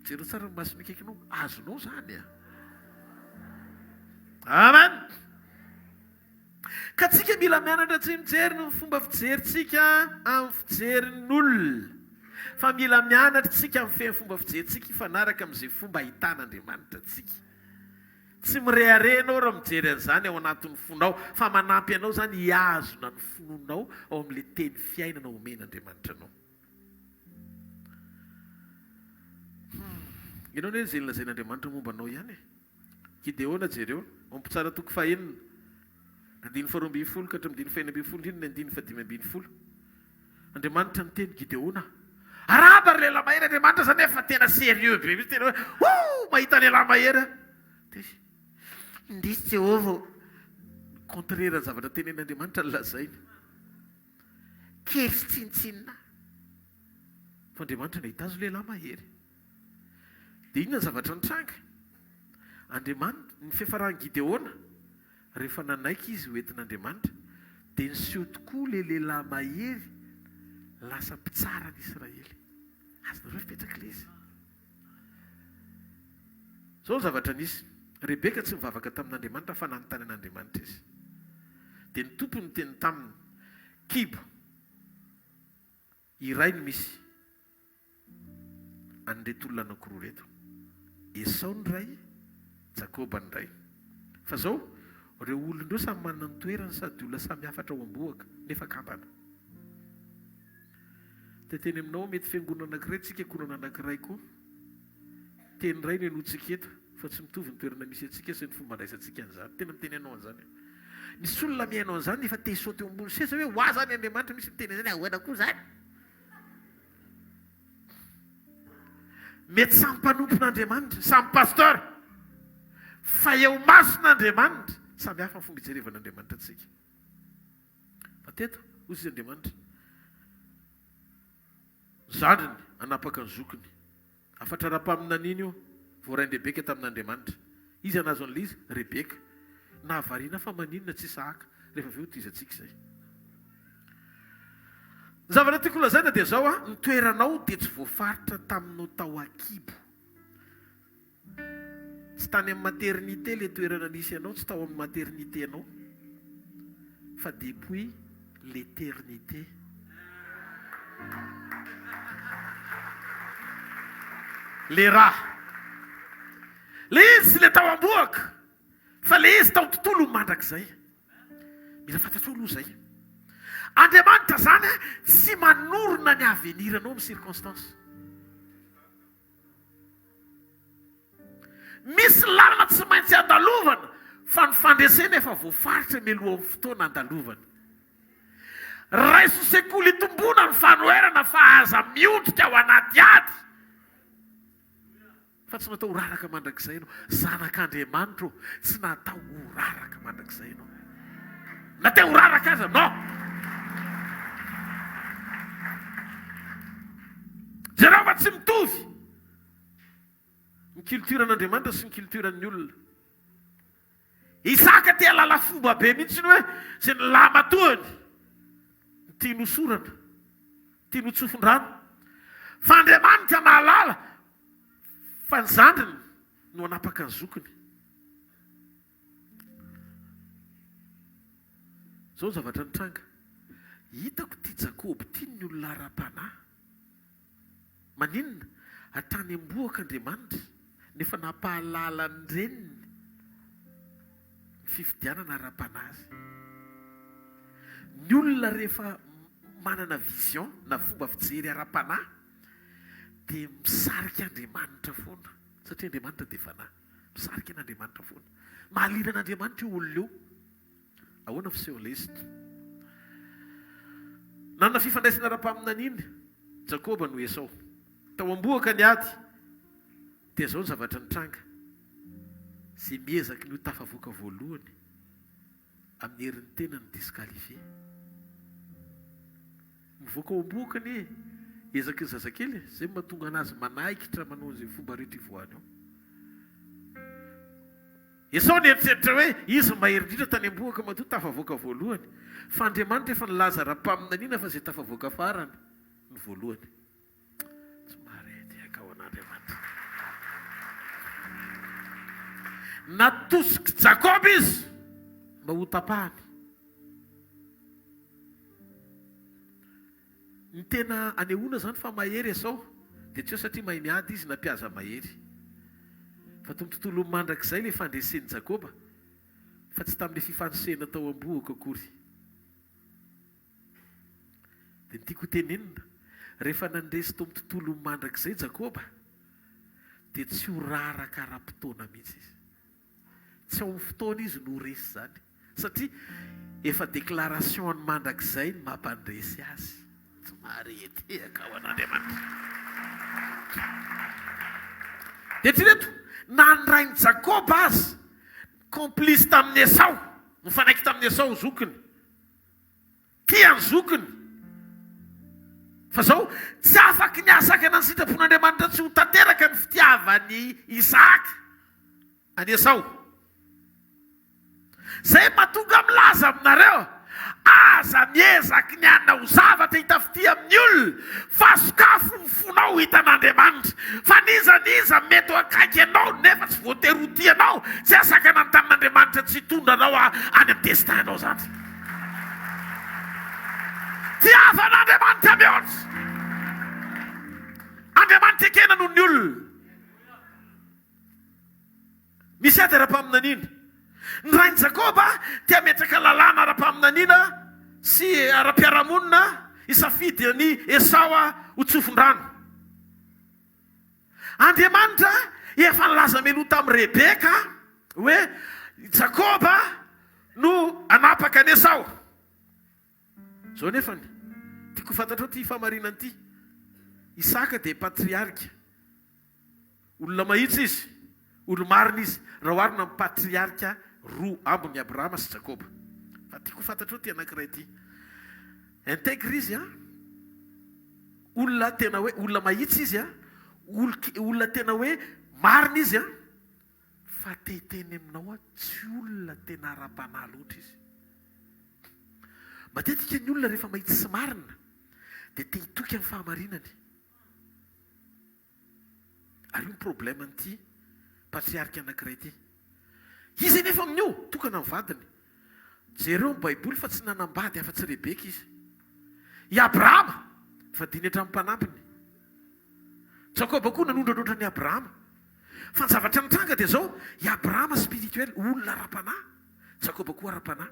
Jereo tsara ny mason'ny akaikinao, azonao izany a. Amen. Ka tsika mila mianatra tsy mijery ny fomba fijerintsika amin'ny fijerin'olona. Fa mila mianatra tsika mifehy ny fomba fijerintsika hifanaraka amin'izay fomba ahitan'Andriamanitra antsika. Tsy mirehareha ianao raha mijery an'izany ao anatin'ny fonao, fa manampy anao izany hihazona ny finoanao ao amin'ilay teny fiainana omen'Andriamanitra anao. Hum. Ianao anie izay nolazain'Andriamanitra momba anao ihany e. Gideona jereo, ao amin'ny Mpitsara toko fahenina, andininy faharoa ambin'ny folo ka hatramin'ny andininy fahenina ambin'ny folo indrindra ny andininy fahadimy ambin'ny folo. Andriamanitra niteny, Gideona, arahaba ry lehilahy mahery, Andriamanitra zany efa tena sérieux be mihitsy, tena hoe hoo mahita lehilahy mahery aho. Dia izy, indrisy Jehovah ô, contraire ny zavatra tenenin'Andriamanitra no lazainy. Kely sy tsinontsinona. Fa Andriamanitra nahita azy ho lehilahy mahery. Dia inona ny zavatra nitranga? Andriamanitra, ny fiafaran'i Gideona, Rehefa nanaiky izy ho entin'Andriamanitra, dia niseho tokoa ilay lehilahy mahery lasa mpitsara ny Israely. Azonareo fipetraka ilay izy. Izao ny zavatra nisy, Rebeka tsy nivavaka tamin'Andriamanitra fa nanontany an'Andriamanitra izy. Dia ny Tompo niteny taminy, Kibo iray no misy. an'ireto olona anankiroa ireto. Esao ny ray, Jakoba ny ray. Fa izao, ireo olona ireo samy manana ny toerany sady olona samy hafatra ao am-bohoka, nefa kambana. Te teny aminao, mety fiangonana anankiray tsika, ankohonana anankiray koa. Teny iray no henointsika eto, fa tsy mitovy ny toerana misy antsika sy ny fomba andraisantsika an'izany. Tena miteny anao an'izany aho. Misy olona mihaino an'izany nefa te hisaoty eo ambony seza hoe ho ahy izany Andriamanitra, misy miteny an'izany, ahoana koa izany? Mety samy mpanompon'Andriamanitra, samy pasteur, fa eo imason'Andriamanitra, samy hafa ny fomba ijerevan'Andriamanitra antsika. Fa teto, hoy izy Andriamanitra, zandriny hanapaka ny zokiny. Hafatra ara-paminaniana io, voarain-dRebeka tamin'Andriamanitra. Iza nahazo an'ilay izy? Rebeka. Nahavariana fa maninona tsy Isahaka? Rehefa avy eo tohizantsika izay. Ny zavatra tiako holazaina dia izao an, ny toeranao dia tsy voafaritra taminao tao an-kibo. Tsy tany amin'ny maternité ilay toerana nisy anao, tsy tao amin'ny maternité-nao, fa depuis l'éternité. Le raha. Le izy tsy le tao am-bohoka fa le izy tao tontolo mandrakizay. Mila fantatrao aloha izay. Andriamanitra zany tsy manorina ny avenir anao amin'ny circonstance. Misy lalana tsy maintsy andalovana fa ny fandresena efa voafaritra mialohan'ny fotoana andalovana. Raiso sekoly itomboana ny fanoherana fa aza miondrika ao anaty ady. Fa tsy natao ho raraka mandrakizay ianao. Zanak'Andriamanitra ô, tsy natao ho raraka mandrakizay ianao. Na te ho raraka aza, non. Jereo fa tsy mitovy ny culture an'Andriamanitra sy ny culture an'ny olona. Isaka te halala fomba be mihitsy ny hoe izay ny lahimatoany no tiany hosorana, tiany hotsofin-drano. Fa Andriamanitra mahalala fa ny zandriny no hanapaka ny zokiny. Izao ny zavatra nitranga. Hitako ity Jakoba ity ny olona ara-panahy. Maninona? Hatrany am-bohoka Andriamanitra no efa nampahalala ny reniny ny fifidianana ara-panahy azy. Ny olona rehefa manana vision na fomba fijery ara-panahy dia misarika Andriamanitra foana satria Andriamanitra dia fanahy. Misarika an'Andriamanitra foana. Mahaliana an'Andriamanitra io olona io. Ahoana fisehon'ilay izy? Nanana fifandraisana ara-paminaniana Jakoba no Esao. Tao am-bohoka ny ady, dia izao ny zavatra nitranga, Izay miezaky ny ho tafavoaka voalohany amin'ny herin'ny tenany no disqualifié. Mivoaka ao am-bohoka anie ezaky ny zazakely e! Izay no mahatonga anazy manaikitra manao an'izay fomba rehetra ivoahany ao. Esao nieritreritra hoe izy no mahery indrindra tany am-bohoka matoa tafavoaka voalohany. Fa Andriamanitra efa nilaza ara-paminaniana fa izay tafavoaka farany no voalohany. Tsy mahare tehaka ho an'Andriamanitra. Natosik'i Jakoba izy mba hotapahany. Ny tena anehoana izany fa mahery Esao dia tsy hoe satria mahay miady izy na mpihaza mahery. Fa tao amin'ny tontolon'ny mandrakizay ilay fandresen'i Jakoba fa tsy tamin'ilay fifanosehana tao am-bohoka akory. Dia ny tiako hotenenina, rehefa nandresy tao amin'ny tontolon'ny mandrakizay Jakoba dia tsy ho raraka ara-potoana mihitsy izy. Tsy ao amin'ny fotoana izy no ho resy izany satria efa déclaration ny mandrakizay ny mampandresy azy. Tsy maharehetehaka ao an'Andriamanitra. Dia eritrereto, na ny rain'i Jakoba aza complice tamin'i Esao, nifanaiky tamin'i Esao zokiny. Tia ny zokiny. Fa zao, tsy afaky ny hahasakana ny sitrapon'Andriamanitra tsy ho tanteraka ny fitiavan'i Isahaka an'i Esao. Zay mahatonga milaza aminareo, aza miezaky ny hanao zavatra hita fitia amin'ny olona, fa sokafo ny fonao hitan'Andriamanitra. Fa n'iza n'iza mety ho akaiky anao nefa tsy voatery ho tia anao, tsy hahasakana ny tanin'Andriamanitra tsy hitondra anao any amin'ny destin-nao zany. Tiava an'Andriamanitra mihoatra. Andriamanitra ekena noho ny olona. Misy ady ara-paminaniana. Ny rain'i Jakoba te hametraka lalàna ara-paminaniana sy ara-piarahamonina hisafidy an'i Esao ho tsofin-drano. Andriamanitra efa nilaza mialoha tamin'i Rebeka hoe i Jakoba no hanapaka an'i Esao. Izao nefany, tiako ho fantatrao ity fahamarinana ity, Isaka dia patriarika. Olona mahitsy izy, olo-marina izy, raha oharina amin'ny patriarika roa ambiny, Abrahama sy Jakoba. Fa tiako ho fantatrao ity anankiray ity. Intègre izy an! Olona tena hoe olona mahitsy izy an! Olona tena hoe marina izy an! Fa te hiteny aminao aho, tsy olona tena ara-panahy loatra izy. Matetika ny olona rehefa mahitsy sy marina dia te hitoky amin'ny fahamarinany. Ary io ny problème an'ity patriarika anankiray ity. Izy anefa amin'io, tokana ny vadiny. Jereo ny baiboly fa tsy nanambady afa-tsy Rebeka izy. I Abrahama, nivadiany hatramin'ny mpanampiny. Jakoba koa nanondrandroatra an'i Abrahama. Fa ny zavatra nitranga dia izao, i Abrahama spirituel, olona ara-panahy, Jakoba koa ara-panahy.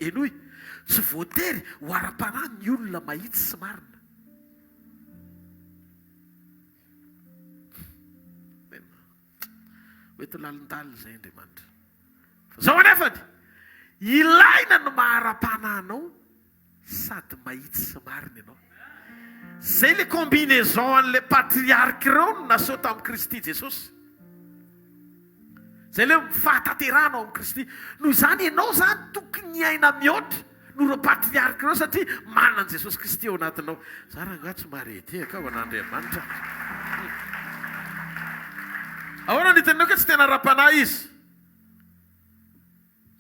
Henoy, tsy voatery ho ara-panahy ny olona mahitsy sy marina. Ho eto lalindalina izay Andriamanitra. Fa izao anefany, ilaina ny maha ara-panahy anao sady mahitsy sy marina ianao. Izay ilay combinaison an'ilay patriarche ireo no naseho tamin'i Kristy Jesosy. Izay ilay fahatanterahana ao amin'i Kristy. Noho izany ianao izany tokony hiaina mihoatra noho ireo patriarche ireo satria manana an'i Jesosy Kristy ao anatinao. Za rangahy tsy mahare tehaka aho an'Andriamanitra. Ahoana no hitenenako hoe tsy tena ara-panahy izy?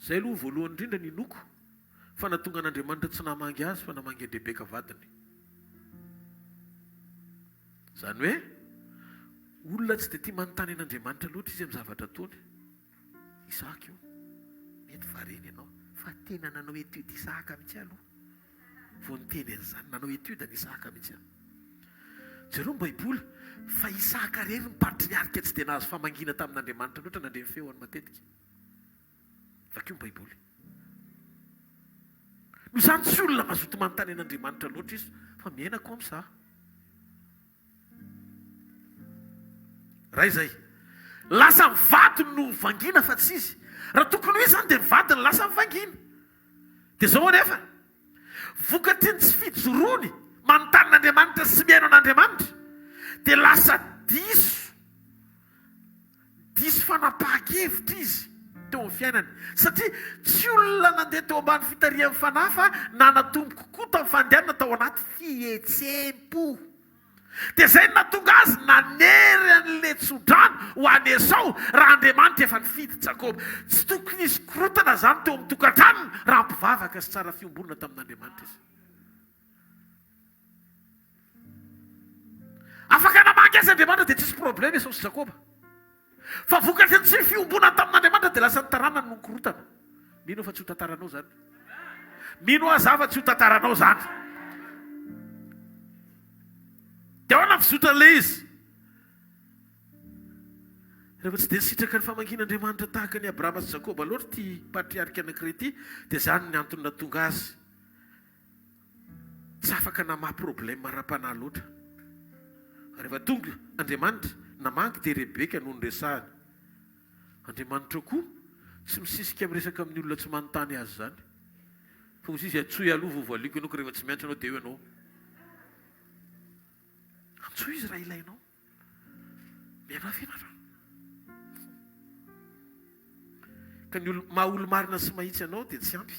Izay aloha voalohany indrindra ny inoako fa nahatonga an'Andriamanitra tsy namangy azy fa namangy an-dRebeka vadiny. Izany hoe olona tsy dia tia manontany an'Andriamanitra loatra izy amin'ny zavatra ataony. Isaka io. Mety variana ianao fa tena nanao étude Isaka mihitsy aho aloha vao niteny an'izany. Nanao étude an'i Isaka mihitsy aho. Jereo ny Baiboly fa Isaka irery ny patriarika tsy dia nahazo famangiana tamin'Andriamanitra loatra nandre ny feony matetika. Vakio ny Baiboly. Noho izany tsy olona mazoto manontany an'Andriamanitra loatra izy fa miaina comme ça. Raha izay, lasa ny vadiny no novangiana fa tsy izy. Raha tokony ho izy izany dia ny vadiny lasa novangiana. Dia izao anefa, vokatry ny tsy fijoroany manontany an'Andriamanitra sy mihaino an'Andriamanitra dia lasa diso Diso fanapahan-kevitra izy teo amin'ny fiainany, satria tsy olona nandeha teo ambany fitarihan'ny Fanahy fa nanatombo kokoa tamin'ny fandehanana tao anaty fihetseham-po. Dia izay no nahatonga azy nanery an'ilay tsodrano ho an'i Esao, raha Andriamanitra efa nifidy Jakoba. Tsy tokony hisy korontana izany teo amin'ny tokantranony raha mpivavaka sy tsara fiombonana tamin'Andriamanitra izy. Afaka namaky azy Andriamanitra dia tsisy problème Esao sy Jakoba. Fa vokatry ny tsy fiombonany tamin'Andriamanitra dia lasa ny taranany no nikorotana. Mino aho fa tsy ho tantaranao izany. Mino aho za fa tsy ho tantaranao izany. Dia ahoana ny fizotran'ilay izy? Rehefa tsy dia nisitraka ny famangian'Andriamanitra tahaka an'i Abrahama sy Jakoba loatra ity patriarika anankiray ity dia izany ny antony nahatonga azy Tsy afaka namaha problème ara-panahy loatra. Rehefa tonga Andriamanitra namangy dia Rebeka no niresahany. Andriamanitra koa tsy misisika miresaka amin'ny olona tsy manontany azy izany. Fa hoy izy, antsoy aloha vao valiako ianao ka rehefa tsy miantso ianao dia eo ianao. Antsoy izy raha ilainao. Mianà fianarana. Ka ny olo, maha olo-marina sy mahitsy anao dia tsy ampy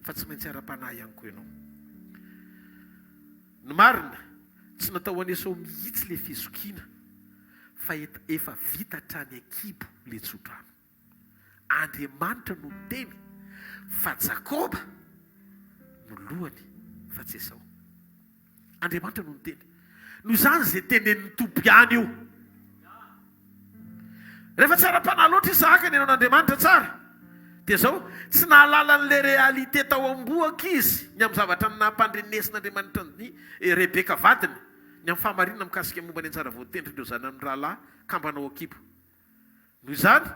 fa tsy maintsy ara-panahy ihany koa ianao. Ny marina, tsy natao ho an'i Esao mihitsy ilay fizokiana fa efa vita hatrany an-kibo ilay tsodrano. Andriamanitra no niteny fa Jakoba no lohany fa tsy Esao. Andriamanitra no niteny. Noho izany izay tenenin'ny Tompo ihany io. Rehefa tsy ara-panahy loatra Isahaka nihaino an'Andriamanitra tsara, dia izao, tsy nahalala an'ilay réalité tao am-bohoka izy ny amin'ny zavatra nampandrenesin'Andriamanitra an'i Rebeka vadiny, ny amin'ny fahamarinana mikasika momba ny anjara voatendrin'ireo zanany mirahalahy kambana ao an-kibo. Noho izany,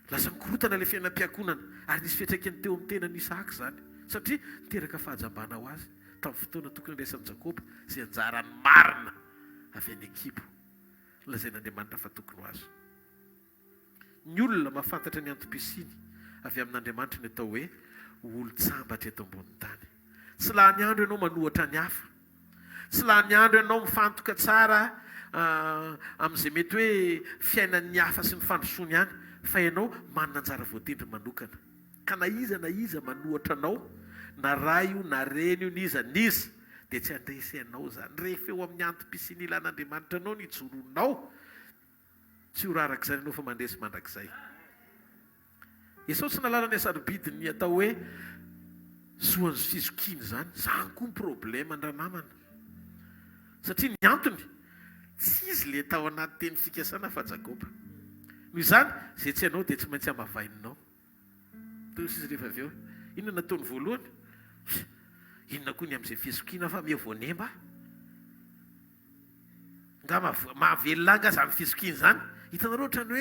lasa nikorontana ilay fiainam-piankohonana, ary nisy fiantraikany teo amin'ny tenan'i Isahaka izany, satria niteraka fahajambana ho azy tamin'ny fotoana tokony handraisan'i Jakoba izay anjarany marina avy any an-kibo nolazain'Andriamanitra fa tokony ho azy. Ny olona mahafantatra ny antom-pisiany avy amin'Andriamanitra ny atao hoe olon-tsambatra eto ambonin'ny tany. Tsy lany andro ianao manohatra ny hafa. Tsy lany andro ianao mifantoka tsara amin'izay mety hoe fiainan'ny hafa sy ny fandrosoany ihany, fa ianao manana anjara voatendry manokana. Ka na iza na iza manohatra anao, na ray io na reny io, n'iza n'iza, dia tsy handresy anao izany. Rehefa eo amin'ny antom-pisiana ilan'Andriamanitra anao ny ijoroanao, Tsy ho raraka izany ianao fa mandresy mandrakizay. Esao tsy nahalala ny hasarobidin'ny atao hoe zoan'ny fizokiana izany. Izany koa ny problème an-dranamana. Satria ny antony, tsy izy ilay tao anaty teny fikasana fa Jakoba. Noho izany, izay tsy anao dia tsy maintsy hamavaininao. Toy izy rehefa avy eo. Inona nataony voalohany? Inona koa ny amin'izay fizokiana fa miha voanemba aho. Nga mahavelona ahy nga zany fizokiana zany? Hitanareo ohatran'ny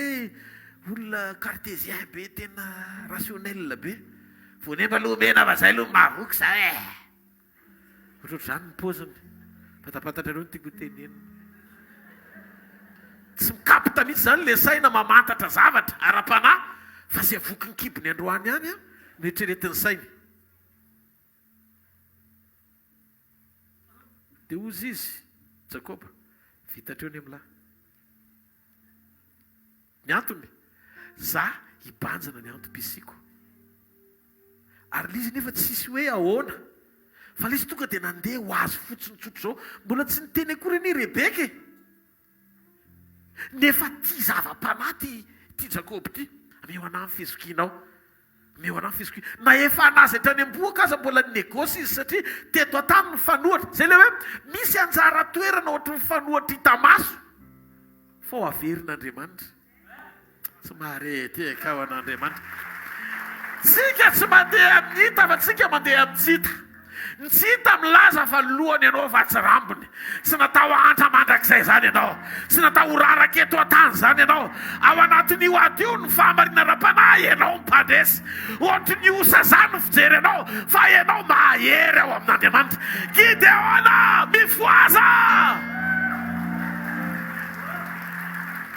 hoe olona cartésien be, tena rationnel be. Voanemba aloha omena fa zay aloha mahavoky za e! Ohatrohatr'izany ny paoziny. Fantapantatrareo ny tiako ho tenenina. Tsy mi-capte mihitsy izany ilay saina mamantatra zavatra ara-panahy fa izay voky ny kibony androany ihany no eritreretin'ny sainy. Dia hozy izy, Jakoba, vita hatreo ny amin'lah. Ny antony? Za hibanjina ny antom-pisiako. Ary le izy nefa tsisy hoe ahoana. Fa le izy tonga dia nandeha ho azy fotsiny tsotra izao. Mbola tsy niteny akory anie Rebeka e! Nefa tia zava-panahy ty ty Jakoba ity. Ameo anah ny fizokianao. Omeo anah ny fizokiana. Na efa anazy hatrany am-bohoka aza mbola ni-négoce izy satria teto an-tany mifanohatra. Zay le hoe misy anjara toerana ohatry ny mifanohatra hita maso fa ho averin'Andriamanitra. Tsy mahare tehaka ho an'Andriamanitra. Tsika tsy mandeha amin'ny hita fa tsika mandeha amin'ny tsy hita. Ny tsy hita milaza fa lohany ianao fa tsy rambony. Tsy natao hahantra mandrakizay izany ianao. Tsy natao ho raraka eto an-tany izany ianao. Ao anatin'io ady io ny fahamarinana ara-panahy ianao mpandresy. Ohatry ny osa izany ny fijery anao fa ianao mahery ao amin'Andriamanitra. Gideona, mifohaza!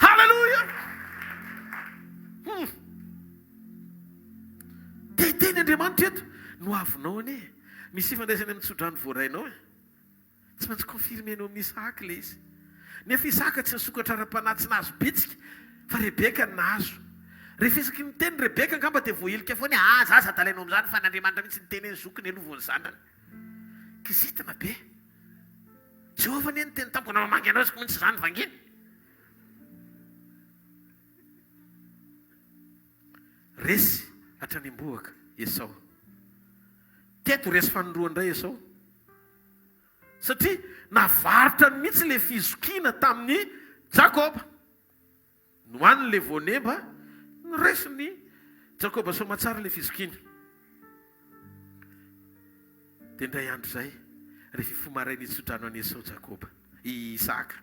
Haleloia! Hum. Te hiteny Andriamanitra eto, ny hoavinao anie misy ifandraisany amin'ny tsodrano voarainao e. Tsy maintsy confirmer-nao amin'i Isahaka ilay izy. Nefa Isahaka tsy nisokatra ara-panahy, tsy nahazo bitsika, fa Rebeka no nahazo. Rehefa isaky ny miteny Rebeka angamba dia voahilika foana hoe, ah, za aza adalainao amin'izany fa ny Andriamanitra mihitsy niteny hoe ny zokiny aloha vao ny zanany. Kizitina be. Jehovah anie niteny tamiko na mamangy anao izy mihitsy izany vanginy. Resy hatrany am-bohoka Esao. Teto resy fanindroany indray Esao. Satria navarotrany mihitsy ilay fizokiana tamin'i Jakoba. Nohaniny ilay voanemba, noresin'i Jakoba soamatsara ilay fizokiana. Dia indray andro izay, rehefa hifoha maraina hitsodrano an'i Esao Jakoba, i Isaka,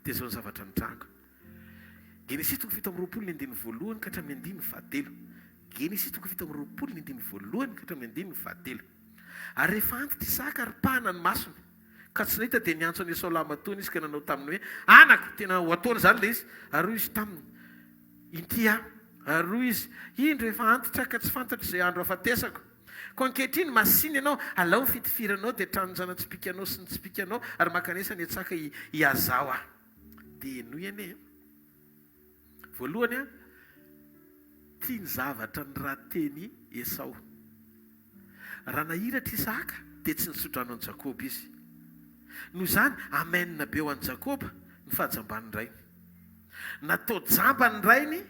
dia izao ny zavatra nitranga. Genesisy toko 27 ny andininy voalohany ka hatramin'ny andininy fahatelo. Genesisy toko 27 ny andininy voalohany ka hatramin'ny andininy fahatelo. Ary rehefa antitra Isaka ary pahana ny masony, ka tsy nahita, dia niantso an'i Esao lahimatoany izy ka nanao taminy hoe, Anaka! Tena ho ataony izany ilay izy. Ary hoy izy taminy, Inty aho. Ary hoy izy, Indro, efa antitra aho ka tsy fantatro izay andro hahafatesako. Koa ankehitriny, masìna ianao, alao ny fitifiranao, dia tranon-jana-tsipìkanao sy ny tsipìkanao, ary mankanesa any an-tsaka hihazaho aho. Dia henoy anie e. Voalohany an, tia ny zavatra noraten'i Esao. Raha nahiratra Isahaka dia tsy nitsodrano an'i Jakoba izy. Noho izany, amen be ho an'i Jakoba ny fahajamban'ny rainy. Natao jamba ny rainy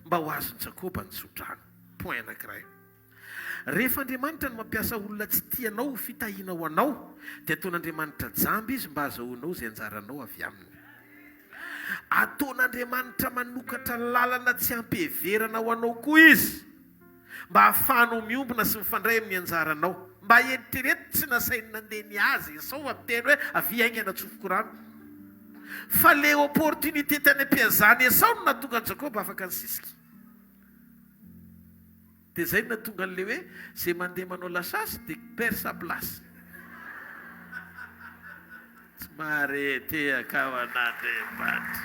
mba ho azon'i Jakoba ny tsodrano. Point anankiray. Rehefa Andriamanitra no mampiasa olona tsy tia anao ho fitahiana ho anao, dia ataon'Andriamanitra jamba izy mba hazahoanao izay anjaranao avy aminy. Ataon'Andriamanitra manokatra lalana tsy ampiheverana ho anao koa izy, mba hahafahanao miombona sy mifandray amin'ny anjaranao. Mba eritrereto, tsy nasainy nandeha nihaza Esao fa miteny hoe, avia haingana tsofiko rano. Fa le opportunité tany am-pihazan'i Esao no nahatonga an'i Jakoba afaka nisisika. Dia zay no nahatonga an'ilay hoe zay mandeha manao la chasse dia perd sa place. Tsy mahare tehaka ao an'Andriamanitra.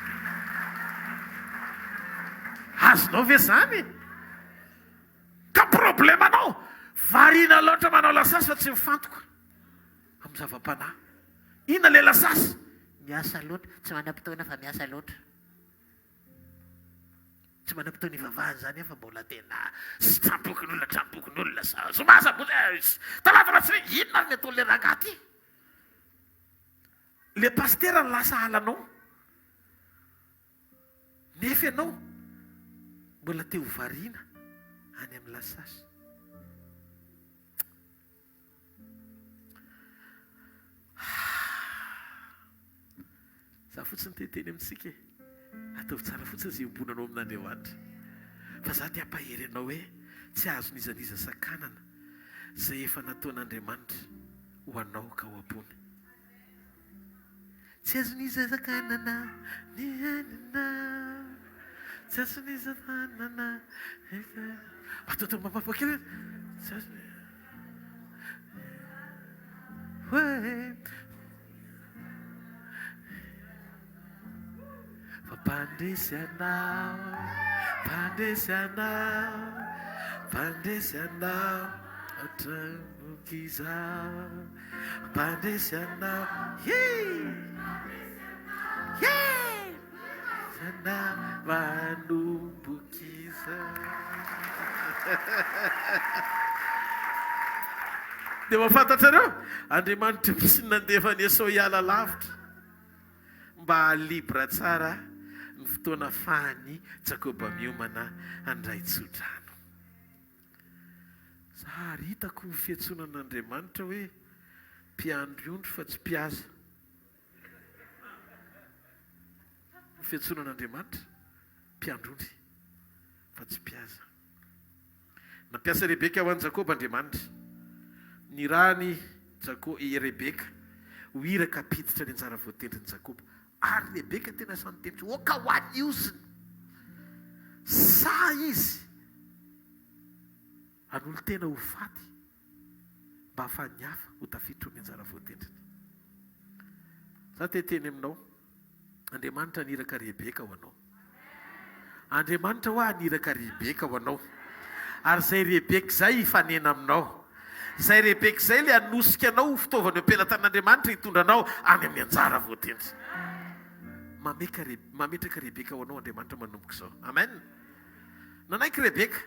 Azonao ve zany? Ka problème anao, variana loatra manao la chasse fa tsy mifantoka amin'ny zava-panahy. Inona ilay la chasse? Miasa loatra, tsy manam-potoana fa miasa loatra. Tsy manam-potoana hivavahana izany aho fa mbola tena sy trampokin'olona trampokin'olona sa zoma sabotsy talata alatsinainy inona ary ny ataon'ilay rangahy ty? Le pasitera no lasa halanao nefa ianao mbola te ho variana any amin'ny lasasy. Za fotsiny te hiteny amintsika e. Ataovy tsara fotsiny izay iombonanao amin'Andriamanitra. Fa za te hampahery anao hoe tsy azon'iza n'iza sakanana izay efa nataon'Andriamanitra ho anao ka ao am-pony. Tsy azon'iza sakanana ny anana. Tsy azon'iza tanana. Ataotao mafimafy kely hoe. Tsy azony. Hoe. Fa mpandresy anao, mpandresy anao, mpandresy anao hatramin'izao, mpandresy anao, hi! Hi! Anao manomboka izao. Dia mba fantatrareo? Andriamanitra mihitsy no nandefa an'i Esao hiala lavitra. Mba haha-libre tsara ny fotoana afahan'i Jakoba miomana handray tsodrano. Za ary hitako ny fiantsonan'Andriamanitra hoe mpiandry ondry fa tsy mpihaza. Ny fiantsonan'Andriamanitra mpiandry ondry fa tsy mpihaza. Nampiasa Rebeka ho an'i Jakoba Andriamanitra. Nirahany Jako, i Rebeka ho iraka hampiditra ny anjara voatendrin'i Jakoba. Ary Rebeka tena sahy niteny hoe, Aoka ho an'ny ozona! Sahy izy hanolo-tena ho faty mba hahafahan'ny hafa ho tafiditra ao amin'ny anjara voatendriny. Za te hiteny aminao, Andriamanitra haniraka Rebeka ho anao. Andriamanitra hoa haniraka Rebeka ho anao. Ary izay Rebeka izay hifanena aminao. Izay Rebeka izay ilay hanosika anao ho fitaovana eo am-pelatanan'Andriamanitra hitondra anao any amin'ny anjara voatendry. Mameka Re, mametraka Rebeka ho anao Andriamanitra manomboka izao. Amen. Nanaiky Rebeka.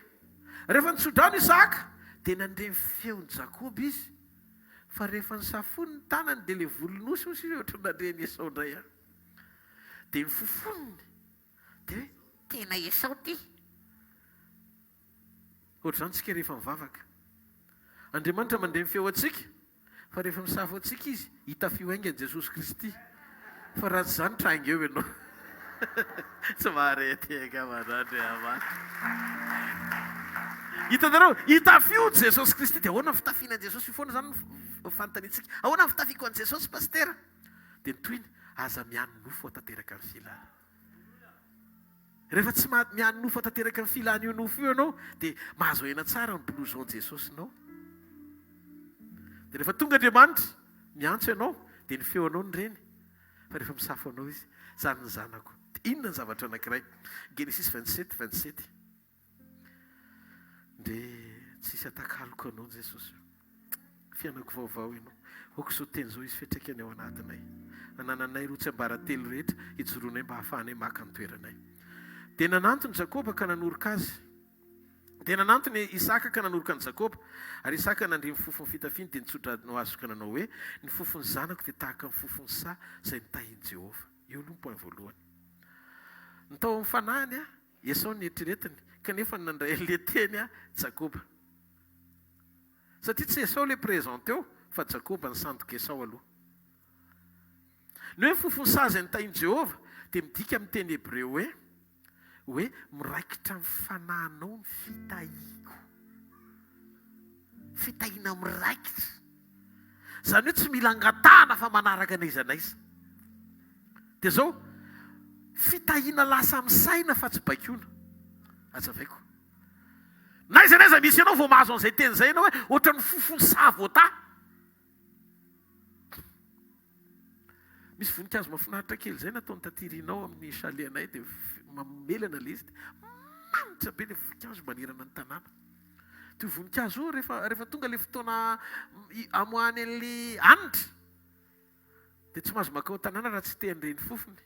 Rehefa nitsodrano Isahaka, dia nandre ny feon'i Jakoba izy. Fa rehefa nisafoany ny tanany dia ilay volon'osy hozy izy ohatran'ny nandre an'i Esao indray aho. Dia nofofoniny. Dia hoe tena Esao ity. Ohatr'izany isika rehefa mivavaka. Andriamanitra mandre ny feo antsika, fa rehefa misafo antsika Izy, hitafio haingana Jesosy Kristy. Fa raha tsy izany tranga eo ianao. Tsy mahare tehaka aman'Andriamanitra. Hitanareo? Hitafio Jesosy Kristy. Dia ahoana ny fitafiana an'i Jesosy? Io foana izany no fanontaniantsika. Ahoana ny fitafiako an'i Jesosy, Pasitera? Dia ny tohiny, aza miany nofo hahatanteraka ny filana. Rehefa tsy miany nofo hahatanteraka ny filan'io nofo io ianao, dia mahazo aina tsara ny blouson Jesosinao. Dia rehefa tonga Andriamanitra, miantso ianao, dia ny feonao no reny. Fa rehefa misafo anao Izy, izany ny zanako. Dia inona ny zavatra anankiray? Genesis 27, 27. Ndre tsisy atakaloko anao Jesosy o. Fiainako vaovao ianao. Aoka izao teny izao hisy fiantraikany ao anatinay. Anananay ireo tsiambaratelo rehetra hijoroanay mba hahafahanay maka ny toeranay. Dia nanantona Jakoba ka nanoroka azy. Dia nanantona i Isaka ka nanoroka an'i Jakoba. Ary Isaka nandre ny fofon'ny fitafiany dia nitsodrano azy ka nanao hoe, Ny fofon'ny zanako dia tahaka ny fofon'ny saha izay notahin'i Jehovah. Io aloha ny point voalohany. Ny tao amin'ny fanahiny, Esao no eritreretiny, kanefa nandray an'ilay teny Jakoba. Satria tsy Esao ilay présent teo, fa Jakoba nisandoka Esao aloha. Ny hoe fofon'ny saha izay notahin'i Jehovah dia midika amin'ny teny hebreo hoe, hoe miraikitra amin'ny fanahinao ny fitahiako. Fitahiana miraikitra. Izany hoe tsy mila angatahana fa manaraka n'aiza n'aiza. Dia izao, fitahiana lasa amin'ny saina fa tsy baikoina. Azavaiko. N'aiza n'aiza misy anao vao mahazo an'izay teny izay ianao hoe ohatran'ny fofon'ny saha voatahy. Misy voninkazo mahafinaritra kely izay nataon'i Taty Rinao amin'ny chalet anay dia mamelana ilay izy dia manitra be ilay voninkazo manerana ny tanàna. Dia io voninkazo io rehefa rehefa tonga ilay fotoana amoahany an'ilay hanitra dia tsy mahazo mankao an-tanàna raha tsy te handre ny fofony.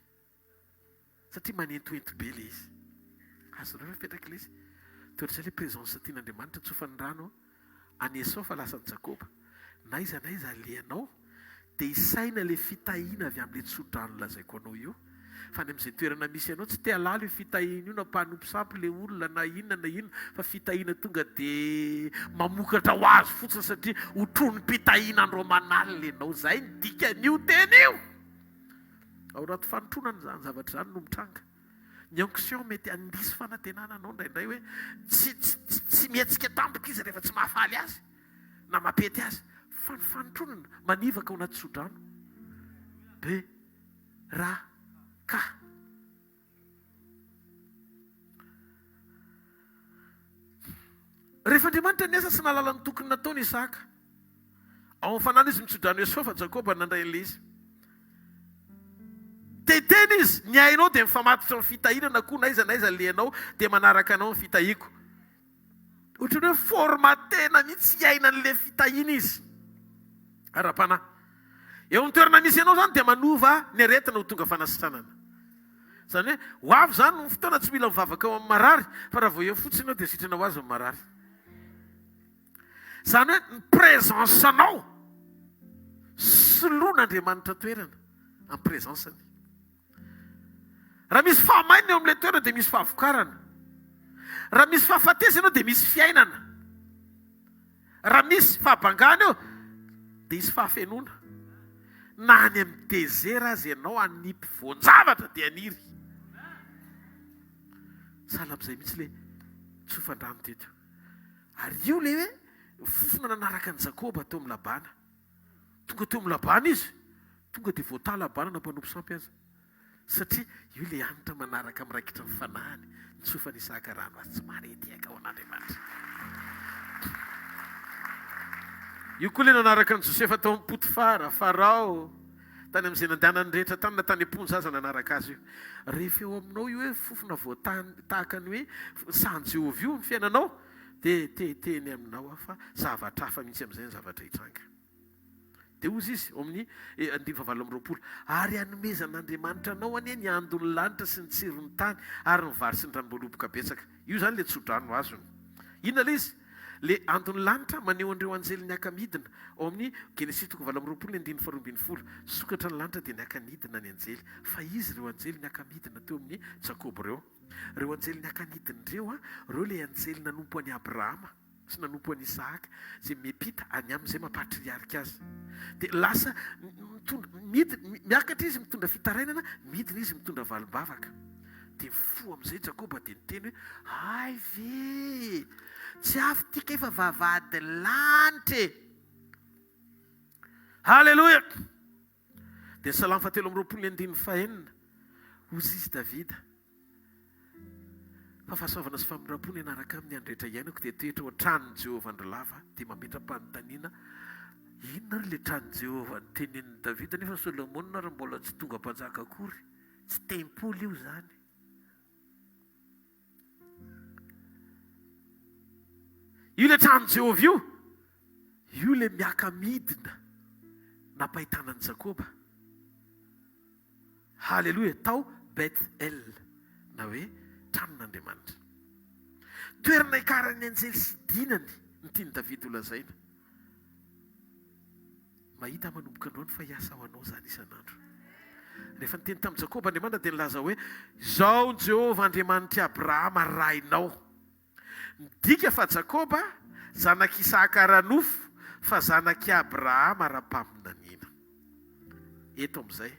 Satria manentoento be ilay izy. Azonareo ve mipetraka ilay izy? Toa ohatr'izay ilay présence tian'Andriamanitra tsofany rano an'i Esao fa lasa an'i Jakoba. N'aiza n'aiza alehanao dia isaina ilay fitahiana avy amin'ilay tsodrano lazaiko anao io. Fa any amin'izay toerana misy anao tsy te halala io fitahiana io na mpanompo sampy ilay olona na inona na inona fa fitahiana tonga dia mamokatra ho azy fotsiny satria hotronim-pitahiana andro aman'alina ianao. Izay ny dikan'io teny io. Ao anaty fanotronana izany zavatra izany no mitranga. Ny onction mety handiso fanantenana anao indraindray hoe tsy tsy tsy mihetsika tampoka izy rehefa tsy mahafaly azy na mampety azy. Fa ny fanotronana manivaka ao anaty tsodrano. Be ra ka. Rehefa Andriamanitra niasa tsy nahalala ny tokony nataony Isaka. Ao amin'ny fanahiny izy mitsodrano Esao fa Jakoba nandray an'ilay izy. Te-hiteny izy, ny ainao dia mifamatotra amin'ny fitahiana na koa na aiza na aiza alehanao dia manaraka anao ny fitahiako. Ohatran'ny hoe formater-na mihitsy hiaina an'ilay fitahiana izy ara-panahy. Eo amin'ny toerana misy anao izany dia manova ny aretina ho tonga fanasitranana. Izany hoe ho avy izany ny fotoana tsy mila mivavaka ao amin'ny marary fa raha vao eo fotsiny ianao dia sitrana ho azy ny marary. Izany hoe ny présence anao soloan'Andriamanitra toerana amin'ny présence-ny. Raha misy fahamainina eo amin'ilay toerana dia misy fahavokarana. Raha misy fahafatesana eo dia misy fiainana. Raha misy fahabangana eo dia hisy fahafenoana. Na any amin'ny désert aza ianao hanipy voan-javatra dia haniry. Sahala amin'izay mihitsy ilay tsofan-drano teto. Ary io ilay hoe fofona nanaraka an'i Jakoba teo amin'i Labana. Tonga teo amin'i Labana izy, tonga dia voatahy Labana na mpanompo sampy aza. Satria io ilay hanitra manaraka miraikitra amin'ny fanahiny, ny tsofan'i Isaka rano azy tsy maharetiaka ho an'Andriamanitra. Io koa ilay nanaraka an'i Josefa tao amin'i Potifara, Farao, tany amin'izay nandehanany rehetra tany na tany am-ponja aza nanaraka azy io. Rehefa eo aminao io hoe fofona voatany tahaka ny hoe sahan'i Jehovah io ny fiainanao, dia te hiteny aminao aho fa zavatra hafa mihitsy amin'izay ny zavatra hitranga. Dia hozy izy, ao amin'ny andininy fahavalo amby 20, Ary hanomezan'Andriamanitra anao anie ny andon'ny lanitra sy ny tsiron'ny tany ary ny vary sy ny ranom-boaloboka betsaka. Io izany ilay tsodrano azony. Inona ilay izy? Ilay andon'ny lanitra maneho an'ireo anjely niaka-midina. Ao amin'ny Genesisy toko 28 ny andininy faharoa ambinifolo, Nisokatra ny lanitra dia niaka-nidina ny anjely. Fa iza ireo anjely niaka-midina teo amin'i Jakoba ireo? Ireo anjely niaka-nidina ireo, ireo ilay anjely nanompo an'i Abrahama sy nanompo an'i Isahaka, izay miampita any aminy, izay maha patriarika azy. Dia lasa mitondra, midina, miakatra izy mitondra fitarainana, midina izy mitondra valim-bavaka. Dia nifoha amin'izay Jakoba dia niteny hoe, Hay ve! Tsy avy ity kay fa vavahady lanitra e! Haleloia! Dia ny Salamo fahatelo amby 20 ny andininy fahenina, Hozy izy Davida, Fa fahasoavana sy famindram-po ny hanaraka aminy andro rehetra iainako, dia toetra ao an-tranon'i Jehovah andro lava. Dia mametra-panontaniana, Inona ary ilay tranon'i Jehovah notenenin'i Davida, nefa Solomona ary mbola tsy tonga mpanjaka akory? Tsy tempoly io izany. Io ilay tranon'i Jehovah io. Io ilay miaka-midina nampahitana an'i Jakoba. Haleloia! Tao Beth-El, na hoe tranon'Andriamanitra. Toerana ikaran'ny anjely sy dinany no tian'i Davida holazaina. Mahita aho manomboka androany fa hiasa ho anao izany isan'andro. Rehefa niteny tamin'i Jakoba Andriamanitra dia nilaza hoe, Izao ny Jehovah Andriamanitr'i Abrahama rainao. Midika fa Jakoba zanak'i Isaka ara-nofo fa zanak'i Abrahama ara-paminaniana. Eto amin'izay,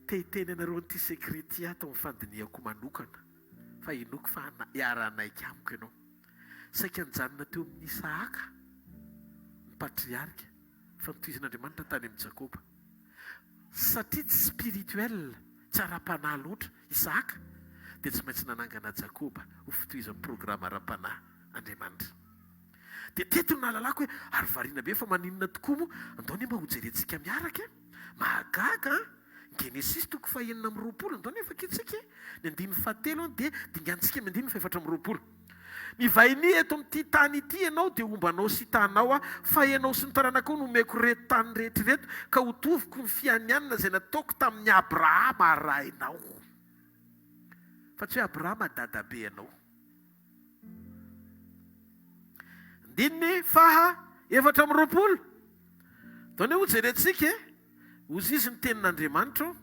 te hiteny anareo an'ity secret ity aho tao amin'ny fandinihako manokana fa inoako fa hiara-hanaiky amiko ianao. Saika nijanona teo amin'i Isahaka ny patriarika fa notohizin'Andriamanitra tany amin'i Jakoba. Satria tsy spirituel, tsy ara-panahy loatra, Isahaka, dia tsy maintsy nanangana Jakoba ho fitohizan'ny programa ara-panahy Andriamanitra. Dia teto no nahalalako hoe ary variana be fa maninona tokoa moa? Andao anie mba hojerentsika miaraka e! Mahagaga an! Genesisy toko fahenina amby 20, andao anie vakintsika e! Ny andininy fahatelo an dia dinganintsika amin'ny andininy fahefatra amby 20. Mivahinia eto amin'ity tany ity ianao dia homba anao sy hitanao aho, fa ianao sy ny taranakao no homeko ireto tany rehetra ireto, ka hotoviko ny fianianana izay nataoko tamin'i Abrahama rainao. Fa tsy hoe Abrahama dadabe anao. Andininy faha 24. Ndao anie hojerentsika e. Hozy izy ny tenin'Andriamanitra ô.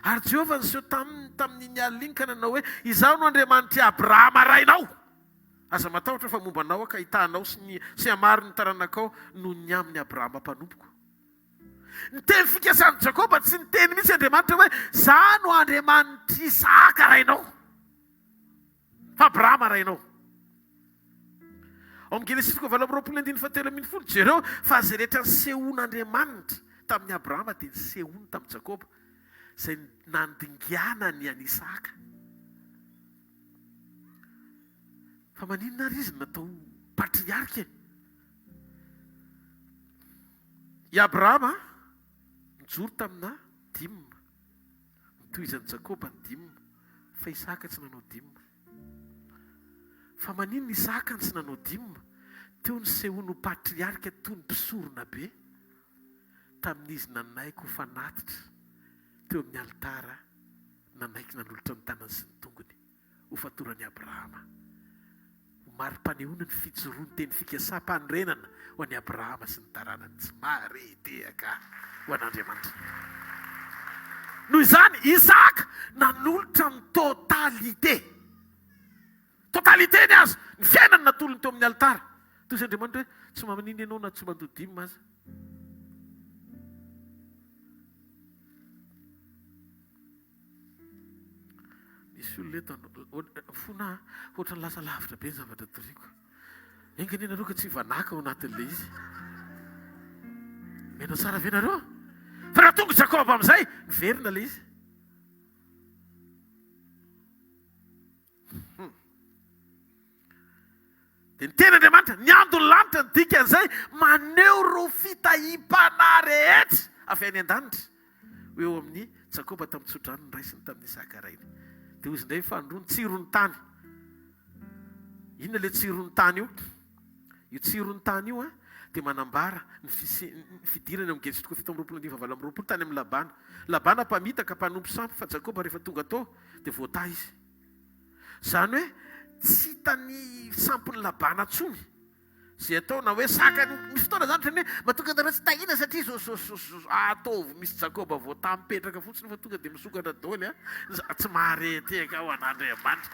Ary Jehovah niseho taminy tamin'iny alina iny ka nanao hoe, Izaho no Andriamanitr'i Abrahama rainao. Aza matahotra fa momba anao aho ka hitaha anao sy ny sy hamaro ny taranakao noho ny amin'i Abrahama mpanompoko. Ny teny fikasan'i Jakoba tsy niteny mihitsy Andriamanitra hoe, Izaho no Andriamanitr'i Isahaka rainao. Fa Abrahama rainao. Ao amin'ny Genesisy toko 28 andininy fahatelo ambinifolo, jereo fa izay rehetra nisehoan'Andriamanitra tamin'i Abrahama dia nisehoany tamin'i Jakoba, izay nandinganany an'i Isaka. Fa maninona ary izy no natao patriarika? patriarika e. I Abrahama nijoro tamina dime. Notohizan'i Jakoba ny dime, fa Isaka tsy nanao dime. Fa maninona Isaka no tsy nanao dime? Teo nisehoany ho patriarika toy ny mpisorona be, tamin'izy nanaiky ho fanatitra teo amin'ny alitara, nanaiky nanolotra ny tanany sy ny tongony. ho fatoran'i Abrahama, ho mari-panehoana ny fijoroan'ny teny fikasam-panorenana ho an'i Abrahama sy ny taranany tsy maharehi-tehaka ho an'Andriamanitra. Noho izany, Isaka nanolotra ny totalité, totalité ny azy, ny fiainany natolony teo amin'ny alitara. Toy izay Andriamanitra hoe, tsy maninona ianao na tsy mandoa dime aza. Misy olona eto fona a, ohatran'ny lasa lavitra be ny zavatra toriko. Enga anie nareo ka tsy hivanaka ao anatin'ilay izy. Mena tsara ve nareo? Fa raha tonga Jakoba amin'izay, miverina ilay izy. Dia niteny Andriamanitra, ny andon'ny lanitra ny dikan'izay, maneho ireo fitahiam-panahy rehetra avy any an-danitra ho eo amin'i Jakoba tamin'ny tsodrano noraisiny tamin'i Isaka rainy. Dia hoy izy indray, Fanindroany, tsiron'ny tany. Inona ilay tsiron'ny tany io? Io tsiron'ny tany io dia manambara ny fidirany ao amin'ny Genesy toko 27 andininy faha-28 tany amin'i Labana. Labana mpamitaka, mpanompo sampy, fa Jakoba rehefa tonga tao dia voatahy izy. Izany hoe tsy hitan'ny sampin'i Labana intsony izay atao na hoe sakany. Misy fotoana izany ohatran'ny hoe matoky anareo tsy tahiana satria zao zao zao zao zao. Ataovy misy Jakoba voatahy mipetraka fotsiny fa tonga dia misokatra daholo a. Tsy mahare tehaka ho an'Andriamanitra.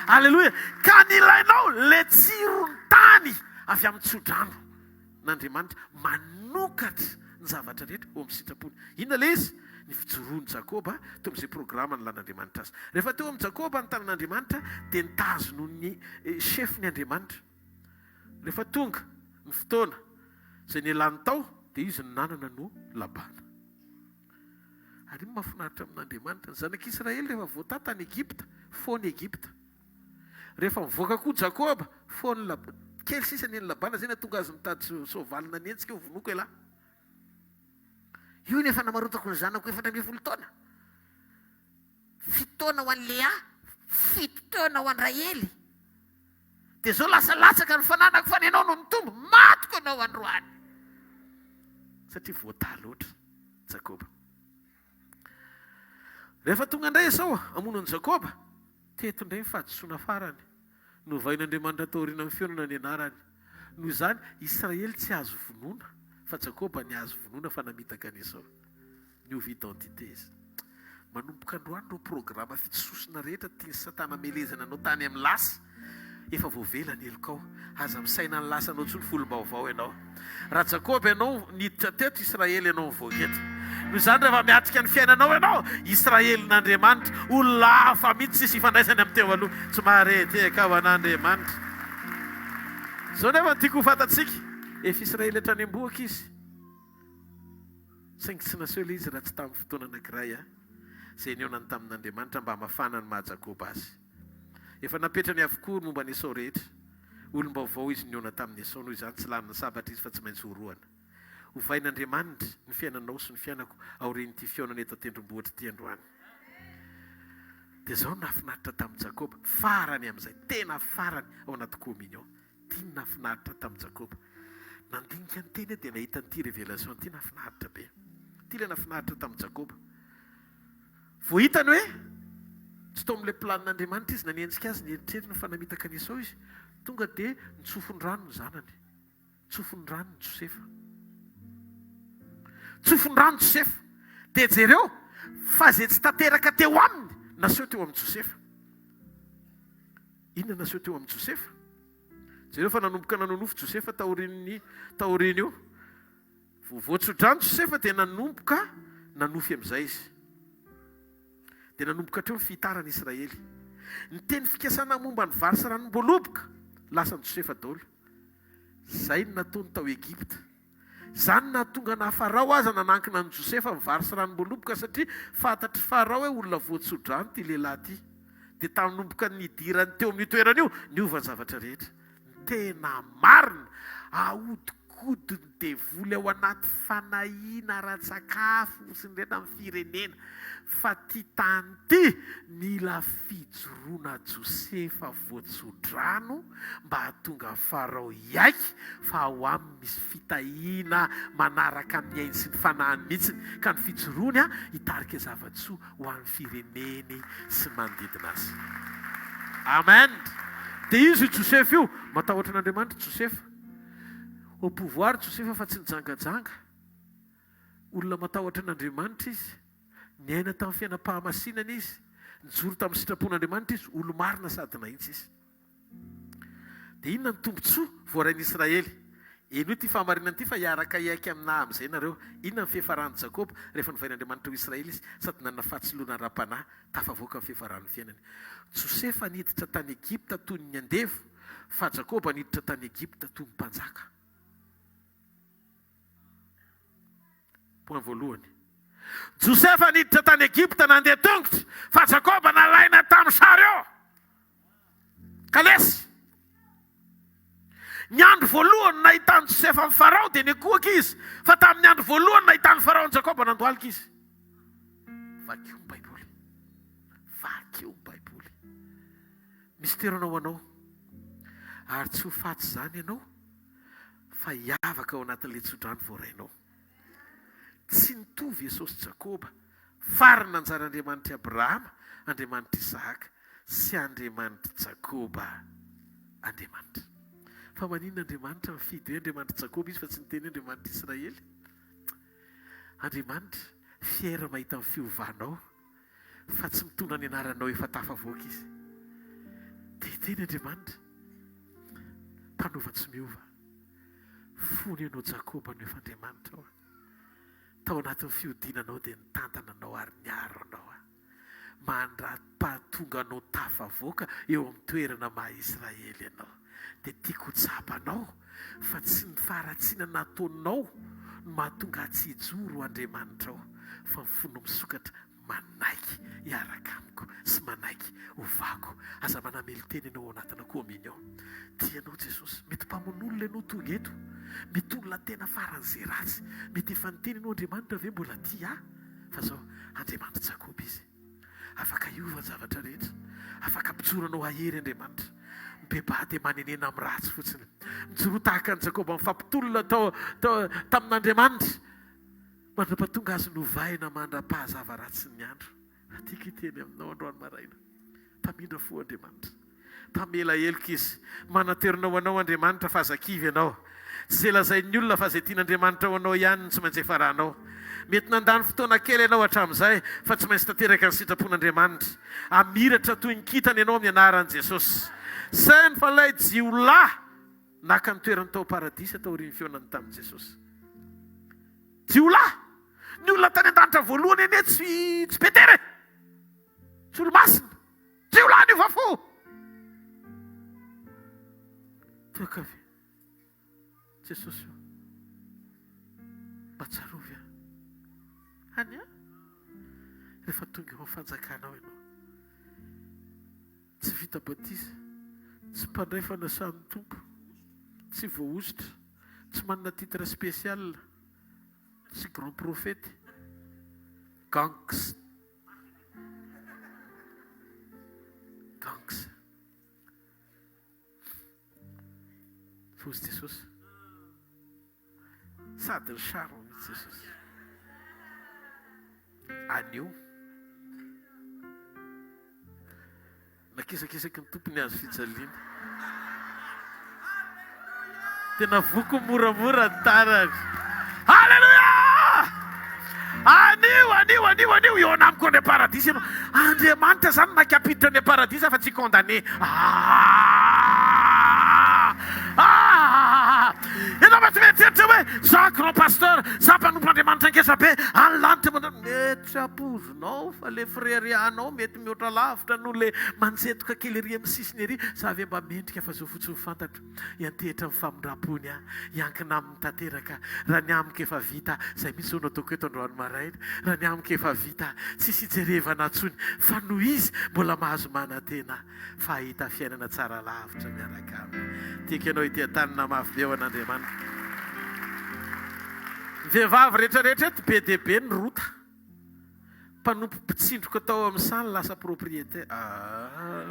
Aleloia. Ka ny ilainao le tsiron'ny tany avy amin'ny tsodrano. N'Andriamanitra manokatra ny zavatra rehetra ho amin'ny sitrapony. Inona ilay izy? Ny fijoroan'i Jakoba teo amin'izay programa nilan'Andriamanitra azy. Rehefa teo amin'i Jakoba ny tanan'Andriamanitra dia nitazon'ny chef-ny Andriamanitra. Rehefa tonga ny fotoana izay nialany tao dia izy no nanana no Labana. Ary iny mahafinaritra amin'Andriamanitra. Ny zanak'Israely rehefa voatahy tany Egypta, foana Egypta. Rehefa mivoaka koa Jakoba, foan'i Lab, kely sisa ny an'i Labana, zay nahatonga azy nitady soavaly nanenjika eo vonoiko elah. Io no efa namarotako ny zanako 14 taona. Fito taona ho an'i Lea, fito taona ho an-dRahely. Dia izao lasa latsaka ny fananako fa ny anao no nitombo. Matiko ianao androany. Satria voatahy loatra Jakoba. Rehefa tonga indray Esao hamono an'i Jakoba, teto indray ny fahadisoana farany. Novain'Andriamanitra taorian'ny fihaonana ny anarany. Noho izany, Israely tsy azo vonoina, fa Jakoba ny azo vonoina fa namitaka an'i Esao. Niova identité izy. Manomboka androany ireo programa fitsosona rehetra tian'i Satana hamelezana anao tany amin'ny lasa. Efa voavela ny helokao. Aza misaina ny lasanao intsony fa olom-baovao ianao. Raha Jakoba ianao niditra teto, Israely ianao mivoaka eto. Noho izany rehefa miatrika ny fiainanao ianao, Israelin'Andriamanitra, olona hafa mihitsy tsisy ifandraisany amin'ny teo aloha. Tsy mahare tehaka ho an'Andriamanitra. Izao nefa no tiako ho fantatsika, efa Israely hatrany am-bohoka izy. Saingy tsy naseho ilay izy raha tsy tamin'ny fotoana anankiray izay nihaonany tamin'Andriamanitra mba hamafana ny maha Jakoba azy. Efa napetrany avokoa ny momba an'i Esao rehetra. Olom-baovao izy nihaona tamin'i Esao, noho izany tsy lanin'ny sabatra izy fa tsy maintsy horohana. Hovain'Andriamanitra ny fiainanao sy ny fiainako aorian'ity fihaonana eto an-tendrombohitra ity androany. Dia izao no nahafinaritra tamin'i Jakoba, farany amin'izay, tena farany ao anaty communion. Ity no nahafinaritra tamin'i Jakoba. Nandinika ny teny aho dia nahita an'ity révélation ity nahafinaritra be. Ity ilay nahafinaritra tamin'i Jakoba. Vao hitany hoe tsy tao amin'ilay planin'Andriamanitra izy, nanenjika azy ny eritreriny fa namitaka an'i Esao izy, tonga dia nitsofin-drano ny zanany. Tsofin-drano ny Josefa. Tsofin-drano Josefa. Dia jereo fa izay tsy tanteraka teo aminy naseho teo amin'i Josefa. Inona naseho teo amin'i Josefa? Jereo fa nanomboka nanonofy Josefa taorian'ny taorian'io. Vao voatso-drano Josefa dia nanomboka nanofy amin'izay izy. Dia nanomboka hatreo ny fihitaran'i Israely. Ny teny fikasana momba ny vary sy ranom-boaloboka, lasan'i Josefa daholo. Izay no nataony tao Egypta. Izany no nahatonga na Farao aza nanankina an'i Josefa amin'ny vary sy ranom-boaloboka satria fantatr'i Farao hoe olona voatso-drano ity lehilahy ity. Dia tanomboka nidirany teo amin'io toerana io, niova ny zavatra rehetra. Tena marina! Ahodikodin'ny devoly ao anaty fanahiana ara-tsakafo sy ny rehetra amin'ny firenena fa ty tany ty mila fijoroana Josefa voatsodrano mba hahatonga Farao hiaiky fa ao aminy misy fitahiana manaraka amin'ny ainy sy ny fanahiny mihitsiny ka ny fijoroany hitarika zava-tsoa ho an'ny fireneny sy ny manodidina azy. Amen! Dia izy io Josefa io, matahotra an'Andriamanitra Josefa. Au pouvoir Josefa fa tsy nijangajanga. Olona matahotra an'Andriamanitra izy. Niaina tamin'ny fiainam-pahamasinana izy. Nijoro tamin'ny sitrapon'Andriamanitra izy. Olo-marina sady nahitsy izy. Dia inona ny tombontsoa voarain'i Israely? Henoy ity fahamarinana ity fa hiaraka hiaiky aminà amin'izay nareo. Inona ny fiafaran'i Jakoba rehefa novain'Andriamanitra ho Israely izy sady nanana fahatsiloana ara-panahy tafavoaka ny fiafaran'ny fiainany? Josefa niditra tany Egypta toy ny andevo, fa Jakoba niditra tany Egypta toy ny mpanjaka. Point voalohany. Josefa niditra tany Egypta nandeha tongotra, fa Jakoba nalaina tamin'ny chariot. Kalesy. Ny andro voalohany nahitan'i Josefa an'i Farao dia nikohaka izy, fa tamin'ny andro voalohany nahitan'i Farao an'i Jakoba nandohalika izy. Vakio ny Baiboly. Vakio ny Baiboly. Misy toerana ho anao. Ary tsy ho faty izany ianao, fa hiavaka ao anatin'ilay tsodrano voarainao. Tsy nitovy Esao sy Jakoba. Farany nanjary Andriamanitr'i Abrahama, Andriamanitr'i Isahaka, sy Andriamanitr'i Jakoba Andriamanitra. Fa maninona Andriamanitra mifidy hoe Andriamanitr'i Jakoba izy fa tsy niteny hoe Andriamanitr'i Israely? Andriamanitra fier mahita ny fiovanao fa tsy mitondra ny anaranao efa tafavoaka izy. Dia hiteny Andriamanitra, mpanova tsy miova. Fony ianao Jakoba no efa Andriamanitrao. Tao anatin'ny fihodinanao dia nitantana anao ary niaro anao Aho. Mandra-pahatonga anao tafavoaka eo amin'ny toerana maha Israely anao. Dia tiako ho tsapanao fa tsy ny faharatsiana nataonao no mahatonga ahy tsy hijoro ho Andriamanitrao, fa ny fonao misokatra Manaiky hiaraka amiko sy manaiky hovako. Aza manamelo-tena ianao ao anatina communion. Tia anao Jesosy. Mety mpamono olona ianao tonga eto. Mety olona tena faran'izay ratsy. Mety efa niteny ianao Andriamanitra ve mbola tia ahy? Fa zao, Andriamanitra Jakoba Izy. Afaka hiova ny zavatra rehetra. Afaka hampijoro anao hahery Andriamanitra. Mibebaha dia manenena amin'ny ratsy fotsiny. Mijoroa tahaka an'i Jakoba nifampitolona tao, tao, tamin'Andriamanitra. Mandra-pahatonga azy novaina mandra-pahazava ratsin'ny andro. Tiako hiteny aminao androany maraina. Mpamindra fo Andriamanitra. Mpamela heloka Izy. Manan-toerana ho anao Andriamanitra fa aza kivy ianao. Tsy izay lazain'ny olona fa izay tian'Andriamanitra ho anao ihany no tsy maintsy hiafaranao. Mety nandany fotoana kely ianao hatramin'izay fa tsy maintsy tanteraka ny sitrapon'Andriamanitra. Hamiratra toy ny kintana ianao amin'ny anaran'i Jesosy. Saino fa ilay jiolahy naka ny toerany tao am-paradisa taorian'ny fihaonany tamin'i Jesosy. Jiolahy! Ny olona tany an-danitra voalohany anie tsy tsy Petera e! Tsy olo-masina! Jiolahy niova fo! Toaka avy Jesosy o! Mba tsarovy aho. Any an! Rehefa tonga eo amin'ny fanjakanao ianao. Tsy vita batisa, tsy mpandray fanasan'ny Tompo, tsy voahosotra, tsy manana titre spécial, tsy grand prophète, gangs, gangs. Fozy Jesosy. Sady ny charme mihitsy Jesosy. Anio. Nakisakisaky ny Tompo ny hazo fijaliana. Tena voky moramora ny tanany. Alléluia! Anio, anio, anio, anio, eo anamiko any am-paradisa ianao. Andriamanitra zany maika hampiditra any am-paradisa fa tsy condamné. Ah! Ah! Ianao mba tsy mieritreritra hoe. hoe za grand pasteur, za mpanompo Andriamanitra ngeza be any lanitra manao mety tsy ampoizinao fa le fireharehanao mety mihoatra lavitra noho le manjetoka kely ery amin'ny sisiny ery, za ve mba mendrika fa zao fotsiny fantatro, hiantehitra amin'ny famindrampony aho, hiankina aminy tanteraka, raha ny amiko efa vita, zay mihitsy zao no ataoko eto androany maraina, raha ny amiko efa vita, tsisy hijerevana intsony fa noho izy mbola mahazo manantena aho. fa hahita fiainana tsara lavitra miaraka aminy. Tiako ianao ity an-tanana mafy be ho an'Andriamanitra. Ny vehivavy rehetra rehetra eto be dia be ny rota. Mpanompo mpitsindroka tao amin'ny saha ny lasa propriétaire. Ah,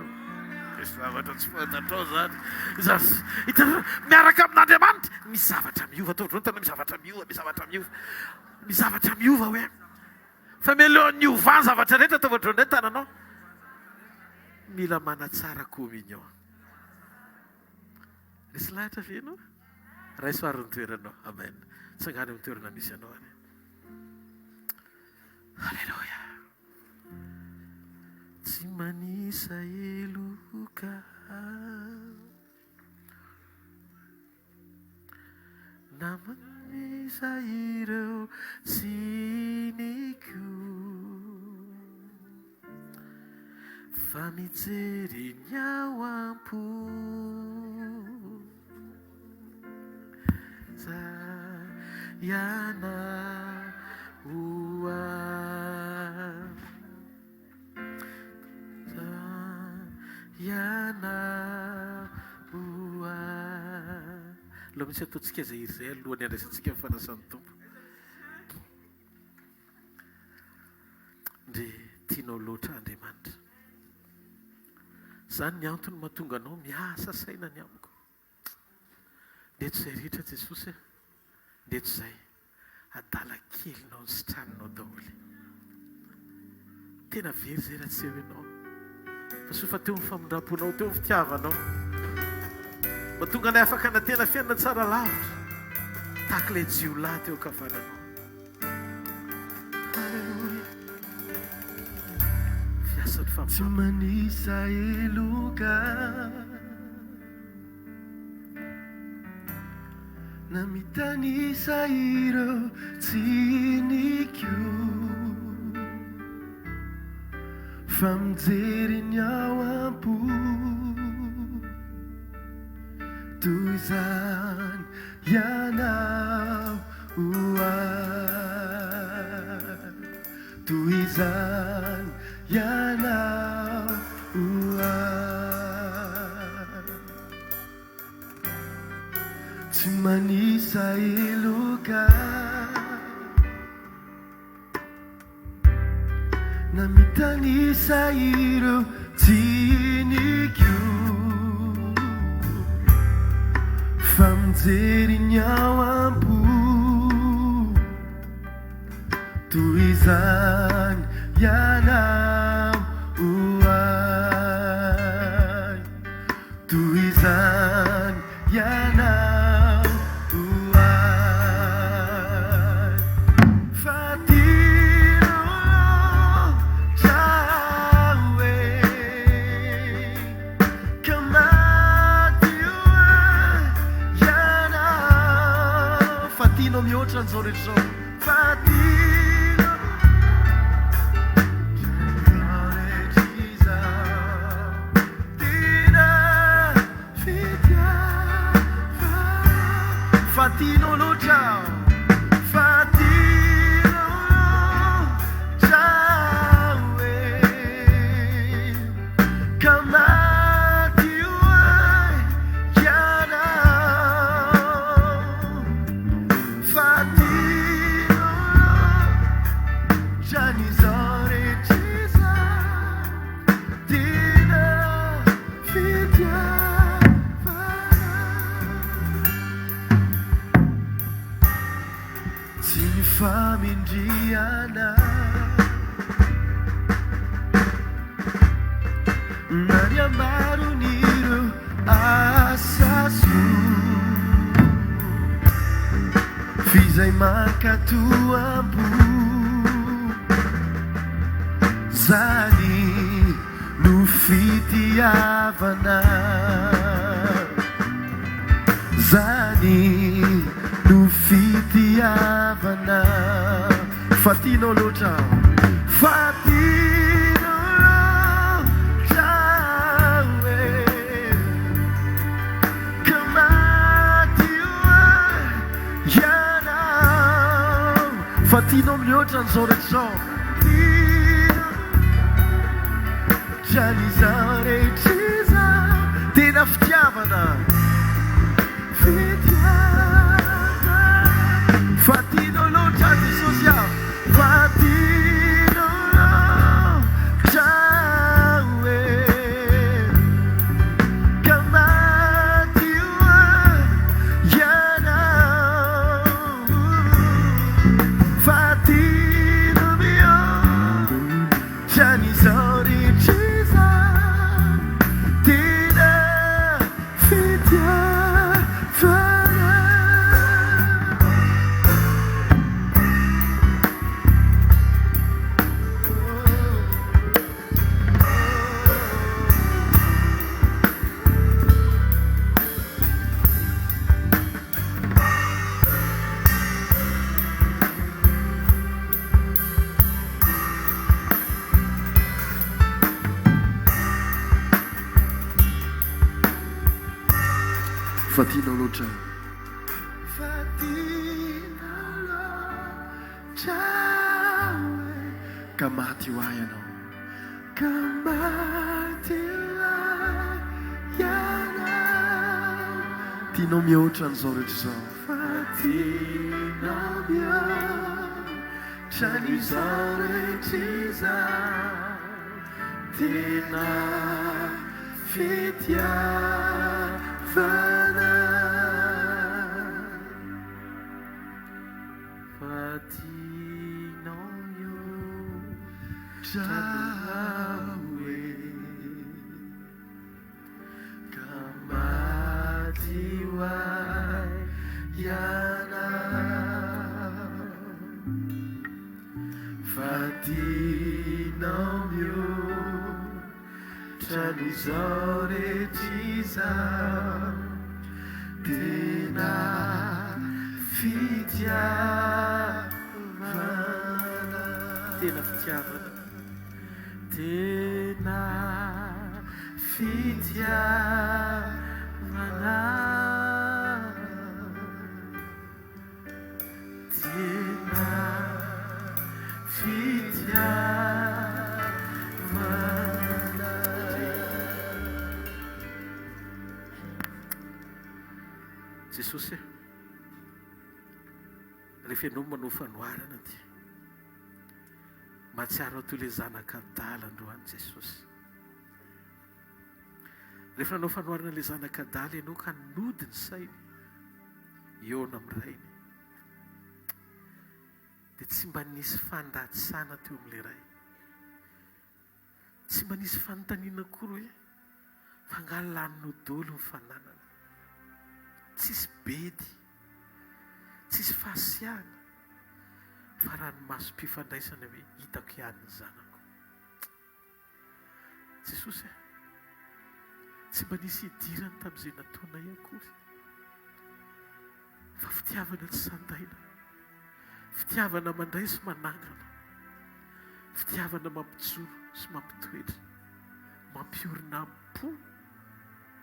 misy zavatra tsy fantatrao zany. Izany, hitanareo, miaraka amin'Andriamanitra, misy zavatra miova. Ataovy indray ny tanana, misy zavatra miova, misy zavatra miova. Misy zavatra miova hoe. Fa mialohan'ny hiovany zavatra rehetra ataovy ohatr'izao indray ny tananao. Mila manatsara communion. Resy lahatra ve ianao? Raiso ary ny toeranao. Amen. Tsangano amin'ny toerana misy anao ary. Alléluia. Tsy manisa heloka. Namanisa ireo tsiniko Fa mijery ny ao am-po Za ianao ahy Aleo mihitsy ataontsika izay hira izay alohan'ny handraisantsika ny fanasan'ny Tompo. Ndry tianao loatra Andriamanitra. Izany ny antony mahatonga anao miasa saina ny amiko. Ndeto izay rehetra Jesosy a! Ndeto izay adala kelinao nositraninao daholo. Tena very izay raha tsy eo ianao. Fa soa fa teo ny famindram-ponao, teo ny fitiavanao. Mahatonga anay afaka hanantena fiainana tsara lavitra tahaka ilay jiolahy teo ankavananao. Alléluia. Fiasan'ny Tsy famindram-ponao. manisa heloka. Na mitanisa ireo tsiniko Fa mijery ny ao am-po Toy izany ianao ho ahy Toy izany ianao ho ahy Tsy manisa heloka Na mitanisa ireo tsiniko Fa mijery ny ao am-po Toy izany ianao ho ahy Toy izany ianao ho ahy Fa tianao loatra aho e Ka maty ho ahy ianao Fa tianao mihoatra an'izao rehetra izao Fa tianao mihoatra an'izao rehetra izao Tena fitiavana Fa tianao loatra aho Fa tianao loatra aho e Ka maty ho ahy ianao Fa tianao loatra ny izao rehetra izao Tena fitiavana Tsy ny famindriana Na ny hamaron'ireo asa soa F'izay mankatò am-po Zany no fitiavana Zany no fitiavana. Fa tianao loatra aho. Fa tianao loatra aho e. Ka maty ho ahy ianao. Fa tianao mihoatra an'izao rehetra izao. Tianao mihoatra an'izao rehetra izao. Tena fitiavana. Fitiavana. Fa tianao loatra Jesosy aho. Fa tianao loatra aho e. Ka maty ho ahy ianao. Fa tianao mihoatra an'izao rehetra izao. Tena Fitiavana. Fa tianao loatra aho. Fa tianao loatra aho e. Ka maty ho ahy ianao. Ka maty ho ahy ianao. Tianao mihoatra an'izao rehetra izao. Fa tianao mihoatra an'izao rehetra izao. Tena fitiavana. Fa tianao mihoatra aho e. Ka maty ho ahy ianao. Fa tianao mihoatra an'izao rehetra izao Tena fitiavana Tena fitiavana Tena fitiavana. Tena fitiavana. Jesosy e, rehefa ianao manao fanoharana dia mahatsiaro aho toy ilay zanaka adala androany Jesosy. Rehefa nanao fanoharana ilay zanaka adala ianao ka nody ny sainy hihaona amin'ny rainy dia tsy mba nisy fandatsana teo amin'ilay ray. Tsy mba nisy fanontaniana akory hoe fa angaha laninao daholo ny fananana. Tsisy bedy, tsisy fahasiahana fa ranomasom-pifandraisana hoe hitako ihany ny zanako. Jesosy a! Tsy mba nisy hidirany tamin'izay nataonay akory, fa fitiavana tsy sandaina, fitiavana mandray sy manangana, fitiavana mampijoro sy mampitoetra, mampiorina am-po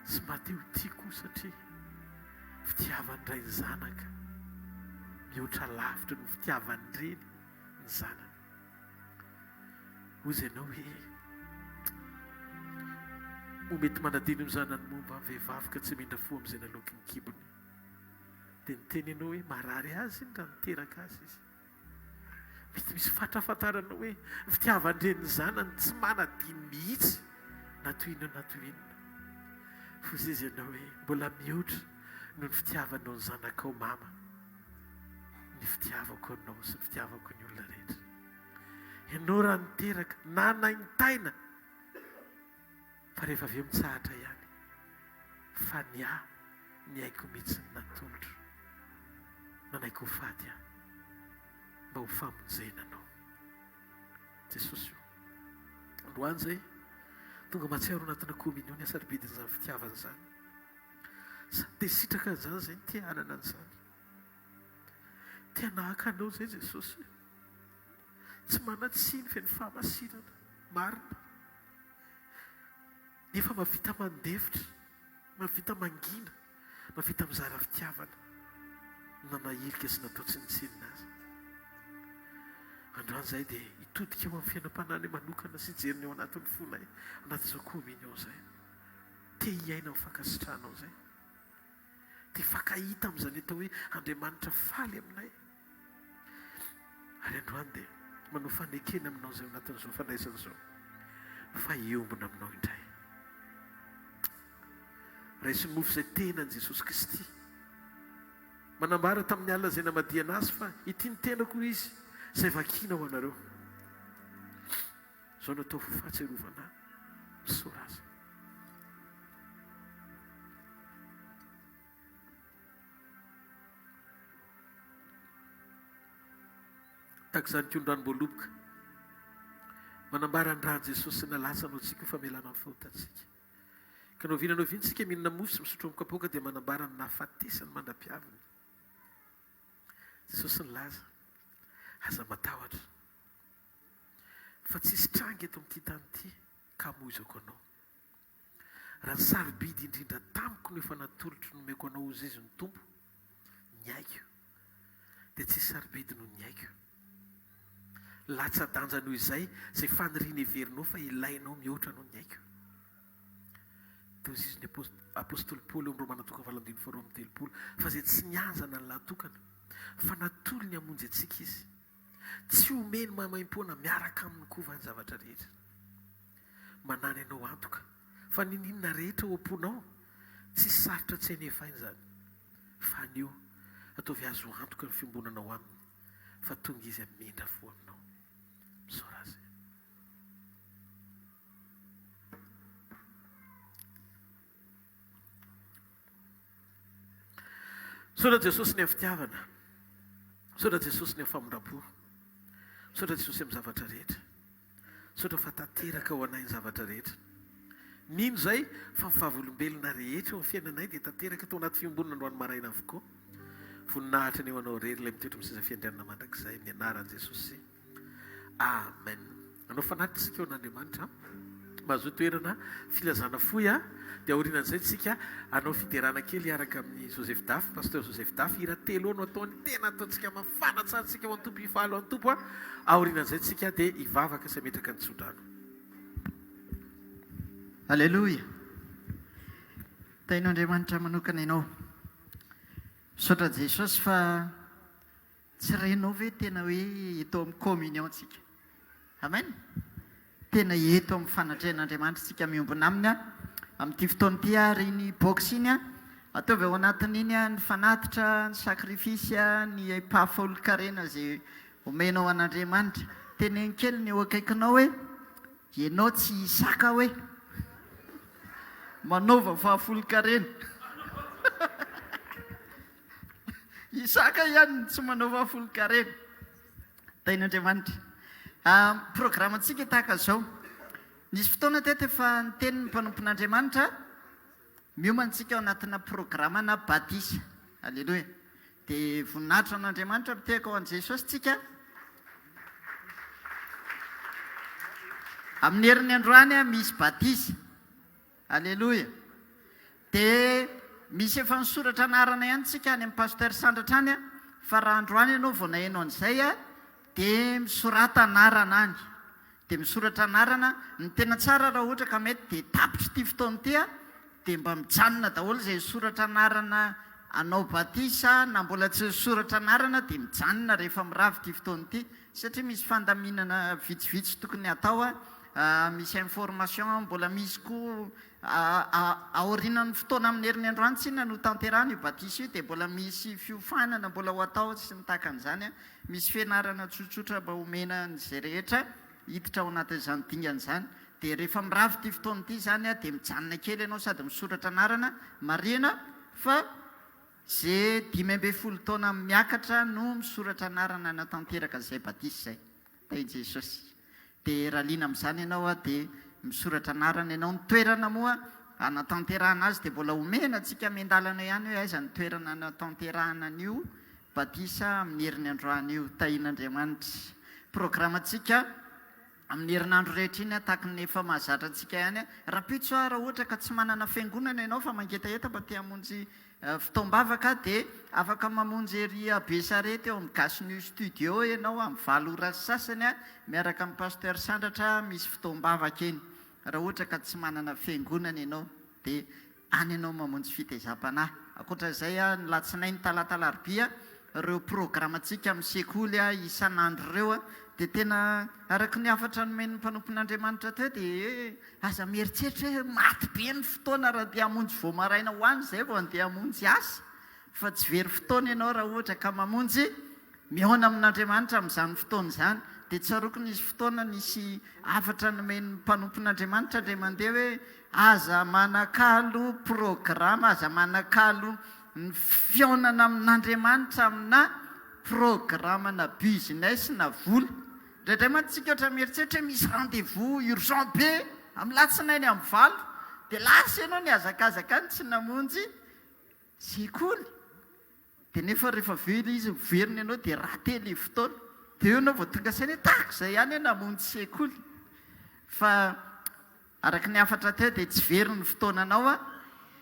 sy mba te ho tia koa satria fitiavan-dray ny zanaka mihoatra lavitra noho fitiavan-dreny ny zanany. Hoy ianao hoe, Moa mety manadino ny zanany momba ny vehivavy ka tsy hamindra fo amin'izay naloaky ny kibony? Dia niteny ianao hoe, Marary azy iny raha niteraka azy izy. Mety misy fatra ahafantaranao hoe ny fitiavan-dreny ny zanany tsy manadino mihitsy na toy inona na toy inona. Hoy izy ianao hoe, Mbola mihoatra noho ny fitiavanao ny zanakao mama ny fitiavako anao sy ny fitiavako ny olona rehetra. Ianao raha niteraka, nanaintaina, fa rehefa avy eo mitsahatra ihany. Fa ny ahy, ny aiko mihitsy no natolotro. Nanaiky ho faty aho, mba ho famonjena anao. Jesosy o. Androany izay, tonga mahatsiaro anatina communion ny hasarobidin'izany fitiavana izany. Sady te hisitraka an'izany izay no te hanana an'izany. Te hanahaka anao izay Jesosy. Tsy manan-tsiny feno fahamasinana, marina. Nefa mahavita mandefitra, mahavita mangina, mahavita mizara fitiavana na nahilika sy natao tsinontsinona aza. Androany izahay dia hitodika ho amin'ny fiainam-panahinay manokana sy hijery ny ao anatin'ny fonay, anatin'izao communion izay. Te hiaina amin'ny fankasitrahanao izay. Te hifankahita amin'izany atao hoe Andriamanitra faly aminay. Ary androany dia manao fanekena aminao izay ao anatin'izao fandraisana izao fa hiombona aminao indray. Raiso ny mofo izay tenan'i Jesosy Kristy. Manambara tamin'ny alina izay namadihana azy fa ity ny tenako hoy izy izay vakiana ho anareo. Izao no atao ho fahatsiarovana ahy. Misaora azy. Tahaka izany koa ny ranom-boaloboka. Manambara ny ran'i Jesosy nalatsany ho antsika ho famelana ny fahotantsika. Ka na oviana na oviana isika mihinana mofo sy misotro amin'ny kapoaka dia manambara ny nahafatesany mandra-piaviny. Jesosy nilaza, Aza matahotra, fa tsisy tranga eto amin'ity tany ity ka hamoizako anao. Raha ny sarobidy indrindra tamiko no efa natolotro nomeko anao hozizy ny Tompo, ny aiko, dia tsisy sarobidy noho ny aiko. Latsa-danja noho izay izay faniriana heverinao fa ilainao mihoatra noho ny aiko. Dia hozizy ny Apostoly Paoly eo amin'ny Romana toko 8:32 fa izay tsy nihazana ny lahatokana fa natolony hamonjy antsika izy, tsy omeny maimaimpoana miaraka aminy koa va ny zavatra rehetra? Manana ianao antoka fa n'inon'inona rehetra ao am-ponao, tsy sarotra tsy hainy efaina izany. Fa anio, ataovy azo antoka ny fiombonanao Aminy fa tonga Izy hamindra fo aminao. Misaora Azy. Misaotra Jesosy ny amin'ny fitiavana. Misaotra Jesosy ny amin'ny famindram-po. Misaotra Jesosy amin'ny zavatra rehetra. Misaotra fa tanteraka ho anay ny zavatra rehetra. Mino izay fa ny vavolombelona rehetra eo amin'ny fiainanay dia tanteraka tao anaty fiombonana androany maraina avokoa. Voninahitra anie ho anao irery ilay mitoetra amin'ny seza fiandrianana mandrakizay amin'ny anaran'i Jesosy. Amen. Hanao fanatitra isika eo an'Andriamanitra. Mahazoa toerana filazana fohy a. Dia aorianan'izay tsika hanao fiderana kely hiaraka amin'i Joseph Dafy, Pasteur Joseph Dafy. Hira telo eo no ataony, tena ataontsika mafana tsara tsika ho an'ny Tompo, hifaly ho an'ny Tompo a. Aorianan'izay tsika dia hivavaka sy hametraka ny tsodrano. Aleloia! Tahin'Andriamanitra manokana ianao. Misaotra Jesosy fa Tsy renao ve tena hoe eto amin'ny communion tsika? Amen! Tena eto amin'ny fanatrehan'Andriamanitra tsika miombona aminy an! Amin'ity fotoana ity ary iny box iny an, ataovy ao anatin'iny an ny fanatitra, ny sacrifice, ny ampahafolon-karena izay omenao an'Andriamanitra. Teneno kely ny eo akaikinao hoe, ianao tsy Isaka hoe. Manaova fahafolon-karena. Isaka ihany no tsy manao fahafolonkarena. Tahin'Andriamanitra. Programantsika tahaka izao. Nisy fotoana teto efa niteny ny mpanompon'Andriamanitra, miomana isika ao anatina programana batisa. Aleloia. Dia voninahitra an'Andriamanitra mitehaka ho an'i Jesosy tsika. Amin'ny herin'ny androany misy batisa. Aleloia! Dia misy efa nisoratra anarana ihany tsika any amin'ny Pasteur Sandratra any fa raha androany ianao vao naheno an'izay dia misorata anarana any. Dia misoratra anarana, ny tena tsara raha ohatra ka mety dia tapitra ity fotoana ity dia mba mijanona daholo izay nisoratra anarana hanao batisa na mbola tsy nisoratra anarana dia mijanona rehefa mirava ity fotoana ity satria misy fandaminana vitsivitsy tokony hatao Misy information mbola misy koa aorianan'ny fotoana amin'ny herin'ny androany tsinona no tanterahana io batisa io dia mbola misy fiofanana mbola ho atao sy ny tahaka an'izany. Misy fianarana tsotsotra mba homena an'izay rehetra hiditra ao anatin'izany dingana izany. Dia rehefa mirava ity fotoana ity izany dia mijanona kely ianao sady misoratra anarana. Marihina fa ze 15 taona miakatra no misoratra anarana hanatanteraka izay batisa izay. Tahin'i Jesosy. Dia raha liana amin'izany ianao dia misoratra anarana ianao. Ny toerana moa hanatanterahana azy dia mbola omena antsika miandalana ihany hoe aiza ny toerana hanatanterahana an'io batisa amin'ny heriny androany io. Tahin'Andriamanitra. programantsika amin'ny herinandro rehetra iny tahaka ny efa mahazatra antsika ihany. Rahampitso aho raha ohatra ka tsy manana fiangonana ianao fa mangetaheta mba te hamonjy fotoam-bavaka dia afaka mamonjy ery Besarety eo amin'ny Gasy New Studio ianao amin'ny valo ora sy sasany miaraka amin'ny Pasteur Sandratra misy fotoam-bavaka eny. Raha ohatra ka tsy manana fiangonana ianao dia Any ianao mamonjy fitaizam-panahy. Ankoatra izay, ny latsinainy, talata, alarobia, ireo programantsika amin'ny sekoly isan'andro ireo dia tena araka ny hafatra nomen'ny mpanompon'Andriamanitra teo dia hoe aza mieritreritra hoe maty be ny fotoana raha andeha hamonjy vao maraina ho any izay vao andeha hamonjy asa fa tsy very fotoana ianao raha ohatra ka mamonjy Mihaona amin'Andriamanitra amin'izany fotoana izany, dia tsaroako nisy fotoana nisy hafatra nomen'ny mpanompon'Andriamanitra indray mandeha hoe, aza manakalo programa, aza manakalo ny fihaonana amin'Andriamanitra amina programana business na vola. Indraindray mantsy tsika ohatra mieritreritra hoe misy rendez-vous urgent be amin'ny latsinainy amin'ny valo, dia lasa ianao nihazakazaka any tsy namonjy sekoly. Dia nefa rehefa avy eo ilay izy miverina ianao dia raté ilay fotoana. Dia eo ianao vao tonga saina hoe tahaka izay ihany aho namonjy sekoly. Fa araka ny hafatra teo dia tsy very ny fotoananao an.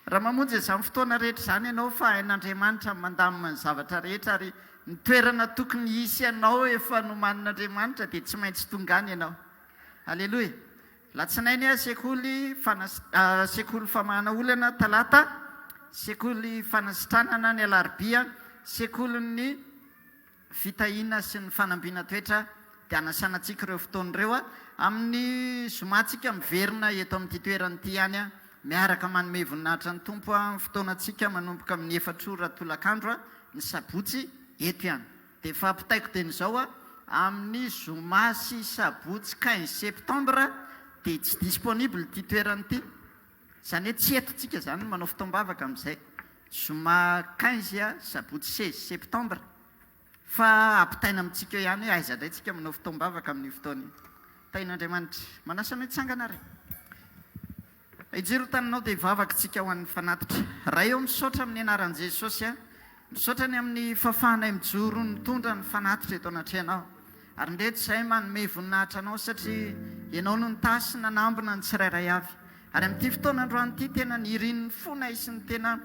Raha mamonjy an'izany fotoana rehetra izany ianao fa hain'Andriamanitra ny mandamina ny zavatra rehetra ary ny toerana tokony hisy anao efa nomanin'Andriamanitra dia tsy maintsy tonga any ianao. Aleloia. Latsinainy sekoly sekoly famahana olana Talata, sekoly fanasitranana ny Alarobia, sekolin'ny fitahiana sy ny fanambiana toetra dia anasana antsika ireo fotoana ireo. Amin'ny zoma tsika miverina eto amin'ity toerana ity ihany miaraka manome voninahitra ny Tompo ny fotoanantsika manomboka amin'ny efatra ora tolakandro ny sabotsy eto ihany. Dia efa ampitaiko dieny izao a, amin'ny zoma sy sabotsy 15 septembre dia tsy disponible ity toerana ity. Izany hoe tsy eto tsika izany no manao fotoam-bavaka amin'izay. Zoma 15, sabotsy 16 septembre. Fa ampitaina amintsika eo ihany hoe aiza indray tsika manao fotoam-bavaka amin'io fotoana io. Tahin'Andriamanitra. Manasa anao hitsangana ary. Hijoro taninao dia hivavaka tsika ho an'ny fanatitra. Ray ô misaotra amin'ny anaran'i Jesosy a. Misaotra ny amin'ny fahafahanay mijoro mitondra ny fanatitra eto anatrehanao. Ary ndreto izahay manome voninahitra anao satria ianao no nitahy sy nanambina ny tsirairay avy. Ary amin'ity fotoana androany ity tena ny irin'ny fonay sy ny tena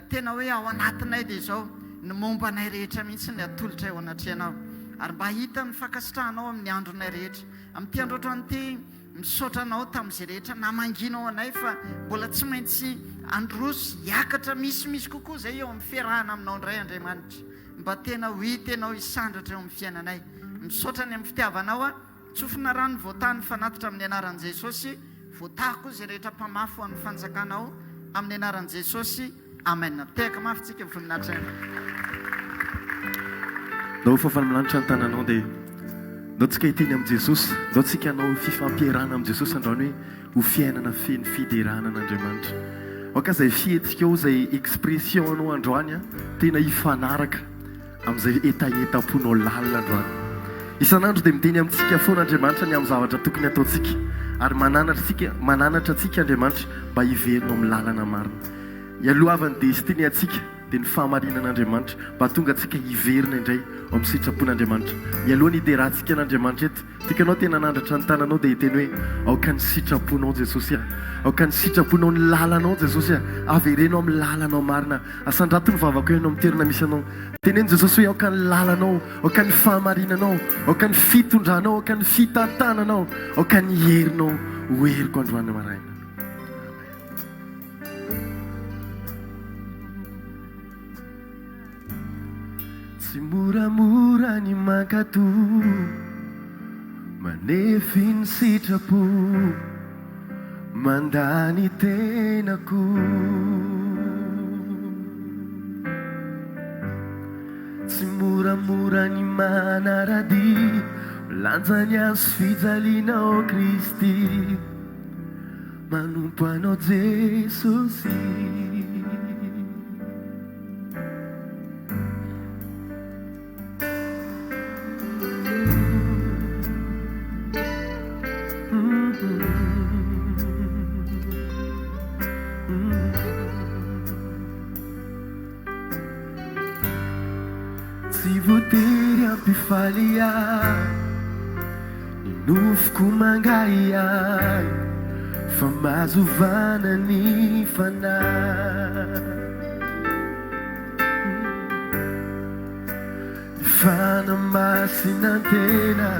tena hoe ao anatinay dia izao ny momba anay rehetra mihitsy ny atolotray eo anatrehanao. Ary mba hahita ny fankasitrahanao amin'ny andronay rehetra. Amin'ity andro androany ity Misaotra anao tamin'izay rehetra namangianao anay fa mbola tsy maintsy handroso hiakatra misimisy kokoa izay eo amin'ny fiarahana aminao indray Andriamanitra. Mba tena ho hita ianao hisandratra eo amin'ny fiainanay. Misaotra ny amin'ny fitiavanao aho. Tsofina rano voatahy ny fanatitra amin'ny anaran'i Jesosy. Voatahy koa izay rehetra mpamafy ho an'ny fanjakanao amin'ny anaran'i Jesosy. Amen. Tehaka mafy tsika voninahitra eny. Ndao fa milanitra ny tananao dia ndao tsika hiteny amin'i Jesosy, ndao tsika hanao fifampierana amin'i Jesosy androany hoe ho fiainana feno fiderana an'Andriamanitra. Aoka izay fihetsikao, izay expression anao androany tena hifanaraka amin'izay hetahetam-ponao lalina androany. Isan'andro dia miteny amintsika foana Andriamanitra ny amin'ny zavatra tokony hataontsika ary mananatra antsika, mananatra antsika Andriamanitra mba hiverina ao amin'ny lalana marina. Ialohavan'ny destiny antsika dia ny fahamarinan'Andriamanitra mba hahatonga antsika hiverina indray ao amin'ny sitrapon'Andriamanitra. Mialoha ny hiderantsika an'Andriamanitra eto, tiako ianao tena hanandratra ny tananao dia hiteny hoe, Aoka ny sitraponao Jesosy a! Aoka ny sitraponao, ny lalanao Jesosy a! Avereno amin'ny lalanao marina. Asandrato ny vavako eo amin'ny toerana misy anao. Teneno Jesosy hoe, Aoka ny lalanao, aoka ny fahamarinanao, aoka ny fitondranao, aoka ny fitantananao, aoka ny herinao ho heriko androany maraina. Tsy moramora ny mankatò, manefy ny sitrapo, mandà ny tenako. Tsy moramora ny manara-dia, milanja ny hazo fijaliana ao Kristy. Manompo Anao Jesosy. Tsy voatery hampifaly ahy. Nofoko mangahiahy fa mazovana ny fanahy. Ny fanamasinantena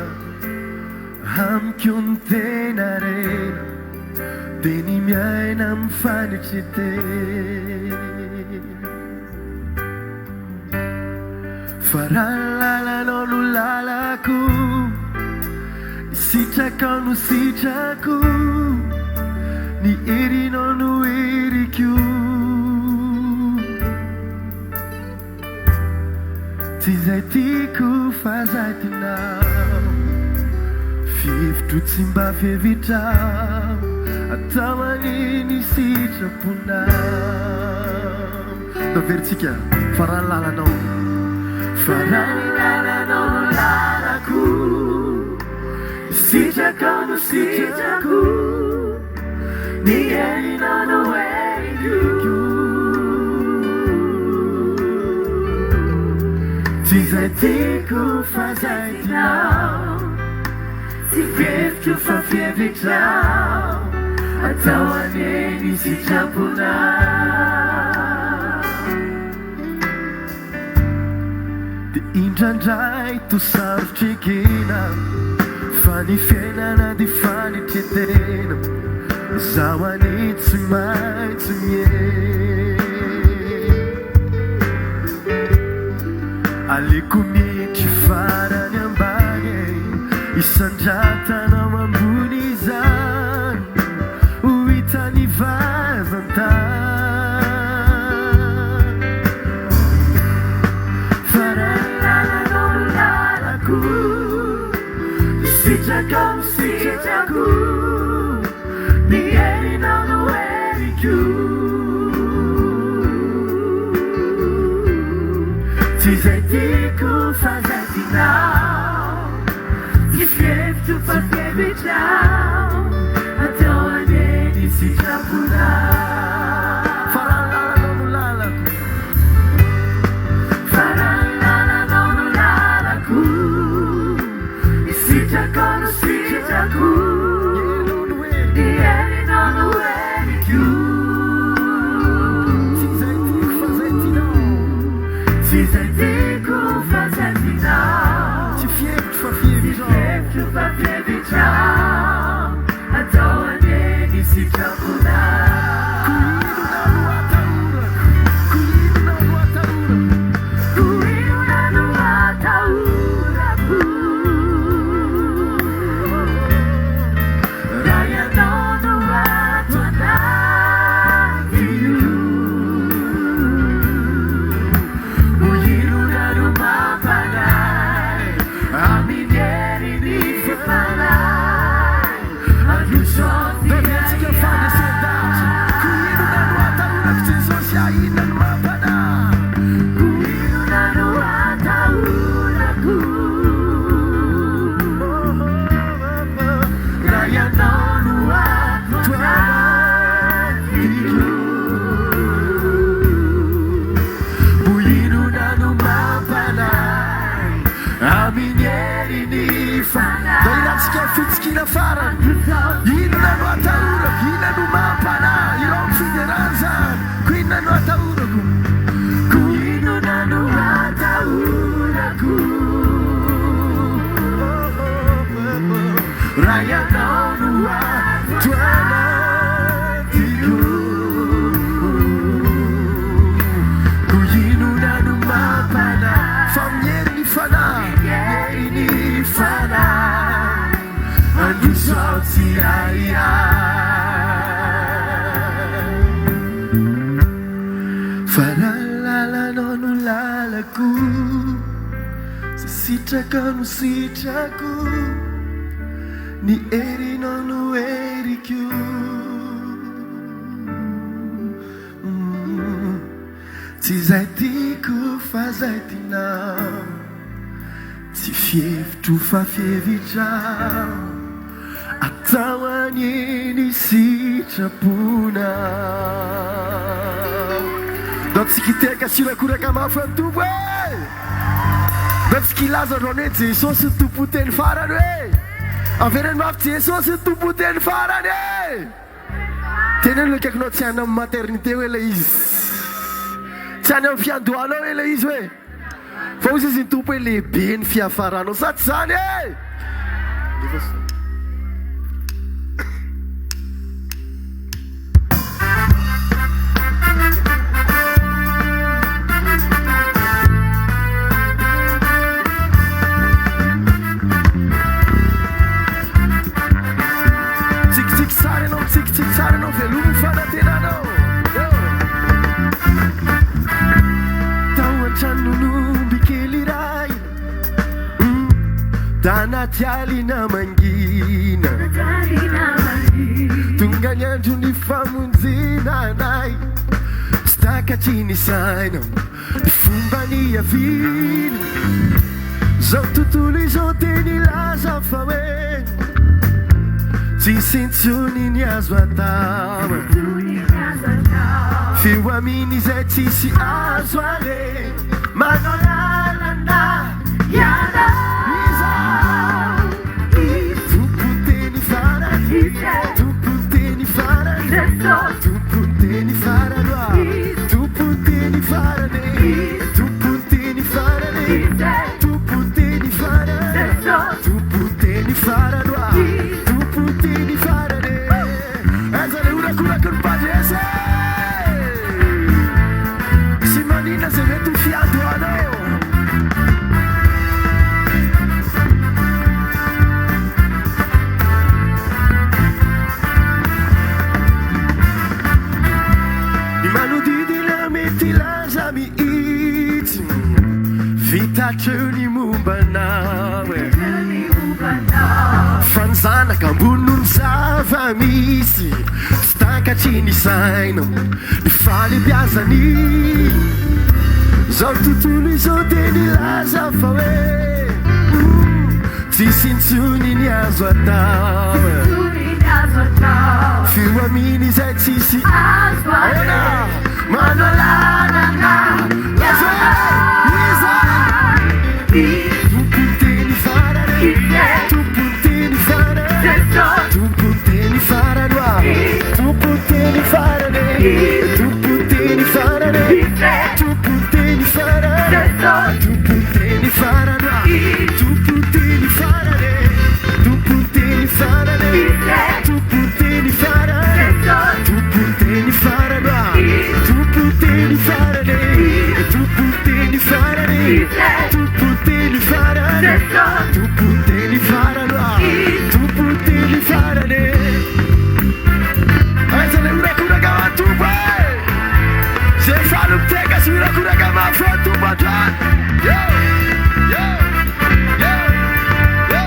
amiko ny tena harena dia ny miaina amin'ny fanetretena. Fa raha ny lalanao no lalako, ny sitrakao no sitrako, ny herinao no heriko. Tsy izay tiako fa izay tinao Fihevitro tsy mba fihevitrao Atao anie ny sitraponao Taverintsika fa raha ny lalanao Fa raha ny lalanao no lalako Ny sitrakao no sitrako Ny herinao no heriko Tsy izay tiako fa izay tianao Tsy fihevitro fa fihevitrao Atao anie ny sitraponao Dia indraindray toa sarotra ekena Fa ny fiainana dia fanetren-tena Izaho anie tsy maintsy miely Aleoko mietry farany ambany e Isandratanao ambony izany Ho hitan'ny vazan-tany Fa raha ny lalanao no lalako, ny sitrakao no sitrako, ny herinao no heriko. Tsy izay tiako fa izay tianao, tsy fihevitro fa fihevitrao, atao anie ny sitraponao. Fa raha ny lalanao no lalako. Fa raha ny lalanao no lalako, ny sitrakao no sitrako, ny herinao no heriko. Tsy izay tiako fa izay tianao. Tsy izay tiako fa izay tianao. Tsy fihevitro fa fihevitrao. Tsy fihevitro fa fihevitrao. Atao anie ny sitraponao. Ko inona no atahorako? Ko inona no atahorako? Ko inona no atahorako? Raha ianao no ato anatiko. Ho inona no mampanahy amin'ny herin'ny fanahy? Androso fandresen-dahatra. Koa inona no atahorako Jesosy ah inona no mampanahy. Koa inona no atahorako raha ianao no ato anatiko. Koa inona no mampanahy amin'ny herin'ny fanahy. Dahiratsika fitsikiana farany. Inona no atahorako? Inona no mampanahy? Irao ny fiderana izany. Ko inona no atahorako? Ko inona no atahorako? Raha ianao no ato anatiko. Ko inona no mampanahy? Fa miery ny fanahy. Miery ny fanahy. Mandroso aho tsy ahiahy. Fa raha ny lalanao no lalako, Izay sitrakao no sitrako, Ny herinao no heriko. Tsy izay tiako fa izay tianao. Tsy fihevitro fa fihevitrao Atao anie ny sitraponao Ndao tsika hitehaka sy hirakoraka mafy an'i Tompo e! Ndao tsika hilaza androany hoe Jesosy no Tompo teny farany hoe! Avereno mafy Jesosy no tompon'ny teny farany e! Teneno ilay akaikinao tsy any amin'ny maternité hoe ilay izy. Tsy any amin'ny fiandohanao hoe ilay izy hoe. Fa hoy izy ny Tompo hoe lehibe ny fiafaranao. Sa tsy izany e? Mitsikitsiky tsara ianao, mitsikitsiky tsara ianao, velomy ny fanantenanao. Tao an-tranon'omby kely iray, tanaty alina mangina. Tonga ny andro ny famonjena anay, tsy takatry ny saina ny fomba niaviana. Zao tontolo izao dia nilaza fa hoe tsisy intsony ny azo atao. F'eo amin'izay tsisy azo aleha, manao lalana hiala. Iza? Tompony teny farany, tompony teny farany, tompony teny farany, tompony teny farany, tompony teny farany, tompony teny farany, tompony teny farany, tompony teny farany. Aiza le horakoraky ny mpandresy e? Tsy maninona izay mety ho fiandohanao. Ny manodidina mety hilaza mihitsy. Vita hatreo ny momba anao e. Fa ny zanaka ambony noho ny zava-misy. Tsy takatry ny saina ny fahalebiazany. Izao tontolo izao dia nilaza fa hoe tsisy intsony ny azo atao. F'io aminy izay tsisy Ahoana? Manao lalana Lazao hoe iza? Tompony teny farany Tompony teny farany Tompony teny farany hoa Tompony teny farany Tompony teny farany Tompony teny farany Tompony teny farany hoa Tompony teny farany Tompony teny farany Tompony teny farany Tompony teny farany hoa Tompony teny farany Tompony teny farany Tompony teny farany Tompony teny farany hoa Tompony teny farany Aiza le horakoraka ho an'ny Tompo e? Zay faly miteka sy mirakoraka mafy ho an'ny Tompo androany. Yo! Yo! Yo! Yo!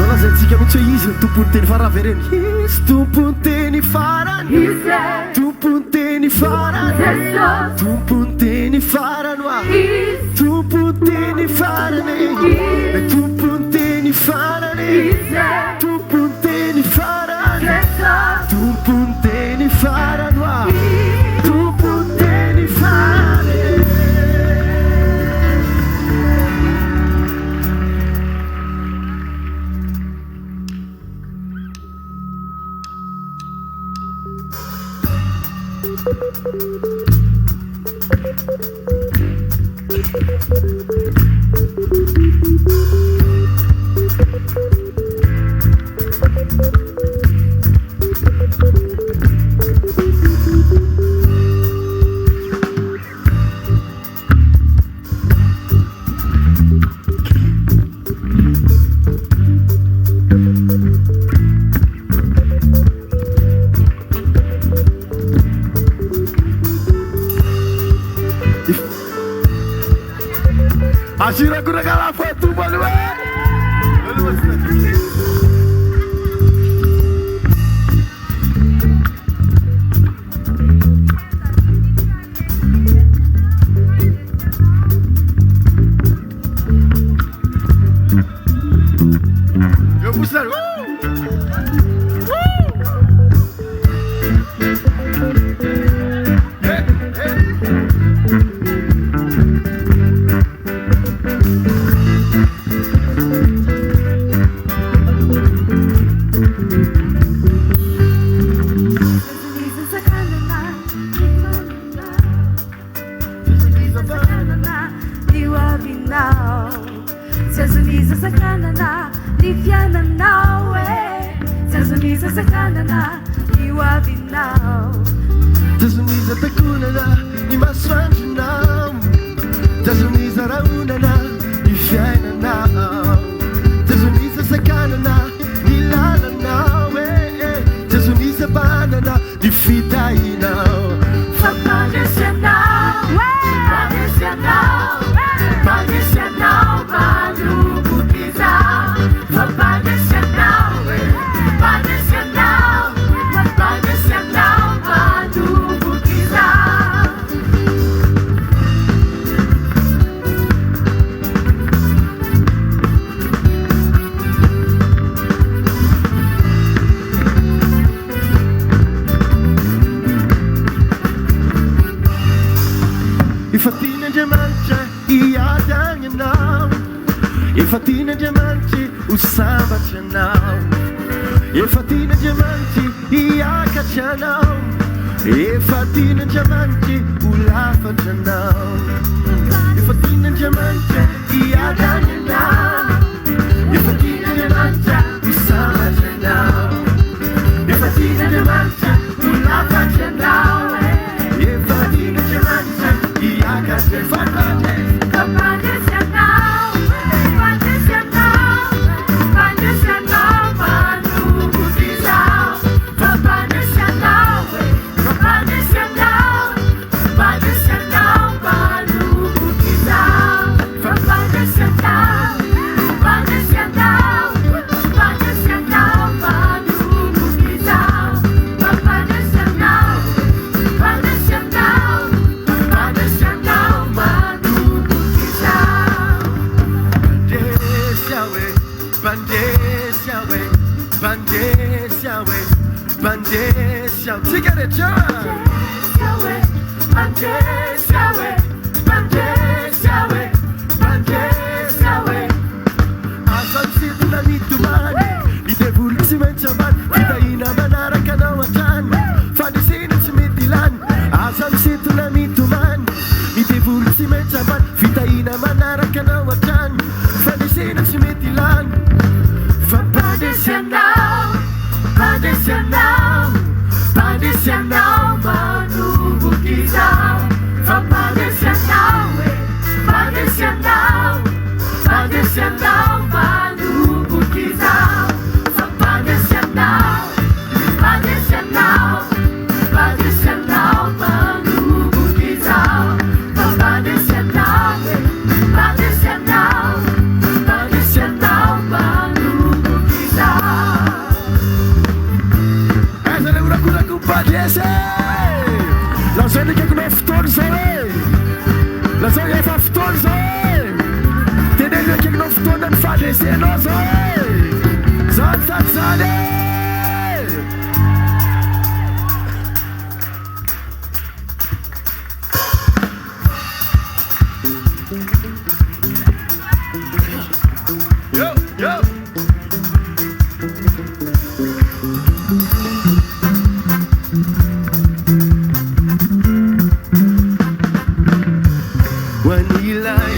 Lazaintsika mihitsy hoe izy no tompon'ny teny farany avereno. Izy tompon'ny teny farany. Izy. Tompon'ny teny farany. Jesosy. Tompon'ny teny farany hoa. Izy. Tompon'ny teny farany. farany e. Tompon'ny teny farany e. Tompon'ny teny farany. Tompon'ny teny farany hoa. Tompon'ny teny farany e. Asirakoraka lafa tompo aloha e! Eo fotsiny ary. Tsy azon'iza takonana ny masoandronao, Tsy azon'iza rahonana ny fiainanao, Tsy azon'iza sakanana ny lalanao eh eh, Tsy azon'iza banana ny fitahianao. Fa mpandresy anao, mpandresy anao, mpandresy anao manomboka izao. Fa mpandresy anao eh, mpandresy anao, mpandresy anao manomboka izao. Efa tian'Andriamanitra hiadana ianao, Efa tian'Andriamanitra ho sambatra ianao, Efa tian'Andriamanitra hiakatra ianao, Efa tian'Andriamanitra ho lafatra ianao, Efa tian'Andriamanitra hiadana ianao, Efa tian'Andriamanitra ho sambatra ianao, Efa tian'Andriamanitra ho lafatra ianao, Efa tian'Andriamanitra hiakatra ianao. Mpandresy anao, mpandresy anao, mpandresy anao manomboka izao. Mpandresy anao e, mpandresy anao, mpandresy anao manomboka izao. Mpandresy anao, mpandresy anao, mpandresy anao manomboka izao. Mpandresy anao, mpandresy anao, mpandresy anao manomboka izao. Mpandresy aho e, mpandresy aho e, mpandresy aho e, mpandresy aho. Tsika rehetra! Mpandresy aho e, mpandresy aho e, mpandresy aho e, mpandresy aho e. Aza misintona ny tomany, ny devoly tsy maintsy ambany, fitahiana manaraka anao hatrany, fandresena tsy mety lany. Aza misintona ny tomany, ny devoly tsy maintsy ambany, fitahiana manaraka anao hatrany, fandresena tsy mety lany. Fa mpandresy anao, mpandresy anao, mpandresy anao manomboka izao. Fa mpandresy anao e, mpandresy anao, mpandresy anao manomboka izao. Fa mpandresy anao, mpandresy anao, mpandresy anao manomboka izao. Fa mpandresy anao e, mpandresy anao, mpandresy anao manomboka izao. Aiza ilay horakorako mpandresy e! Lazao ny akaikinao fotoana izao e! Lazao efa fotoana izao e! Teneno. Tena ekenao fotoana ny fandresenao zao e! Zany sa tsy zany e! Yo, yo! Ho an'ilay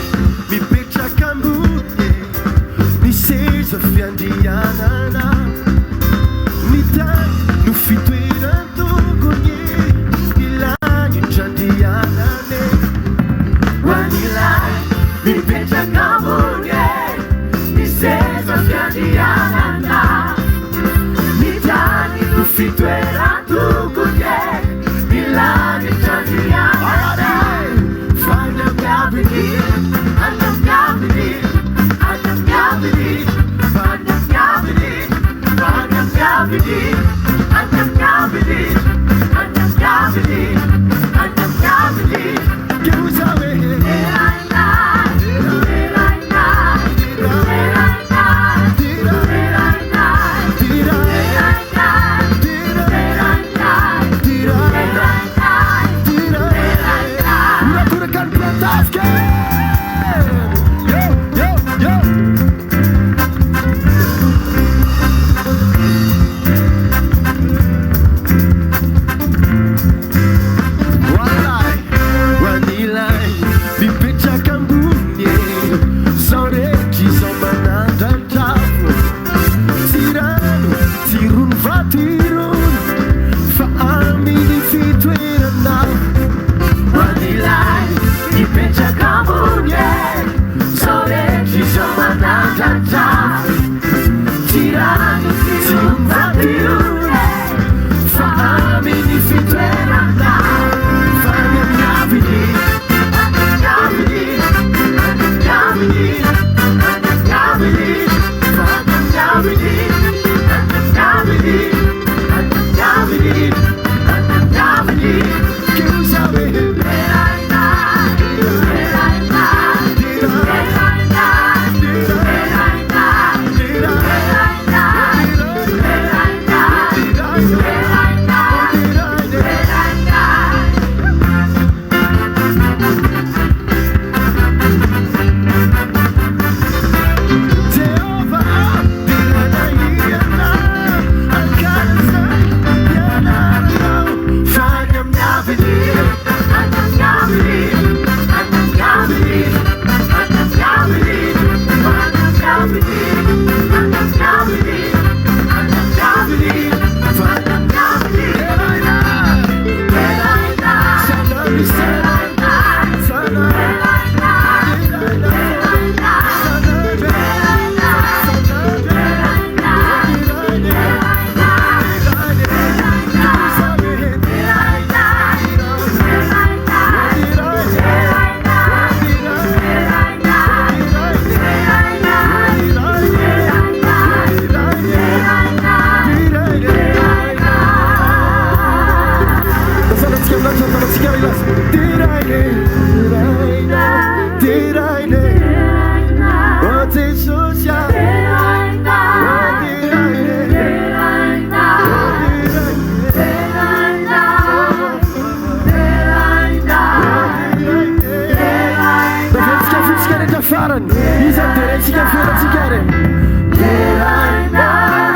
mipetraka ambony e, ny seza fiandrianana, ny tany no fitoeran-tongony e, ny lanitra andrianana e. Ho an'ilay mipetraka ambony e, ny seza fiandrianana, ny tany no fitoeran-tongony e, ny lanitra andrianana. Horakoraka ny mpiantafika e! Yo, yo, yo! Ho an'ilay, ho an'ilay mipetraka ambony e, Izao rehetra izao manandratra afo. Tsy rano, tsy rony vato irony, fa amin'ny fitoerana. Ho an'ilay mipetraka ambony e, Izao rehetra izao manandratra afo. Tsy rano, tsy rony vato irony e, fa amin'ny fitoerana. Fa any amin'ny avenir, Jehovah, deraina ankalazay ny anaranao. Fa any amin'ny avenir, Deraina, deraina, oh Jesosy ah. Oh, deraina, Tafetsika fotsika rehetra farany. Iza no deraintsika ny fiainantsika ary? Deraina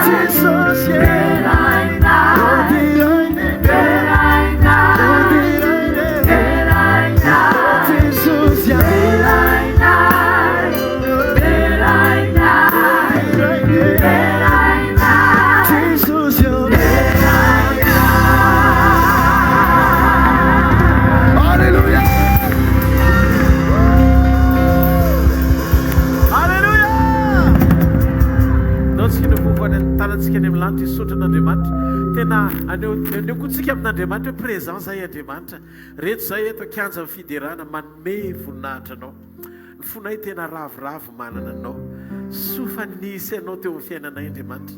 Jesosy e. Oh, deraina. Oh, deraina. Oh, Jesosy ah. Deraina. Jesosy oh. Alléluia. Alléluia! Ndao tsika ny vovo any amin'ny tanantsika any amin'ny lanitra hisaotra an'Andriamanitra. Tena aneo aneo koa tsika amin'Andriamanitra hoe présent zay Andriamanitra. Reto zay eto an-kianjan'ny fiderana manome voninahitra anao. Ny fonay tena ravoravo manana anao. Soa fa nisy anao teo amin'ny fiainanay Andriamanitra.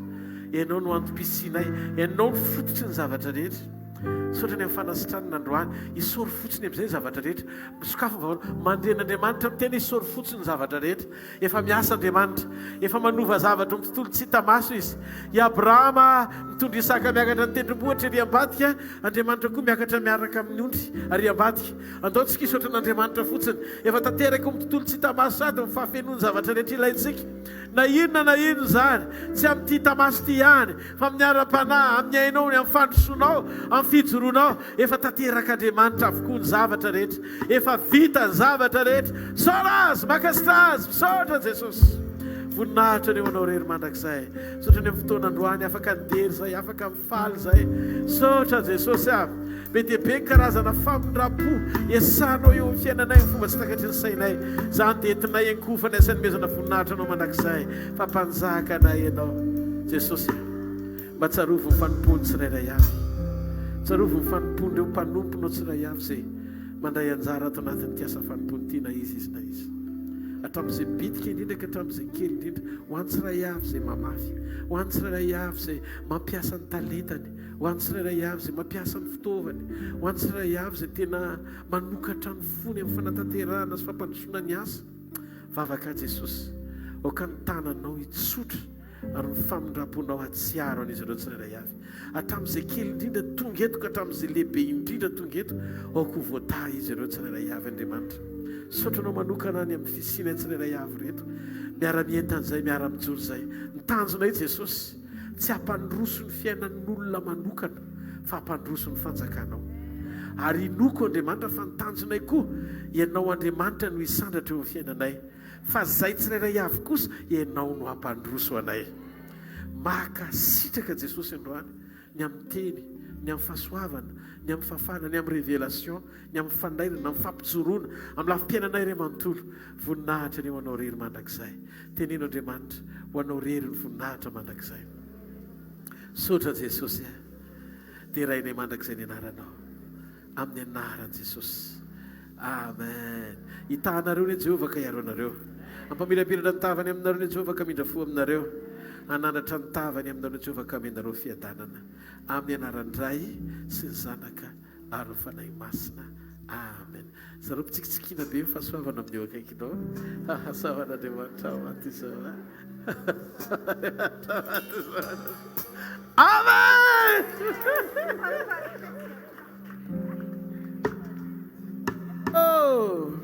Ianao no antom-pisianay. Ianao no fototry ny zavatra rehetra. Misaotra ny amin'ny fanasitranana androany. Isaory fotsiny amin'izay ny zavatra rehetra. Misokafy ny vavanao. Mandre an'Andriamanitra miteny isaory fotsiny ny zavatra rehetra. Efa miasa Andriamanitra. Efa manova zavatra amin'ny tontolo tsy hita maso Izy. I Abrahama mitondra Isaka miakatra ny tendrombohitra ery ambadika, Andriamanitra koa miakatra miaraka amin'ny ondry ary ambadika. Andao tsika hisaotra an'Andriamanitra fotsiny. Efa tanteraka ao amin'ny tontolo tsy hita maso sady ny fahafenoan'ny zavatra rehetra ilaintsika. Na inona na inona izany, tsy amin'ity hita maso ity ihany, fa amin'ny ara-panahy, amin'ny ainao, amin'ny fandrosoanao, amin'ny fijoroanao. Efa tanterak'Andriamanitra avokoa ny zavatra rehetra. Efa vita ny zavatra rehetra. Misaora Azy, mankasitraha Azy, misaotra Jesosy. Voninahitra anie ho Anao irery mandrakizay. Misaotra ny amin'ny fotoana androany, afaka nidery izay, afaka mifaly izay. Misaotra Jesosy a. Be dia be ny karazana famindram-po esahanao eo amin'ny fiainanay amin'ny fomba tsy takatry ny sainay. Izany dia entinay ankohofana sy anomezana voninahitra Anao mandrakizay fa Mpanjaka anay Ianao. Jesosy a. Mba tsarovy ny fanompoan'ny tsirairay avy. Tsarovy ny fanompoan'ireo mpanomponao tsirairay avy izay mandray anjara ato anatin'ity asa fanompoana ity na iza izy na iza. Hatramin'izay bitika indrindra ka hatramin'izay kely indrindra, ho an'ny tsirairay avy izay mamafy, ho an'ny tsirairay avy izay mampiasa ny talentany, ho an'ny tsirairay avy izay mampiasa ny fitaovany, ho an'ny tsirairay avy izay tena manokatra ny fony amin'ny fanatanterahana sy fampandrosoana ny asa. Vavaka Jesosy, aoka ny tananao hitsotra ary ny famindram-ponao hahatsiaro an'izy ireo tsirairay avy. Hatramin'izay kely indrindra tonga eto ka hatramin'izay lehibe indrindra tonga eto, aoka ho voatahy izy ireo tsirairay avy, Andriamanitra. Misaotra Anao manokana any amin'ny fisianay tsirairay avy ireto, miara-mientana izay, miara-mijoro izay. Ny tanjonay, Jesosy, tsy hampandroso ny fiainan'olona manokana, fa hampandroso ny fanjakanao. Ary inoako, Andriamanitra, fa ny tanjonay koa, Ianao Andriamanitra no hisandratra eo amin'ny fiainanay. Fa zay tsirairay avy kosa Ianao no hampandroso anay. Mankasitraka Jesosy androany ny amin'ny teny, ny amin'ny fahasoavana, ny amin'ny fahafahana, ny amin'ny révélation, ny amin'ny fanairana, amin'ny fampijoroana, amin'ny lafim-piainanay iray manontolo. Voninahitra anie ho Anao irery mandrakizay. Teneno Andriamanitra, ho Anao irery ny voninahitra mandrakizay. Misaotra Jesosy a. Derainay mandrakizay ny anaranao. Amin'ny anaran'i Jesosy. Amen. Hitaha anareo anie Jehovah ka hiaro anareo. Hampamirapiratra ny tavany aminareo anie Jehovah ka hamindra fo aminareo. Hanandratra ny tavany aminareo Jehovah ka hameno anareo fiadanana. Amin'ny anaran'ny Ray sy ny Zanaka ary ny Fanahy Masina. Amen. Zareo mpitsikitsikiana be ny fahasoavana amin'ny eo akaikinao. Fahasoavan'Andriamanitra ao anaty izao. Amen! Oh!